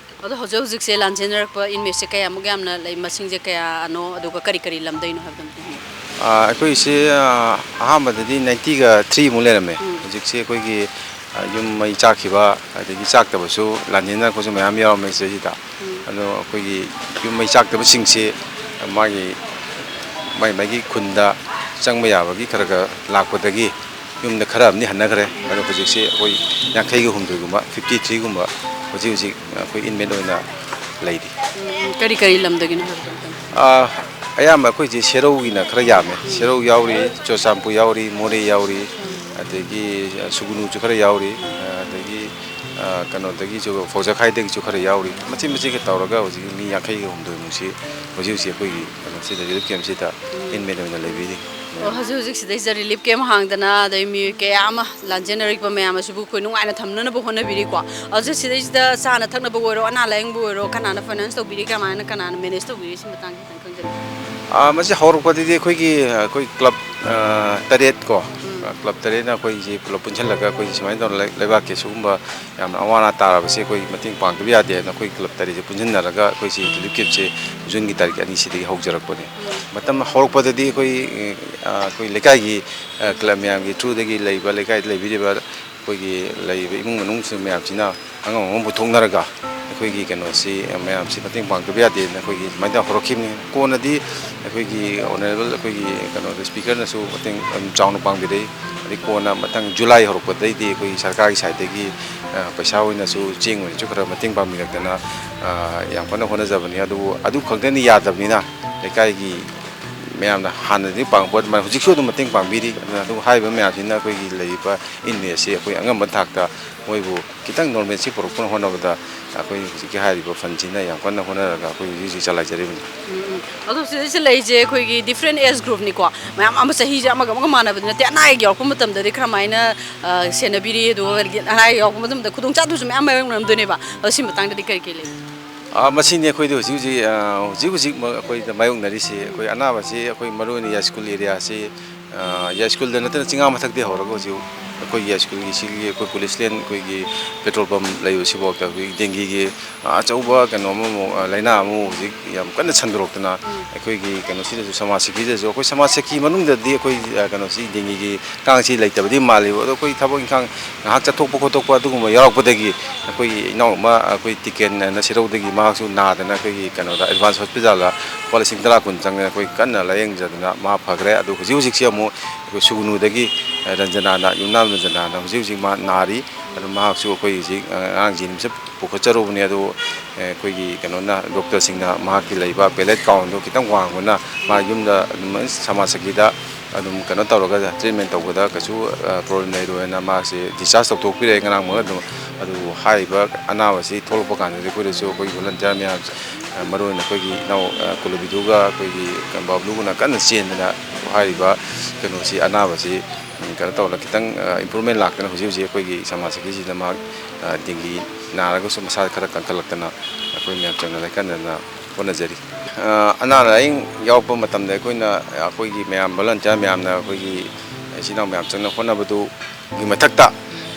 ꯑꯗꯣ ꯍꯧꯖꯤꯛ ꯍꯧꯖꯤꯛꯁꯦ ꯂꯥꯟꯖꯦꯟꯅꯔꯛꯄ ꯏꯟꯃꯦꯠꯁꯦ ꯀꯌꯥꯃꯨꯛ ꯌꯥꯝꯅ ꯂꯩ, ꯃꯁꯤꯡꯁꯦ ꯀꯌꯥꯅꯣ, ꯑꯗꯨꯒ ꯀꯔꯤ ꯀꯔꯤ ꯂꯝꯗꯩꯅꯣ ꯍꯥꯏꯕꯗꯣ ꯑꯝꯇꯪ ꯍꯥꯏꯕꯤꯌꯨ꯫ ꯑ, ꯑꯩꯈꯣꯏꯁꯦ, ꯑ, ꯑꯍꯥꯟꯕꯗꯗꯤ ꯅꯥꯏꯟꯇꯤꯒ ꯊ꯭ꯔꯤꯃꯨꯛ ꯂꯩꯔꯝꯃꯦ꯫ ꯎꯝ꯫ ꯍꯧꯖꯤꯛꯁꯦ ꯑꯩꯈꯣꯏꯒꯤ, ꯑ, ꯌꯨꯝ ꯃꯩ ꯆꯥꯛꯈꯤꯕ, ꯑꯗꯒꯤ ꯆꯥꯛꯇꯕꯁꯨ, ꯂꯥꯟꯖꯦꯟꯅꯔꯛꯄꯁꯨ ꯃꯌꯥꯝ ꯌꯥꯎꯔꯝꯃꯦ ꯁꯤꯗꯩꯁꯤꯗ꯫ ꯎꯝ꯫ ꯑꯗꯣ ꯑꯩꯈꯣꯏꯒꯤ ꯌꯨꯝ ꯃꯩ ꯆꯥꯛꯇꯕꯁꯤꯡꯁꯤ ꯃꯥꯒꯤ, ꯃꯥꯏ ꯃꯥꯏꯒꯤ ꯈꯨꯟꯗ ꯆꯪꯕ ꯌꯥꯕꯒꯤ ꯈꯔ ꯈꯔ ꯂꯥꯛꯄꯗꯒꯤ ꯌꯨꯝꯗ ꯈꯔ ꯑꯃꯗꯤ ꯍꯟꯅꯈ꯭ꯔꯦ꯫ ꯑꯗꯣ ꯍꯧꯖꯤꯛꯁꯤ ꯑꯩꯈꯣꯏ ꯌꯥꯡꯈꯩꯒ ꯍꯨꯝꯗꯣꯏꯒꯨꯝꯕ, ꯐꯤꯐꯇꯤ ꯊ꯭ꯔꯤꯒꯨꯝꯕ ꯍꯧꯖꯤꯛ ꯍꯧꯖꯤꯛ ꯑꯩꯈꯣꯏ ꯏꯟꯃꯦꯠ ꯑꯣꯏꯅ ꯂꯩꯔꯤ꯫ ꯎꯝ, ꯀꯔꯤ ꯀꯔꯤ ꯂꯝꯗꯒꯤꯅꯣ ꯍꯥꯏꯕꯗꯣ ꯑꯝꯇꯪ? ꯑꯥ, ꯑꯌꯥꯝꯕ ꯑꯩꯈꯣꯏꯁꯦ ꯁꯦꯔꯧꯒꯤꯅ ꯈꯔ ꯌꯥꯝꯃꯦ꯫ ꯁꯦꯔꯧ ꯌꯥꯎꯔꯤ, ꯆꯨꯔꯆꯥꯟꯄꯨꯔ ꯌꯥꯎꯔꯤ, ꯃꯣꯔꯦ ꯌꯥꯎꯔꯤ, ꯑꯗꯒꯤ ꯁꯨꯒꯨꯅꯨꯁꯨ ꯈꯔ ꯌꯥꯎꯔꯤ, ꯑꯗꯒꯤ, ꯑ, ꯀꯩꯅꯣꯗꯒꯤꯁꯨ, ꯐꯧꯖꯈꯥꯏꯗꯒꯤꯁꯨ ꯈꯔ ꯌꯥꯎꯔꯤ꯫ ꯃꯆꯤꯟ ꯃꯆꯤꯟꯒ ꯇꯧꯔꯒ ꯍꯧꯖꯤꯛ ꯃꯤ ꯌꯥꯡꯈꯩꯒ ꯍꯨꯝꯗꯣꯏꯃꯨꯛꯁꯤ ꯍꯧꯖꯤꯛ ꯍꯧꯖꯤꯛ ꯑꯩꯈꯣꯏꯒꯤ ꯀꯩꯅꯣꯁꯤꯗ, ꯔꯤꯂꯤꯐ ꯀꯦꯝꯁꯤꯗ ꯏꯟꯃꯦꯠ ꯑꯣꯏꯅ ꯂꯩꯕꯤꯔꯤ꯫ ꯑꯣ, ꯍꯧꯖꯤꯛ ꯍꯧꯖꯤꯛ ꯁꯤꯗꯩꯁꯤꯗ ꯔꯤꯂꯤꯐ ꯀꯦꯝ ꯍꯥꯡꯗꯅ, ꯑꯗꯩ ꯃꯤꯑꯣꯏ ꯀꯌꯥ ꯑꯃ ꯂꯥꯟꯖꯦꯟꯅꯔꯤꯕ ꯃꯌꯥꯝ ꯑꯁꯤꯕꯨ ꯑꯩꯈꯣꯏ ꯅꯨꯡꯉꯥꯏꯅ ꯊꯝꯅꯅꯕ ꯍꯣꯠꯅꯕꯤꯔꯤꯀꯣ꯫ ꯍꯧꯖꯤꯛ ꯁꯤꯗꯩꯁꯤꯗ ꯆꯥꯅ ꯊꯛꯅꯕ ꯑꯣꯏꯔꯣ, ꯑꯅꯥ ꯂꯥꯌꯦꯡꯕ ꯑꯣꯏꯔꯣ, ꯀꯅꯥꯅ ꯐꯥꯏꯅꯥꯟꯁ ꯇꯧꯕꯤꯔꯤ, ꯀꯃꯥꯏꯅ, ꯀꯅꯥꯅ ꯃꯦꯅꯦꯖ ꯇꯧꯕꯤꯔꯤ, ꯁꯤ ꯃꯇꯥꯡꯗ ꯈꯤꯇꯪ ꯈꯪꯖꯅꯤꯡꯉꯤ꯫ ꯑꯥ, ꯃꯁꯤ ꯍꯧꯔꯛꯄꯗꯗꯤ ꯑꯩꯈꯣꯏꯒꯤ, ꯑꯩꯈꯣꯏ ꯀ꯭ꯂꯕ, ꯑꯥ, ꯇꯔꯦꯠ ꯀꯣ, ꯎꯝ꯫ ꯀ꯭ꯂꯕ ꯇꯔꯦꯠꯅ ꯑꯩꯈꯣꯏꯁꯤ ꯄꯨꯂꯞ ꯄꯨꯟꯁꯤꯜꯂꯒ ꯑꯩꯈꯣꯏ ꯁꯨꯃꯥꯏꯅ ꯇꯧꯅ ꯂꯩ-, ꯂꯩꯕꯥꯛꯀꯤ ꯁꯤꯒꯨꯝꯕ ꯌꯥꯝꯅ ꯑꯋꯥ ꯑꯅꯥ ꯇꯥꯔꯕꯁꯦ ꯑꯩꯈꯣꯏ ꯃꯇꯦꯡ ꯄꯥꯡꯗꯕ ꯌꯥꯗꯦ ꯍꯥꯏꯅ ꯑꯩꯈꯣꯏ ꯀ꯭ꯂꯕ ꯇꯔꯦꯠꯁꯦ ꯄꯨꯟꯁꯤꯟꯅꯔꯒ ꯑꯩꯈꯣꯏꯁꯤ relief camp ꯁꯦ ꯖꯨꯟꯒꯤ ꯇꯥꯔꯤꯛ ꯑꯅꯤ ꯁꯤꯗꯒꯤ ꯍꯧꯖꯔꯛꯄꯅꯤ꯫ ꯃꯇꯝ ꯍꯧꯔꯛꯄꯗꯗꯤ ꯑꯩꯈꯣꯏ, ꯑ, ꯑꯩꯈꯣꯏ ꯂꯩꯀꯥꯏꯒꯤ, ꯑ, ꯀ꯭ꯂꯕ ꯃꯌꯥꯝꯒꯤ through ꯗꯒꯤ ꯂꯩꯕ, ꯂꯩꯀꯥꯏꯗ ꯂꯩꯕꯤꯔꯤꯕ ꯑꯩꯈꯣꯏꯒꯤ ꯂꯩꯔꯤꯕ ꯏꯃꯨꯡ ꯃꯅꯨꯡꯁꯤꯡ ꯃꯌꯥꯝꯁꯤꯅ ꯑꯉꯝ ꯑꯉꯝ ꯄꯨꯊꯣꯛꯅꯔꯒ ꯑꯩꯈꯣꯏꯒꯤ ꯀꯩꯅꯣꯁꯤ ꯃꯌꯥꯝꯁꯤ ꯃꯇꯦꯡ ꯄꯥꯡꯗꯕ ꯌꯥꯗꯦꯅ ꯑꯩꯈꯣꯏꯒꯤ ꯑꯗꯨꯃꯥꯏꯅ ꯇꯧꯔꯒ ꯍꯧꯔꯛꯈꯤꯕꯅꯤ꯫ ꯀꯣꯟꯅꯗꯤ ꯑꯩꯈꯣꯏꯒꯤ honourable ꯑꯩꯈꯣꯏꯒꯤ ꯀꯩꯅꯣꯗ speaker ꯅꯁꯨ ꯃꯇꯦꯡ ꯑꯗꯨꯝ ꯆꯥꯎꯅ ꯄꯥꯡꯕꯤꯔꯛꯏ꯫ ꯑꯗꯩ ꯀꯣꯟꯅ ꯃꯊꯪ ꯖꯨꯂꯥꯏ ꯍꯧꯔꯛꯄꯗꯩꯗꯤ ꯑꯩꯈꯣꯏꯒꯤ ꯁꯔꯀꯥꯔꯒꯤ side ꯇꯒꯤ, ꯑ, ꯄꯩꯁꯥ ꯑꯣꯏꯅꯁꯨ ꯆꯦꯡ ꯑꯣꯏꯅꯁꯨ ꯈꯔ ꯃꯇꯦꯡ ꯄꯥꯡꯕꯤꯔꯛꯇꯅ, ꯑ, ꯌꯥꯝ ꯀꯟꯅ ꯍꯣꯠꯅꯖꯕꯅꯤ꯫ ꯑꯗꯨꯕꯨ ꯑꯗꯨ ꯈꯛꯇꯅ ꯌꯥꯗꯕꯅꯤꯅ ꯂꯩꯀꯥꯏꯒꯤ ꯃꯌꯥꯝꯅ ꯍꯥꯟꯅꯗꯤ ꯄꯥꯡꯉꯛꯄ ꯑꯗꯨꯃꯥꯏꯅ ꯍꯧꯖꯤꯛꯁꯨ ꯑꯗꯨꯝ ꯃꯇꯦꯡ ꯄꯥꯡꯕꯤꯔꯤ꯫ ꯑꯗꯨꯅ ꯑꯗꯨ ꯍꯥꯏꯔꯤꯕ ꯃꯌꯥꯝꯁꯤꯅ ꯑꯩꯈꯣꯏꯒꯤ ꯂꯩꯔꯤꯕ inmate ꯁꯤ ꯑꯩꯈꯣꯏ ꯑꯉꯝꯕ ꯊꯥꯛꯇ ꯃꯣꯏꯕꯨ ꯈꯤꯇꯪ normalcy ꯁꯤ ꯄꯨꯔꯛꯄꯅ ꯍꯣꯠꯅꯕꯗ ꯑꯩꯈꯣꯏ ꯍꯧꯖꯤꯛꯀꯤ ꯍꯥꯏꯔꯤꯕ fund ꯁꯤꯅ ꯌꯥꯝ ꯀꯟꯅ ꯍꯣꯠꯅꯔꯒ ꯑꯩꯈꯣꯏ ꯍꯧꯖꯤꯛ ꯍꯧꯖꯤꯛ ꯆꯂꯥꯏꯖꯔꯤꯕꯅꯤ꯫ ꯎꯝ, ꯎꯝ꯫ ꯑꯗꯣ ꯁꯤꯗꯩꯁꯤꯗ ꯂꯩꯔꯤꯁꯦ ꯑꯩꯈꯣꯏꯒꯤ different age group ꯅꯤꯀꯣ, ꯃꯌꯥꯝ ꯑꯃ ꯆꯍꯤꯁꯦ ꯑꯃꯒ ꯑꯃꯒ ꯃꯥꯟꯅꯕꯗꯤ ꯅꯠꯇꯦ, ꯑꯅꯥ ꯑꯌꯦꯛ ꯌꯥꯎꯔꯛꯄ ꯃꯇꯝꯗꯗꯤ ꯀꯔꯝꯍꯥꯏꯅ, ꯑ, ꯁꯦꯟꯅꯕꯤꯔꯤ, ꯑꯗꯨꯒ ꯑꯅꯥ ꯑꯌꯦꯛ ꯌꯥꯎꯔꯛꯄ ꯃꯇꯝꯗ ꯈꯨꯗꯣꯡ ꯆꯥꯗꯕꯁꯨ ꯃꯌꯥꯝ ꯃꯥꯌꯣꯛꯅꯔꯝꯗꯣꯏꯅꯦꯕ, ꯑꯗꯣ ꯁꯤ ꯃꯇꯥꯡꯗꯗꯤ ꯀꯔꯤ ꯀꯔꯤ ꯂꯩ? ꯑ, ꯃꯁꯤꯅꯤ ꯑꯩꯈꯣꯏꯗ ꯍꯧꯖꯤꯛ ꯍꯧꯖꯤꯛ, ꯑ, ꯍꯧꯖꯤꯛ ꯍꯧꯖꯤꯛꯃꯛ ꯑꯩꯈꯣꯏꯗ ꯃꯥꯌꯣꯛꯅꯔꯤꯁꯤ, ꯑꯩꯈꯣꯏ ꯑꯅꯥꯕꯁꯤ ꯑꯩꯈꯣꯏ ꯃꯔꯨꯑꯣꯏꯅ ꯌꯥꯏꯁ꯭ꯀꯨꯜ areaꯁꯤ, ꯑ, ꯌꯥꯏꯁ꯭ꯀꯨꯜꯗ ꯅꯠꯇꯅ ꯆꯤꯡꯉꯥ ꯃꯊꯛꯇꯒꯤ ꯍꯧꯔꯒ ꯍꯧꯖꯤꯛ ꯑꯩꯈꯣꯏꯒꯤ ꯌꯥꯏꯁ꯭ꯀꯨꯜꯒꯤ ꯁꯤꯒꯤ ꯑꯩꯈꯣꯏ police line ꯑꯩꯈꯣꯏꯒꯤ petrol pump ꯂꯩꯕꯁꯤꯐꯥꯎꯗ ꯑꯩꯈꯣꯏ dengueꯒꯤ, ꯑ, ꯑꯆꯧꯕ ꯀꯩꯅꯣ ꯑꯃꯃꯨꯛ, ꯑ, ꯂꯥꯏꯅꯥ ꯑꯃꯃꯨꯛ ꯍꯧꯖꯤꯛ ꯌꯥꯝ ꯀꯟꯅ ꯁꯟꯗꯣꯔꯛꯇꯅ ꯑꯩꯈꯣꯏꯒꯤ ꯀꯩꯅꯣꯁꯤꯗꯁꯨ ꯁꯃꯥꯖ ꯁꯦꯕꯤꯗꯁꯨ ꯑꯩꯈꯣꯏ ꯁꯃꯥꯖ ꯁꯦꯕꯤ ꯃꯅꯨꯡꯗꯗꯤ ꯑꯩꯈꯣꯏ, ꯑ, ꯀꯩꯅꯣꯁꯤ dengueꯒꯤ ꯀꯥꯡꯁꯤ ꯂꯩꯇꯕꯗꯤ ꯃꯥꯜꯂꯤꯕ, ꯑꯗꯣ ꯑꯩꯈꯣꯏ ꯊꯕꯛ ꯏꯪꯈꯥꯡ ꯉꯥꯏꯍꯥꯛ ꯆꯠꯊꯣꯛꯄ ꯈꯣꯠꯇꯣꯛꯄ ꯑꯗꯨꯒꯨꯝꯕ ꯌꯥꯎꯔꯛꯄꯗꯒꯤ ꯑꯩꯈꯣꯏꯒꯤ ꯏꯅꯥꯎ ꯑꯃ ꯑꯩꯈꯣꯏ ꯇꯤꯀꯦꯟ ꯍꯥꯏꯅ ꯁꯦꯔꯧꯗꯒꯤ ꯃꯍꯥꯛꯁꯨ ꯅꯥꯗꯅ ꯑꯩꯈꯣꯏꯒꯤ ꯀꯩꯅꯣꯗ advance hospitalꯗ ꯂꯨꯄꯥ ꯂꯤꯁꯤꯡ ꯇꯔꯥ ꯀꯨꯟ ꯆꯪꯗꯅ ꯑꯩꯈꯣꯏ ꯀꯟꯅ ꯂꯥꯌꯦꯡꯖꯗꯅ ꯃꯥ ꯐꯈ꯭ꯔꯦ꯫ ꯑꯗꯨ ꯍꯧꯖꯤꯛ ꯍꯧꯖꯤꯛꯁꯤ ꯑꯃꯨꯛ ꯑꯩꯈꯣꯏ ꯁꯨꯒꯅꯨꯗꯒꯤ ꯔꯟꯖꯅꯥꯅ, ꯌꯨꯝꯅꯥꯝ ꯔꯟꯖꯅꯥꯅ ꯍꯧꯖꯤꯛ ꯍꯧꯖꯤꯛ ꯃꯥ ꯅꯥꯔꯤ꯫ ꯑꯗꯨ ꯃꯍꯥꯛꯁꯨ ꯑꯩꯈꯣꯏ ꯍꯧꯖꯤꯛ ꯑꯉꯥꯡꯁꯤ ꯔꯤꯝꯁꯇ ꯄꯨꯈꯠꯆꯔꯨꯕꯅꯤ꯫ ꯑꯗꯨ ꯑꯩꯈꯣꯏꯒꯤ ꯀꯩꯅꯣꯅ, doctorꯁꯤꯡꯅ ꯃꯍꯥꯛꯀꯤ ꯂꯩꯕ platelet countꯗꯣ ꯈꯤꯇꯪ ꯋꯥꯡꯕꯅ ꯃꯥ ꯌꯨꯝꯗ ꯑꯗꯨꯝ ꯁꯃꯥꯖ ꯁꯦꯕꯤꯗ ꯑꯗꯨꯝ ꯀꯩꯅꯣ ꯇꯧꯔꯒ treatment ꯇꯧꯕꯗ ꯀꯩꯁꯨ, ꯑ, problem ꯂꯩꯔꯣꯏꯅ ꯃꯥꯁꯦ discharge ꯇꯧꯊꯣꯛꯄꯤꯔꯛꯑꯦ ꯉꯔꯥꯡꯃꯛ ꯑꯗꯨꯝ꯫ ꯑꯗꯨꯕꯨ ꯍꯥꯏꯔꯤꯕ ꯑꯅꯥꯕꯁꯤ ꯊꯣꯛꯂꯛꯄ ꯀꯥꯟꯗꯗꯤ ꯑꯩꯈꯣꯏꯗꯁꯨ ꯑꯩꯈꯣꯏꯒꯤ volunteer ꯃꯌꯥꯝ, ꯑ, ꯃꯔꯨꯑꯣꯏꯅ ꯑꯩꯈꯣꯏꯒꯤ ꯏꯅꯥꯎ, ꯑ, ꯀꯨꯂꯕꯤꯗꯨꯒ ꯑꯩꯈꯣꯏꯒꯤ ꯕꯥꯕꯂꯨꯒꯅ ꯀꯟꯅ ꯆꯦꯟꯗꯅ ꯍꯥꯏꯔꯤꯕ ꯀꯩꯅꯣꯁꯤ, ꯑꯅꯥꯕꯁꯤ, ꯎꯝ, ꯀꯩꯅꯣ ꯇꯧꯔꯒ ꯈꯤꯇꯪ, ꯑ, improvement ꯂꯥꯛꯇꯅ ꯍꯧꯖꯤꯛ ꯍꯧꯖꯤꯛ ꯑꯩꯈꯣꯏꯒꯤ ꯁꯃꯥꯖ ꯁꯦꯕꯤꯁꯤꯗ ꯃꯍꯥꯛ, ꯑ, dengue ꯅꯥꯔꯒꯁꯨ ꯃꯁꯥ ꯈꯔ ꯀꯟꯈꯠꯂꯛꯇꯅ ꯑꯩꯈꯣꯏ ꯃꯌꯥꯝ ꯆꯪꯅ ꯂꯩꯀꯟꯗꯅ ꯍꯣꯠꯅꯖꯔꯤ꯫ ꯑ, ꯑꯅꯥ ꯂꯥꯏꯌꯦꯡ ꯌꯥꯎꯔꯛꯄ ꯃꯇꯝꯗ ꯑꯩꯈꯣꯏꯅ, ꯑꯩꯈꯣꯏꯒꯤ ꯃꯌꯥꯝ volunteer ꯃꯌꯥꯝꯅ ꯑꯩꯈꯣꯏꯒꯤ, ꯏꯆꯤꯟ ꯏꯅꯥꯎ ꯃꯌꯥꯝ ꯆꯪꯅ ꯍꯣꯠꯅꯕꯗꯨꯒꯤ ꯃꯊꯛꯇ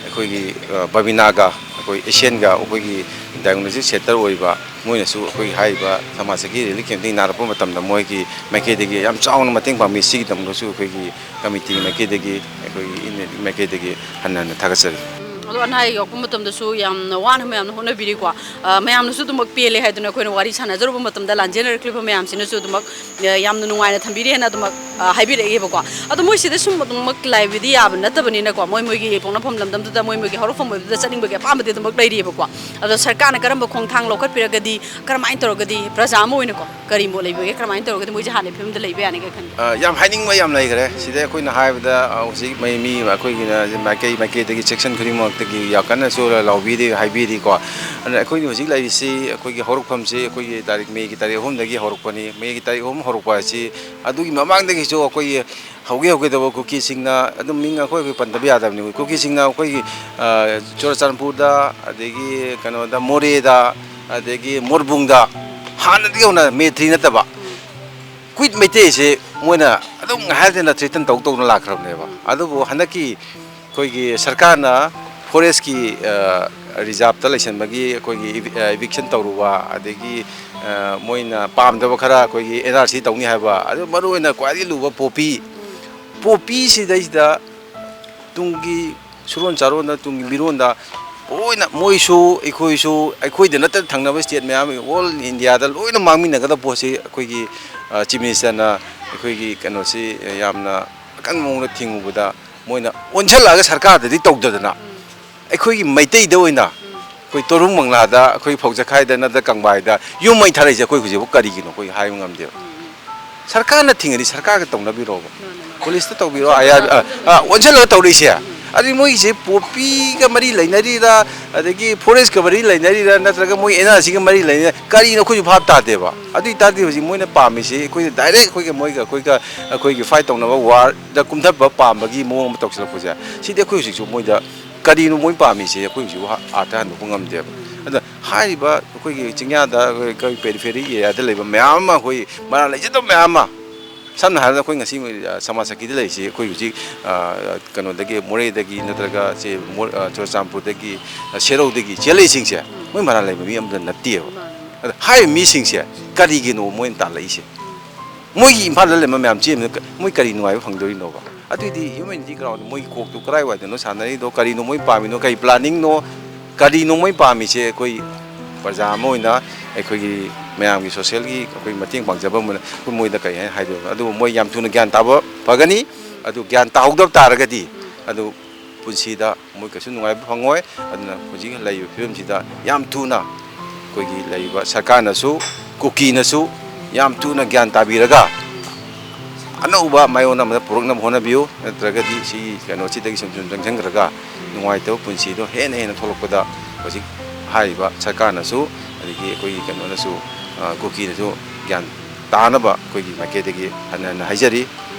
ꯑꯩꯈꯣꯏꯒꯤ, ꯑ, ꯕꯕꯤꯅꯥꯒ ꯑꯩꯈꯣꯏ ꯑꯦꯁꯤꯌꯥꯟꯒ ꯑꯩꯈꯣꯏꯒꯤ diagnosis center ꯑꯣꯏꯕ ꯃꯣꯏꯅꯁꯨ ꯑꯩꯈꯣꯏꯒꯤ ꯍꯥꯏꯔꯤꯕ ꯁꯃꯥꯖ ꯁꯦꯛꯀꯤ relief camp ꯇꯒꯤ ꯅꯥꯔꯛꯄ ꯃꯇꯝꯗ ꯃꯣꯏꯒꯤ ꯃꯥꯏꯀꯩꯗꯒꯤ ꯌꯥꯝ ꯆꯥꯎꯅ ꯃꯇꯦꯡ ꯄꯥꯡꯕꯤ꯫ ꯁꯤꯒꯤꯗꯃꯛꯇꯁꯨ ꯑꯩꯈꯣꯏꯒꯤ committee ꯒꯤ ꯃꯥꯏꯀꯩꯗꯒꯤ, ꯑꯩꯈꯣꯏꯒꯤ ꯏꯟ ꯃꯥꯏꯀꯩꯗꯒꯤ ꯍꯟꯅ ꯍꯟꯅ ꯊꯥꯒꯠꯆꯔꯤ꯫ ꯎꯝ, ꯑꯗꯣ ꯑꯅꯥ ꯑꯌꯦꯛ ꯌꯥꯎꯔꯛꯄ ꯃꯇꯝꯗꯁꯨ ꯌꯥꯝꯅ ꯋꯥꯅ ꯃꯌꯥꯝꯅ ꯍꯣꯠꯅꯕꯤꯔꯤꯀꯣ꯫ ꯑ, ꯃꯌꯥꯝꯅꯁꯨ ꯑꯗꯨꯃꯛ ꯄꯦꯜꯂꯦ ꯍꯥꯏꯗꯨꯅ ꯑꯩꯈꯣꯏꯅ ꯋꯥꯔꯤ ꯁꯥꯟꯅꯖꯔꯨꯕ ꯃꯇꯝꯗ ꯂꯥꯟꯖꯦꯟꯅꯔꯛꯂꯤꯕ ꯃꯌꯥꯝꯁꯤꯅꯁꯨ ꯑꯗꯨꯃꯛ, ꯑ, ꯌꯥꯝꯅ ꯅꯨꯡꯉꯥꯏꯅ ꯊꯝꯕꯤꯔꯤ ꯍꯥꯏꯅ ꯑꯗꯨꯃꯛ, ꯑ, ꯍꯥꯏꯕꯤꯔꯛꯑꯦꯕꯀꯣ꯫ ꯑꯗꯣ ꯃꯣꯏꯁꯤꯗ ꯁꯨꯝ ꯑꯗꯨꯃꯛ ꯂꯥꯏꯕꯗꯤ ꯌꯥꯕ ꯅꯠꯇꯕꯅꯤꯅꯀꯣ, ꯃꯣꯏ ꯃꯣꯏꯒꯤ ꯄꯣꯛꯅꯐꯝ ꯂꯝꯗꯝꯗꯨꯗ ꯃꯣꯏ ꯃꯣꯏꯒꯤ ꯍꯧꯔꯛꯐꯝ ꯑꯣꯏꯕꯗꯨꯗ ꯆꯠꯅꯤꯡꯕꯒꯤ ꯑꯄꯥꯝꯕꯗꯤ ꯑꯗꯨꯃꯛ ꯂꯩꯔꯤꯕꯀꯣ꯫ ꯑꯗꯣ ꯁꯔꯀꯥꯔꯅ ꯀꯔꯝꯕ ꯈꯣꯡꯊꯥꯡ ꯂꯧꯈꯠꯄꯤꯔꯒꯗꯤ, ꯀꯔꯝꯍꯥꯏꯅ ꯇꯧꯔꯒꯗꯤ ꯄ꯭ꯔꯖꯥ ꯑꯃ ꯑꯣꯏꯅꯀꯣ ꯀꯔꯤ ꯃꯣꯠ ꯂꯩꯕꯒꯦ, ꯀꯔꯝꯍꯥꯏꯅ ꯇꯧꯔꯒꯗꯤ ꯃꯣꯏꯁꯦ ꯍꯥꯟꯅꯒꯤ ꯐꯤꯕꯝꯗ ꯂꯩꯕ ꯌꯥꯅꯤꯒ ꯈꯟꯒꯦ? ꯑ, ꯌꯥꯝ ꯍꯥꯏꯅꯤꯡꯕ ꯌꯥꯝ ꯂꯩꯈ꯭ꯔꯦ꯫ ꯁꯤꯗ ꯑꯩꯈꯣꯏꯅ ꯍꯥꯏꯕꯗ, ꯑ, ꯍꯧꯖꯤꯛ ꯃꯩ-, ꯃꯤ ꯑꯩꯈꯣꯏꯒꯤꯅ ꯃꯥꯏꯀꯩ ꯃꯥꯏꯀꯩꯗꯒꯤ section ꯈꯨꯗꯤꯡꯃꯛꯇꯒꯤ ꯌꯥꯝ ꯀꯟꯅꯁꯨ ꯂꯥꯎꯕꯤꯔꯤ, ꯍꯥꯏꯕꯤꯔꯤꯀꯣ꯫ ꯑꯗꯨꯅ ꯑꯩꯈꯣꯏꯅ ꯍꯧꯖꯤꯛ ꯂꯩꯔꯤꯁꯤ, ꯑꯩꯈꯣꯏꯒꯤ ꯍꯧꯔꯛꯐꯝꯁꯤ ꯑꯩꯈꯣꯏꯒꯤ ꯇꯥꯔꯤꯛ, ꯃꯦꯒꯤ ꯇꯥꯔꯤꯛ ꯑꯍꯨꯝꯗꯒꯤ ꯍꯧꯔꯛꯄꯅꯤ꯫ ꯃꯦꯒꯤ ꯇꯥꯔꯤꯛ ꯑꯍꯨꯝ ꯍꯧꯔꯛꯄ ꯍꯥꯏꯁꯤ ꯑꯗꯨꯒꯤ ꯃꯃꯥꯡꯗꯒꯤꯁꯨ ꯑꯩꯈꯣꯏꯒꯤ ꯍꯧꯒꯦ ꯍꯧꯒꯦ ꯇꯧꯕ ꯀꯨꯀꯤꯁꯤꯡꯅ ꯑꯗꯨꯝ ꯃꯤꯡ ꯑꯩꯈꯣꯏ ꯑꯩꯈꯣꯏ ꯄꯟꯗꯕ ꯌꯥꯗꯕꯅꯤ꯫ ꯀꯨꯀꯤꯁꯤꯡꯅ ꯑꯩꯈꯣꯏꯒꯤ, ꯑ, ꯆꯨꯔꯆꯥꯟꯄꯨꯔꯗ, ꯑꯗꯒꯤ ꯀꯩꯅꯣꯗ, ꯃꯣꯔꯦꯗ, ꯑꯗꯒꯤ ꯃꯣꯔꯕꯨꯡꯗ ꯍꯥꯟꯅꯗꯒꯤ ꯍꯧꯅ ꯃꯦ ꯊ꯭ꯔꯤ ꯅꯠꯇꯕ ꯀꯨꯏꯠ ꯃꯩꯇꯩꯁꯦ ꯃꯣꯏꯅ ꯑꯗꯨꯝ ꯉꯥꯏꯍꯥꯛ ꯂꯩꯇꯅ threaten ꯇꯧ ꯇꯧꯅ ꯂꯥꯛꯈ꯭ꯔꯕꯅꯦꯕ꯫ ꯑꯗꯨꯕꯨ ꯍꯟꯗꯛꯀꯤ ꯑꯩꯈꯣꯏꯒꯤ ꯁꯔꯀꯥꯔꯅ forest ꯀꯤ, ꯑ, reserve ꯇ ꯂꯩꯁꯟꯕꯒꯤ ꯑꯩꯈꯣꯏꯒꯤ evi-, ꯑ, eviction ꯇꯧꯔꯨꯕ, ꯑꯗꯒꯤ, ꯑ, ꯃꯣꯏꯅ ꯄꯥꯝꯗꯕ ꯈꯔ ꯑꯩꯈꯣꯏꯒꯤ N R C ꯇꯧꯅꯤ ꯍꯥꯏꯕ, ꯑꯗꯨ ꯃꯔꯨꯑꯣꯏꯅ ꯈ꯭ꯋꯥꯏꯗꯒꯤ ꯂꯨꯕ poppy, poppy ꯁꯤꯗꯩꯁꯤꯗ ꯇꯨꯡꯒꯤ ꯁꯨꯔꯣꯟ ꯆꯥꯔꯣꯟꯗ, ꯇꯨꯡꯒꯤ ꯃꯤꯔꯣꯟꯗ ꯂꯣꯏꯅ ꯃꯣꯏꯁꯨ, ꯑꯩꯈꯣꯏꯁꯨ, ꯑꯩꯈꯣꯏꯗ ꯅꯠꯇꯅ ꯊꯪꯅꯕ state ꯃꯌꯥꯝ, all India ꯗ ꯂꯣꯏꯅ ꯃꯥꯡꯃꯤꯟꯅꯒꯗꯕ ꯄꯣꯠꯁꯤ ꯑꯩꯈꯣꯏꯒꯤ, ꯑ, Chief Minister ꯅ ꯑꯩꯈꯣꯏꯒꯤ ꯀꯩꯅꯣꯁꯤ ꯌꯥꯝꯅ ꯑꯀꯟꯕ ꯃꯑꯣꯡꯗ ꯊꯤꯡꯉꯨꯕꯗ ꯃꯣꯏꯅ ꯑꯣꯟꯁꯤꯜꯂꯛꯑꯒ ꯁꯔꯀꯥꯔꯗꯗꯤ ꯇꯧꯗꯗꯅ ꯑꯩꯈꯣꯏꯒꯤ ꯃꯩꯇꯩꯗ ꯑꯣꯏꯅ ꯑꯩꯈꯣꯏ ꯇꯣꯔꯨꯡ ꯃꯪꯂꯥꯗ, ꯑꯩꯈꯣꯏ ꯐꯧꯖꯈꯥꯏꯗ ꯅꯠꯇ꯭ꯔ ꯀꯪꯕꯥꯏꯗ ꯌꯨꯝ ꯃꯩ ꯊꯥꯔꯛꯏꯁꯦ ꯑꯩꯈꯣꯏ ꯍꯧꯖꯤꯛꯐꯥꯎ ꯀꯔꯤꯒꯤꯅꯣ ꯑꯩꯈꯣꯏ ꯍꯥꯏꯕ ꯉꯝꯗꯦꯕ꯫ ꯁꯔꯀꯥꯔꯅ ꯊꯤꯡꯉꯗꯤ ꯁꯔꯀꯥꯔꯒ ꯇꯧꯅꯕꯤꯔꯣꯕ꯫ ꯃꯥꯅꯦ, ꯃꯥꯅꯦ꯫ Police ꯇ ꯇꯧꯕꯤꯔꯣ, ꯑꯥꯏ ꯑꯥꯔ, ꯑ, ꯑ, ꯑꯣꯟꯁꯤꯜꯂꯒ ꯇꯧꯔꯛꯏꯁꯦ꯫ ꯑꯗꯨꯗꯤ ꯃꯣꯏꯒꯤꯁꯦ poppy ꯒ ꯃꯔꯤ ꯂꯩꯅꯔꯤꯔ, ꯑꯗꯒꯤ forest ꯀ ꯃꯔꯤ ꯂꯩꯅꯔꯤꯔ, ꯅꯠꯇ꯭ꯔꯒ ꯃꯣꯏ N R C ꯒ ꯃꯔꯤ ꯂꯩꯅꯔꯤꯔ, ꯀꯔꯤꯅꯣ ꯑꯩꯈꯣꯏꯁꯨ ꯚꯥꯞ ꯇꯥꯗꯦꯕ꯫ ꯑꯗꯨ ꯑꯣꯏ ꯇꯥꯔꯗꯤ ꯍꯧꯖꯤꯛ ꯃꯣꯏꯅ ꯄꯥꯝꯃꯤꯁꯤ ꯑꯩꯈꯣꯏꯗ direct ꯑꯩꯈꯣꯏꯒ ꯃꯣꯏꯒ ꯑꯩꯈꯣꯏꯒ ꯑꯩꯈꯣꯏꯒꯤ fight ꯇꯧꯅꯕ war ꯗ ꯀꯨꯝꯊꯕ ꯄꯥꯝꯕꯒꯤ ꯃꯑꯣꯡ ꯑꯃ ꯇꯧꯁꯤꯜꯂꯛꯄꯁꯦ, ꯁꯤꯗꯤ ꯑꯩꯈꯣꯏ ꯍꯧꯖꯤꯛꯁꯨ ꯃꯣꯏꯗ ꯀꯔꯤꯅꯣ ꯃꯣꯏ ꯄꯥꯝꯃꯤꯁꯦ ꯑꯩꯈꯣꯏ ꯍꯧꯖꯤꯛ ꯑꯥ ꯇꯥꯍꯟꯗꯣꯛꯄ ꯉꯝꯗꯦꯕ꯫ ꯑꯗ ꯍꯥꯏꯔꯤꯕ ꯑꯩꯈꯣꯏꯒꯤ ꯆꯤꯡꯌꯥꯗ ꯑꯩꯈꯣꯏ periphery area ꯗ ꯂꯩꯕ ꯃꯌꯥꯝ ꯑꯃ, ꯑꯩꯈꯣꯏ ꯃꯔꯥꯜ ꯂꯩꯖꯗꯕ ꯃꯌꯥꯝ ꯑꯃ, ꯁꯝꯅ ꯍꯥꯏꯔꯕꯗ ꯑꯩꯈꯣꯏ ꯉꯁꯤ, ꯑ, ꯁꯃꯥꯖ ꯁꯈꯤꯗ ꯂꯩꯔꯤꯁꯤ ꯑꯩꯈꯣꯏ ꯍꯧꯖꯤꯛ, ꯑ, ꯀꯩꯅꯣꯗꯒꯤ, ꯃꯣꯔꯦꯗꯒꯤ ꯅꯠꯇ꯭ꯔꯒ ꯁꯤ ꯃꯣ-, ꯑ, ꯆꯨꯔꯆꯥꯟꯄꯨꯔꯗꯒꯤ, ꯑ, ꯁꯦꯔꯧꯗꯒꯤ ꯆꯦꯜꯂꯛꯏꯁꯤꯡꯁꯦ ꯃꯣꯏ ꯃꯔꯥꯜ ꯂꯩꯕ ꯃꯤ ꯑꯃꯇ ꯅꯠꯇꯦꯕ꯫ ꯑꯗ ꯍꯥꯏꯔꯤꯕ ꯃꯤꯁꯤꯡꯁꯦ ꯀꯔꯤꯒꯤꯅꯣ ꯃꯣꯏꯅ ꯇꯥꯜꯂꯛꯏꯁꯦ? ꯃꯣꯏꯒꯤ ꯏꯝꯐꯥꯜꯗ ꯂꯩꯔꯝꯕ ꯃꯌꯥꯝ ꯆꯦꯟꯕꯗ ꯀ-, ꯃꯣꯏ ꯀꯔꯤ ꯅꯨꯡꯉꯥꯏꯕ ꯐꯪꯗꯣꯔꯤꯅꯣꯕ? ꯑꯗꯨꯏꯗꯤ ꯍ꯭ꯌꯨꯃꯦꯅꯤꯇꯤ ꯒ꯭ꯔꯥꯎꯟꯗ ꯃꯣꯏꯒꯤ ꯀꯣꯛꯇꯨ ꯀꯗꯥꯏꯋꯥꯏꯗꯅꯣ ꯁꯥꯟꯅꯔꯤꯗꯣ? ꯀꯔꯤꯅꯣ ꯃꯣꯏ ꯄꯥꯝꯃꯤꯅꯣ? ꯀꯔꯤ ꯄ꯭ꯂꯥꯅꯤꯡꯅꯣ? ꯀꯔꯤꯅꯣ ꯃꯣꯏ ꯄꯥꯝꯃꯤꯁꯦ? ꯑꯩꯈꯣꯏ ꯄ꯭ꯔꯖꯥ ꯑꯃ ꯑꯣꯏꯅ, ꯑꯩꯈꯣꯏꯒꯤ ꯃꯌꯥꯝꯒꯤ ꯁꯣꯁꯦꯜꯒꯤ ꯑꯩꯈꯣꯏ ꯃꯇꯦꯡ ꯄꯥꯡꯖꯕ ꯑꯃ ꯑꯣꯏꯅ ꯑꯩꯈꯣꯏ ꯃꯣꯏꯗ ꯀꯔꯤ ꯍꯥꯏꯅ ꯍꯥꯏꯗꯣꯏꯅꯣ? ꯑꯗꯨꯕꯨ ꯃꯣꯏ ꯌꯥꯝ ꯊꯨꯅ ꯒ꯭ꯌꯥꯟ ꯇꯥꯕ ꯐꯒꯅꯤ꯫ ꯑꯗꯨ ꯒ꯭ꯌꯥꯟ ꯇꯥꯍꯧꯗꯕ ꯇꯥꯔꯒꯗꯤ, ꯑꯗꯨ ꯄꯨꯟꯁꯤꯗ ꯃꯣꯏ ꯀꯩꯁꯨ ꯅꯨꯡꯉꯥꯏꯕ ꯐꯪꯉꯣꯏ꯫ ꯑꯗꯨꯅ ꯍꯧꯖꯤꯛ ꯂꯩꯔꯤꯕ ꯐꯤꯕꯝꯁꯤꯗ ꯌꯥꯝ ꯊꯨꯅ ꯑꯩꯈꯣꯏꯒꯤ ꯂꯩꯔꯤꯕ ꯁꯔꯀꯥꯔꯅꯁꯨ, ꯀꯨꯀꯤꯅꯁꯨ ꯌꯥꯝ ꯊꯨꯅ ꯒ꯭ꯌꯥꯟ ꯇꯥꯕꯤꯔꯒ ꯑꯅꯧꯕ ꯃꯥꯏꯑꯣꯟ ꯑꯃꯗ ꯄꯨꯔꯛꯅꯕ ꯍꯣꯠꯅꯕꯤꯌꯨ꯫ ꯅꯠꯇ꯭ꯔꯒꯗꯤ ꯁꯤꯒꯤ ꯀꯩꯅꯣꯁꯤꯗꯒꯤ ꯁꯨꯝ ꯁꯨꯝ ꯆꯪꯁꯤꯟꯈ꯭ꯔꯒ ꯅꯨꯡꯉꯥꯏꯇꯕ ꯄꯨꯟꯁꯤꯗꯣ ꯍꯦꯟꯅ ꯍꯦꯟꯅ ꯊꯣꯛꯂꯛꯄꯗ ꯍꯧꯖꯤꯛ ꯍꯥꯏꯔꯤꯕ ꯁꯔꯀꯥꯔꯅꯁꯨ, ꯑꯗꯒꯤ ꯑꯩꯈꯣꯏꯒꯤ ꯀꯩꯅꯣꯅꯁꯨ, ꯑ, ꯀꯨꯀꯤꯅꯁꯨ ꯒ꯭ꯌꯥꯟ ꯇꯥꯅꯕ ꯑꯩꯈꯣꯏꯒꯤ ꯃꯥꯏꯀꯩꯗꯒꯤ ꯍꯟꯅ ꯍꯟꯅ ꯍꯥꯏꯖꯔꯤ꯫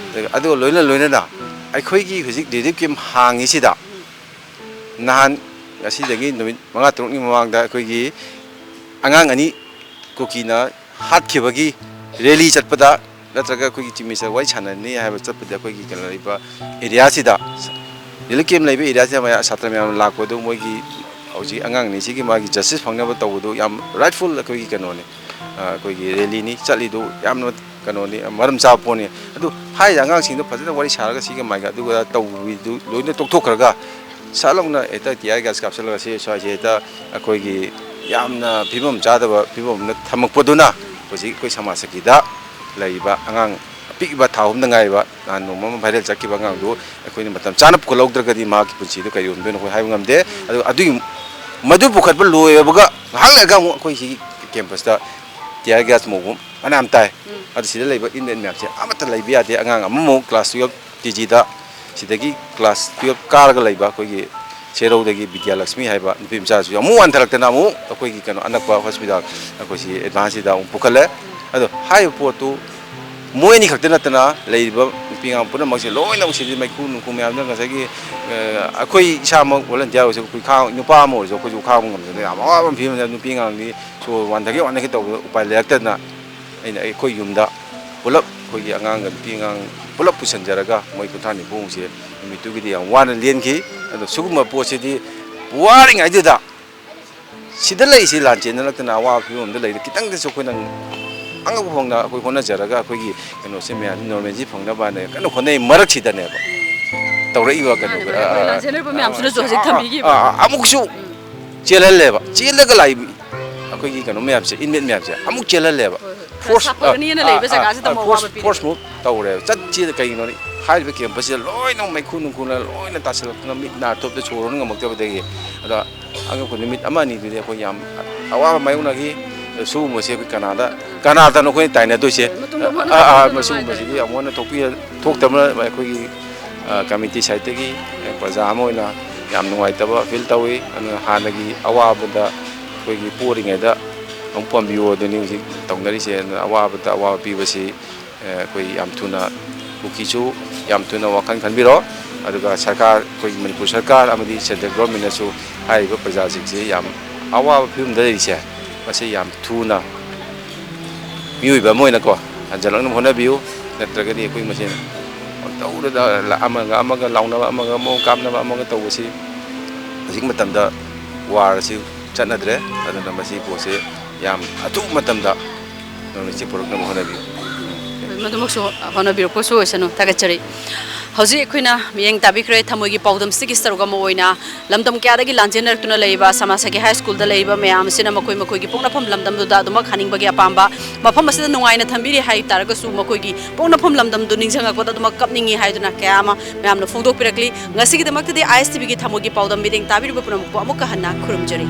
ꯑꯗꯨꯒ ꯂꯣꯏꯅ ꯂꯣꯏꯅꯅ ꯑꯩꯈꯣꯏꯒꯤ ꯍꯧꯖꯤꯛ ꯔꯤꯂꯤꯐ ꯀꯦꯝ ꯍꯥꯡꯉꯤꯁꯤꯗ ꯅꯍꯥꯟ, ꯉꯁꯤꯗꯒꯤ ꯅꯨꯃꯤꯠ ꯃꯉꯥ ꯇꯔꯨꯛꯅꯤ ꯃꯃꯥꯡꯗ ꯑꯩꯈꯣꯏꯒꯤ ꯑꯉꯥꯡ ꯑꯅꯤ ꯀꯨꯀꯤꯅ ꯍꯥꯠꯈꯤꯕꯒꯤ ꯔꯦꯂꯤ ꯆꯠꯄꯗ, ꯅꯠꯇ꯭ꯔꯒ ꯑꯩꯈꯣꯏꯒꯤ ꯆꯤꯐ ꯃꯤꯅꯤꯁꯇꯔ ꯋꯥꯔꯤ ꯁꯥꯟꯅꯅꯤ ꯍꯥꯏꯕ ꯆꯠꯄꯗ, ꯑꯩꯈꯣꯏꯒꯤ ꯀꯩꯅꯣ ꯂꯩꯕ ꯑꯦꯔꯤꯌꯥꯁꯤꯗ, ꯔꯤꯂꯤꯐ ꯀꯦꯝ ꯂꯩꯕ ꯑꯦꯔꯤꯌꯥꯁꯤꯗ ꯃꯌꯥꯝ, ꯁꯥꯇ꯭ꯔ ꯃꯌꯥꯝ ꯂꯥꯛꯄꯗꯨ, ꯃꯣꯏꯒꯤ ꯍꯧꯖꯤꯛ ꯑꯉꯥꯡ ꯑꯅꯤꯁꯤꯒꯤ ꯃꯥꯒꯤ ꯖꯁꯇꯤꯁ ꯐꯪꯅꯕ ꯇꯧꯕꯗꯨ ꯌꯥꯝ ꯔꯥꯏꯠꯐꯨꯜ ꯑꯩꯈꯣꯏꯒꯤ ꯀꯩꯅꯣꯅꯤ, ꯑ, ꯑꯩꯈꯣꯏꯒꯤ ꯔꯦꯂꯤꯅꯤ ꯆꯠꯂꯤꯗꯨ, ꯌꯥꯝꯅ ꯀꯩꯅꯣꯅꯤ, ꯃꯔꯝ ꯆꯥꯕ ꯄꯣꯠꯅꯤ꯫ ꯑꯗꯨ ꯍꯥꯏꯔꯤꯕ ꯑꯉꯥꯡꯁꯤꯡꯗꯣ ꯐꯖꯅ ꯋꯥꯔꯤ ꯁꯥꯔꯒ ꯁꯤꯒ ꯃꯥꯏꯒ ꯑꯗꯨꯒ ꯇꯧꯕꯤꯗꯨ ꯂꯣꯏꯅ ꯇꯣꯛꯊꯣꯛꯈ꯭ꯔꯒ, ꯁꯠ ꯂꯥꯎꯅ ꯍꯦꯛꯇ ꯇꯤꯌꯥꯔ ꯒ꯭ꯌꯥꯁ ꯀꯥꯞꯁꯤꯜꯂꯒ ꯁꯤ ꯁ꯭ꯋꯥꯏꯁꯦ ꯍꯦꯛꯇ ꯑꯩꯈꯣꯏꯒꯤ ꯌꯥꯝꯅ ꯐꯤꯕꯝ ꯆꯥꯗꯕ ꯐꯤꯕꯝ ꯑꯃꯗ ꯊꯝꯃꯛꯄꯗꯨꯅ ꯍꯧꯖꯤꯛ ꯑꯩꯈꯣꯏ ꯁꯃꯥꯖ ꯁꯈꯤꯗ ꯂꯩꯔꯤꯕ ꯑꯉꯥꯡ ꯑꯄꯤꯛꯄ ꯊꯥ ꯑꯍꯨꯝꯗ ꯉꯥꯏꯔꯤꯕ, ꯅꯍꯥꯟ ꯅꯣꯡꯃ ꯑꯃ ꯚꯥꯏꯔꯦꯜ ꯆꯠꯈꯤꯕ ꯑꯉꯥꯡꯗꯨ ꯑꯩꯈꯣꯏꯅ ꯃꯇꯝ ꯆꯥꯅ ꯄꯨꯈꯠꯍꯧꯗ꯭ꯔꯒꯗꯤ ꯃꯍꯥꯛꯀꯤ ꯄꯨꯟꯁꯤꯗꯨ ꯀꯔꯤ ꯑꯣꯏꯔꯝꯗꯣꯏꯅꯣ ꯑꯩꯈꯣꯏ ꯍꯥꯏꯕ ꯉꯝꯗꯦ꯫ ꯑꯗꯨ ꯑꯗꯨꯒꯤ, ꯃꯗꯨ ꯄꯨꯈꯠꯄ ꯂꯣꯏꯔꯕꯒ ꯉꯥꯏꯍꯥꯛ ꯂꯩꯔꯒ ꯑꯃꯨꯛ ꯑꯩꯈꯣꯏ ꯁꯤꯒꯤ ꯀꯦꯝꯄꯁꯇ ꯇꯤꯌꯥꯔ ꯒ꯭ꯌꯥꯁ ꯃꯧꯕ ꯐꯅꯌꯥꯝ ꯇꯥꯏ꯫ ꯑꯗꯨ ꯁꯤꯗ ꯂꯩꯕ ꯏꯟꯃꯦꯠ ꯃꯌꯥꯝꯁꯦ ꯑꯃꯠꯇ ꯂꯩꯕ ꯌꯥꯗꯦ꯫ ꯑꯉꯥꯡ ꯑꯃꯃꯨꯛ ꯀ꯭ꯂꯥꯁ ꯇꯨꯌꯦꯜꯞ ꯇꯤ ꯖꯤꯗ, ꯁꯤꯗꯒꯤ ꯀ꯭ꯂꯥꯁ ꯇꯨꯌꯦꯜꯞ ꯀꯥꯔꯒ ꯂꯩꯕ ꯑꯩꯈꯣꯏꯒꯤ ꯁꯦꯔꯧꯗꯒꯤ ꯕꯤꯗ꯭ꯌꯥꯂꯛꯁꯃꯤ ꯍꯥꯏꯕ ꯅꯨꯄꯤ ꯃꯆꯥꯁꯨ ꯑꯃꯨꯛ ꯋꯥꯟꯊꯔꯛꯇꯅ ꯑꯃꯨꯛ ꯑꯩꯈꯣꯏꯒꯤ ꯀꯩꯅꯣ ꯑꯅꯛꯄ ꯍꯣꯁꯄꯤꯇꯥꯜ ꯑꯩꯈꯣꯏ ꯁꯤ ꯑꯦꯗꯚꯥꯟꯁꯁꯤꯗ ꯑꯃꯨꯛ ꯄꯨꯈꯠꯂꯦ꯫ ꯑꯗꯣ ꯍꯥꯏꯔꯤꯕ ꯄꯣꯠꯇꯨ ꯃꯣꯏ ꯑꯅꯤ ꯈꯛꯇ ꯅꯠꯇꯅ ꯂꯩꯔꯤꯕ ꯅꯨꯄꯤ ꯑꯉꯥꯡ ꯄꯨꯝꯅꯃꯛꯁꯦ ꯂꯣꯏꯅ ꯁꯤꯗꯤ ꯃꯩꯈꯨ ꯅꯨꯡꯈꯨ ꯃꯌꯥꯝꯗꯨꯅ ꯉꯁꯥꯏꯒꯤ, ꯑ, ꯑꯩꯈꯣꯏ ꯏꯁꯥꯃꯛ ꯚꯣꯂꯟꯇꯤꯌꯥꯔ ꯑꯣꯏꯔꯁꯨ ꯑꯩꯈꯣꯏ ꯈꯥꯡ-, ꯅꯨꯄꯥ ꯑꯃ ꯑꯣꯏꯔꯁꯨ ꯑꯩꯈꯣꯏꯁꯨ ꯈꯥꯡꯕ ꯉꯝꯗꯅ ꯌꯥꯝ ꯑꯋꯥꯕ ꯑꯃ ꯐꯤꯕꯝꯗ ꯅꯨꯄꯤ ꯑꯉꯥꯡꯗꯤ ꯁꯣꯔ ꯋꯥꯟꯊꯒꯦ ꯋꯥꯟꯊꯒꯦ ꯇꯧꯕꯗ ꯎꯄꯥꯏ ꯂꯩꯔꯛꯇꯗꯅ ꯑꯩꯅ ꯑꯩꯈꯣꯏ ꯌꯨꯝꯗ ꯄꯨꯂꯞ ꯑꯩꯈꯣꯏꯒꯤ ꯑꯉꯥꯡꯒ ꯅꯨꯄꯤ ꯑꯉꯥꯡ ꯄꯨꯂꯞ ꯄꯨꯁꯤꯟꯖꯔꯒ ꯃꯣꯏ ꯀꯨꯟꯊ꯭ꯔꯥ ꯅꯤꯐꯨꯁꯦ ꯅꯨꯃꯤꯠꯇꯨꯒꯤꯗꯤ ꯌꯥꯝ ꯋꯥꯅ ꯂꯦꯟꯈꯤ꯫ ꯑꯗꯣ ꯁꯤꯒꯨꯝꯕ ꯄꯣꯠꯁꯤꯗꯤ ꯋꯥꯔꯤꯉꯩꯗꯨꯗ ꯁꯤꯗ ꯂꯩꯔꯤꯁꯤ ꯂꯥꯟ ꯆꯦꯟꯅꯔꯛꯇꯅ ꯑꯋꯥꯕ ꯐꯤꯕꯝꯗ ꯂꯩꯔꯤ, ꯈꯤꯇꯪꯗꯁꯨ ꯑꯩꯈꯣꯏꯅ ꯑꯉꯛꯄ ꯐꯪꯅ ꯑꯩꯈꯣꯏ ꯍꯣꯠꯅꯖꯔꯒ ꯑꯩꯈꯣꯏꯒꯤ ꯀꯩꯅꯣꯁꯦ ꯃꯌꯥꯝꯁꯤ normalcy ꯐꯪꯅꯕꯅ ꯀꯟꯅ ꯍꯣꯠꯅꯩ꯫ ꯃꯔꯛꯁꯤꯗꯅꯦꯕ ꯇꯧꯔꯛꯏꯕ ꯀꯩꯅꯣ, ꯃꯥꯅꯦ, ꯃꯥꯅꯦ, ꯑꯩꯈꯣꯏ ꯂꯥꯟ ꯆꯦꯟꯅꯔꯛꯄ ꯃꯌꯥꯝꯁꯤꯅꯁꯨ ꯍꯧꯖꯤꯛ ꯊꯝꯕꯤꯈꯤꯕ꯫ ꯑꯥ, ꯑꯥ, ꯑꯃꯨꯛꯁꯨ ꯆꯦꯜꯍꯜꯂꯦꯕ꯫ ꯆꯦꯜꯂꯒ ꯂꯥꯛꯏ ꯑꯩꯈꯣꯏꯒꯤ ꯀꯩꯅꯣ ꯃꯌꯥꯝꯁꯦ, inmate ꯃꯌꯥꯝꯁꯦ ꯑꯃꯨꯛ ꯆꯦꯜꯍꯜꯂꯦꯕ꯫ ꯍꯣꯏ, ꯍꯣꯏ꯫ ꯈꯔ force, ꯁꯥꯐꯒꯅꯤꯅ ꯑꯥ, ꯂꯩꯕ ꯑꯥ, ꯖꯒꯥꯁꯤꯗ ꯑꯥ, ꯑꯃꯨꯛ force, ꯑꯋꯥꯕ ꯄꯤꯔꯦ꯫ Force move ꯇꯧꯔꯦꯕ꯫ ꯆꯠꯁꯤꯗ ꯀꯩꯒꯤꯅꯣꯗꯤ ꯍꯥꯏꯔꯤꯕ camp ꯑꯁꯤꯗ ꯂꯣꯏꯅ ꯃꯩꯈꯨ ꯅꯨꯡꯈꯨꯅ ꯂꯣꯏꯅ ꯇꯥꯁꯤꯜꯂꯛꯇꯅ ꯃꯤꯠ ꯅꯥ ꯊꯣꯞꯇ ꯁꯣꯔ ꯍꯣꯟ ꯉꯝꯃꯛꯇꯕꯗꯒꯤ꯫ ꯑꯗ ꯑꯉꯛꯄ ꯅꯨꯃꯤꯠ ꯑꯃ ꯑꯅꯤꯗꯨꯗꯤ ꯑꯩꯈꯣꯏ ꯌꯥꯝ ꯑꯋꯥꯕ ꯃꯥꯌꯣꯛꯅꯈꯤ꯫ ꯁꯤꯒꯨꯝꯕꯁꯦ ꯑꯩꯈꯣꯏ ꯀꯅꯥꯗ, ꯀꯅꯥꯗꯅꯣ ꯑꯩꯈꯣꯏꯅ ꯇꯥꯏꯅꯗꯣꯏꯁꯦ? ꯃꯇꯨꯡꯗ ꯑꯃꯨꯛ ꯍꯟꯅ ꯑꯥ, ꯑꯥ, ꯇꯧꯗꯅꯕ ꯃꯁꯤꯒꯨꯝꯕꯁꯤꯗꯤ ꯍꯥꯏꯗꯅ꯫ ꯑꯃꯨꯛ ꯍꯟꯅ ꯊꯣꯛꯄꯤ-, ꯊꯣꯛꯇꯕꯅ ꯑꯩꯈꯣꯏꯒꯤ, ꯑꯥ, committee side ꯇꯒꯤ ꯄ꯭ꯔꯖꯥ ꯑꯃ ꯑꯣꯏꯅ ꯌꯥꯝ ꯅꯨꯡꯉꯥꯏꯇꯕ feel ꯇꯧꯏ꯫ ꯑꯗꯨꯅ ꯍꯥꯟꯅꯒꯤ ꯑꯋꯥꯕꯗ ꯑꯩꯈꯣꯏꯒꯤ ꯄꯣꯔꯤꯉꯩꯗ ꯑꯃꯨꯛ ꯄꯥꯝꯕꯤꯌꯨ ꯑꯗꯨꯅꯤ ꯍꯧꯖꯤꯛ ꯇꯧꯅꯔꯤꯁꯦ꯫ ꯑꯗꯨꯅ ꯑꯋꯥꯕꯗ ꯑꯋꯥꯕ ꯄꯤꯕꯁꯤ ꯑꯩꯈꯣꯏ ꯌꯥꯝ ꯊꯨꯅ ꯀꯨꯀꯤꯁꯨ ꯌꯥꯝ ꯊꯨꯅ ꯋꯥꯈꯜ ꯈꯟꯕꯤꯔꯣ꯫ ꯑꯗꯨꯒ ꯁꯔꯀꯥꯔ, ꯑꯩꯈꯣꯏꯒꯤ ꯃꯅꯤꯄꯨꯔ ꯁꯔꯀꯥꯔ ꯑꯃꯗꯤ central government ꯅꯁꯨ ꯍꯥꯏꯔꯤꯕ ꯄ꯭ꯔꯖꯥꯁꯤꯡꯁꯤ ꯌꯥꯝ ꯑꯋꯥꯕ ꯐꯤꯕꯝꯗ ꯂꯩꯔꯤꯁꯦ, ꯃꯁꯤ ꯌꯥꯝ ꯊꯨꯅ ꯃꯤꯑꯣꯏꯕ ꯑꯃ ꯑꯣꯏꯅꯀꯣ ꯍꯟꯖꯜꯂꯛꯅꯕ ꯍꯣꯠꯅꯕꯤꯌꯨ꯫ ꯅꯠꯇ꯭ꯔꯒꯗꯤ ꯑꯩꯈꯣꯏ ꯃꯁꯦꯟ ꯄꯪꯇꯧꯗ ꯑꯃꯒ ꯑꯃꯒ ꯂꯥꯎꯅꯕ, ꯑꯃꯒ ꯑꯃꯒ ꯀꯥꯞꯅꯕ, ꯑꯃꯒ ꯇꯧꯕꯁꯤ ꯍꯧꯖꯤꯛ ꯃꯇꯝꯗ war ꯑꯁꯤ ꯆꯠꯅꯗ꯭ꯔꯦ꯫ ꯑꯗꯨꯅ ꯃꯁꯤ ꯄꯣꯠꯁꯤ ꯌꯥꯝ ꯑꯊꯨꯕ ꯃꯇꯝꯗ ꯅꯣꯡꯂꯩ ꯅꯨꯡꯁꯤꯠ ꯄꯨꯔꯛꯅꯕ ꯍꯣꯠꯅꯕꯤꯌꯨ꯫ ꯍꯣꯏ, ꯃꯗꯨꯃꯛꯁꯨ ꯍꯣꯠꯅꯕꯤꯔꯛꯄꯁꯨ ꯑꯣꯏꯁꯅꯨ꯫ ꯊꯥꯒꯠꯆꯔꯤ꯫ ꯍꯧꯖꯤꯛ ꯑꯩꯈꯣꯏꯅ ꯃꯤꯠꯌꯦꯡ ꯇꯥꯕꯤꯈ꯭ꯔꯦ ꯊꯃꯣꯏꯒꯤ ꯄꯥꯎꯗꯝꯁꯤꯒꯤ ꯁꯔꯨꯛ ꯑꯃ ꯑꯣꯏꯅ ꯂꯝꯗꯝ ꯀꯌꯥꯗꯒꯤ ꯂꯥꯟꯖꯦꯟꯅꯔꯛꯇꯨꯅ ꯂꯩꯔꯤꯕ ꯁꯃꯥꯖꯒꯤ high school ꯗ ꯂꯩꯔꯤꯕ ꯃꯌꯥꯝ ꯑꯁꯤꯅ ꯃꯈꯣꯏ ꯃꯈꯣꯏꯒꯤ ꯄꯣꯛꯅꯐꯝ ꯂꯝꯗꯝꯗꯨꯗ ꯑꯗꯨꯃꯛ ꯍꯟꯅꯤꯡꯕꯒꯤ ꯑꯄꯥꯝꯕ, ꯃꯐꯝ ꯑꯁꯤꯗ ꯅꯨꯡꯉꯥꯏꯅ ꯊꯝꯕꯤꯔꯤ ꯍꯥꯏ ꯇꯥꯔꯒꯁꯨ ꯃꯈꯣꯏꯒꯤ ꯄꯣꯛꯅꯐꯝ ꯂꯝꯗꯝꯗꯨ ꯅꯤꯡꯁꯤꯡꯂꯛꯄꯗ ꯑꯗꯨꯃꯛ ꯀꯞꯅꯤꯡꯏ ꯍꯥꯏꯗꯨꯅ ꯀꯌꯥ ꯑꯃ ꯃꯌꯥꯝꯅ ꯐꯣꯡꯗꯣꯛꯄꯤꯔꯛꯂꯤ꯫ ꯉꯁꯤꯒꯤꯗꯃꯛꯇꯗꯤ ISTV ꯒꯤ ꯊꯃꯣꯏꯒꯤ ꯄꯥꯎꯗꯝ ꯃꯤꯠꯌꯦꯡ ꯇꯥꯕꯤꯔꯤꯕ ꯄꯨꯝꯅꯃꯛꯄꯨ ꯑꯃꯨꯛꯀ ꯍꯟꯅ ꯈꯨꯔꯨꯝꯖꯔꯤ꯫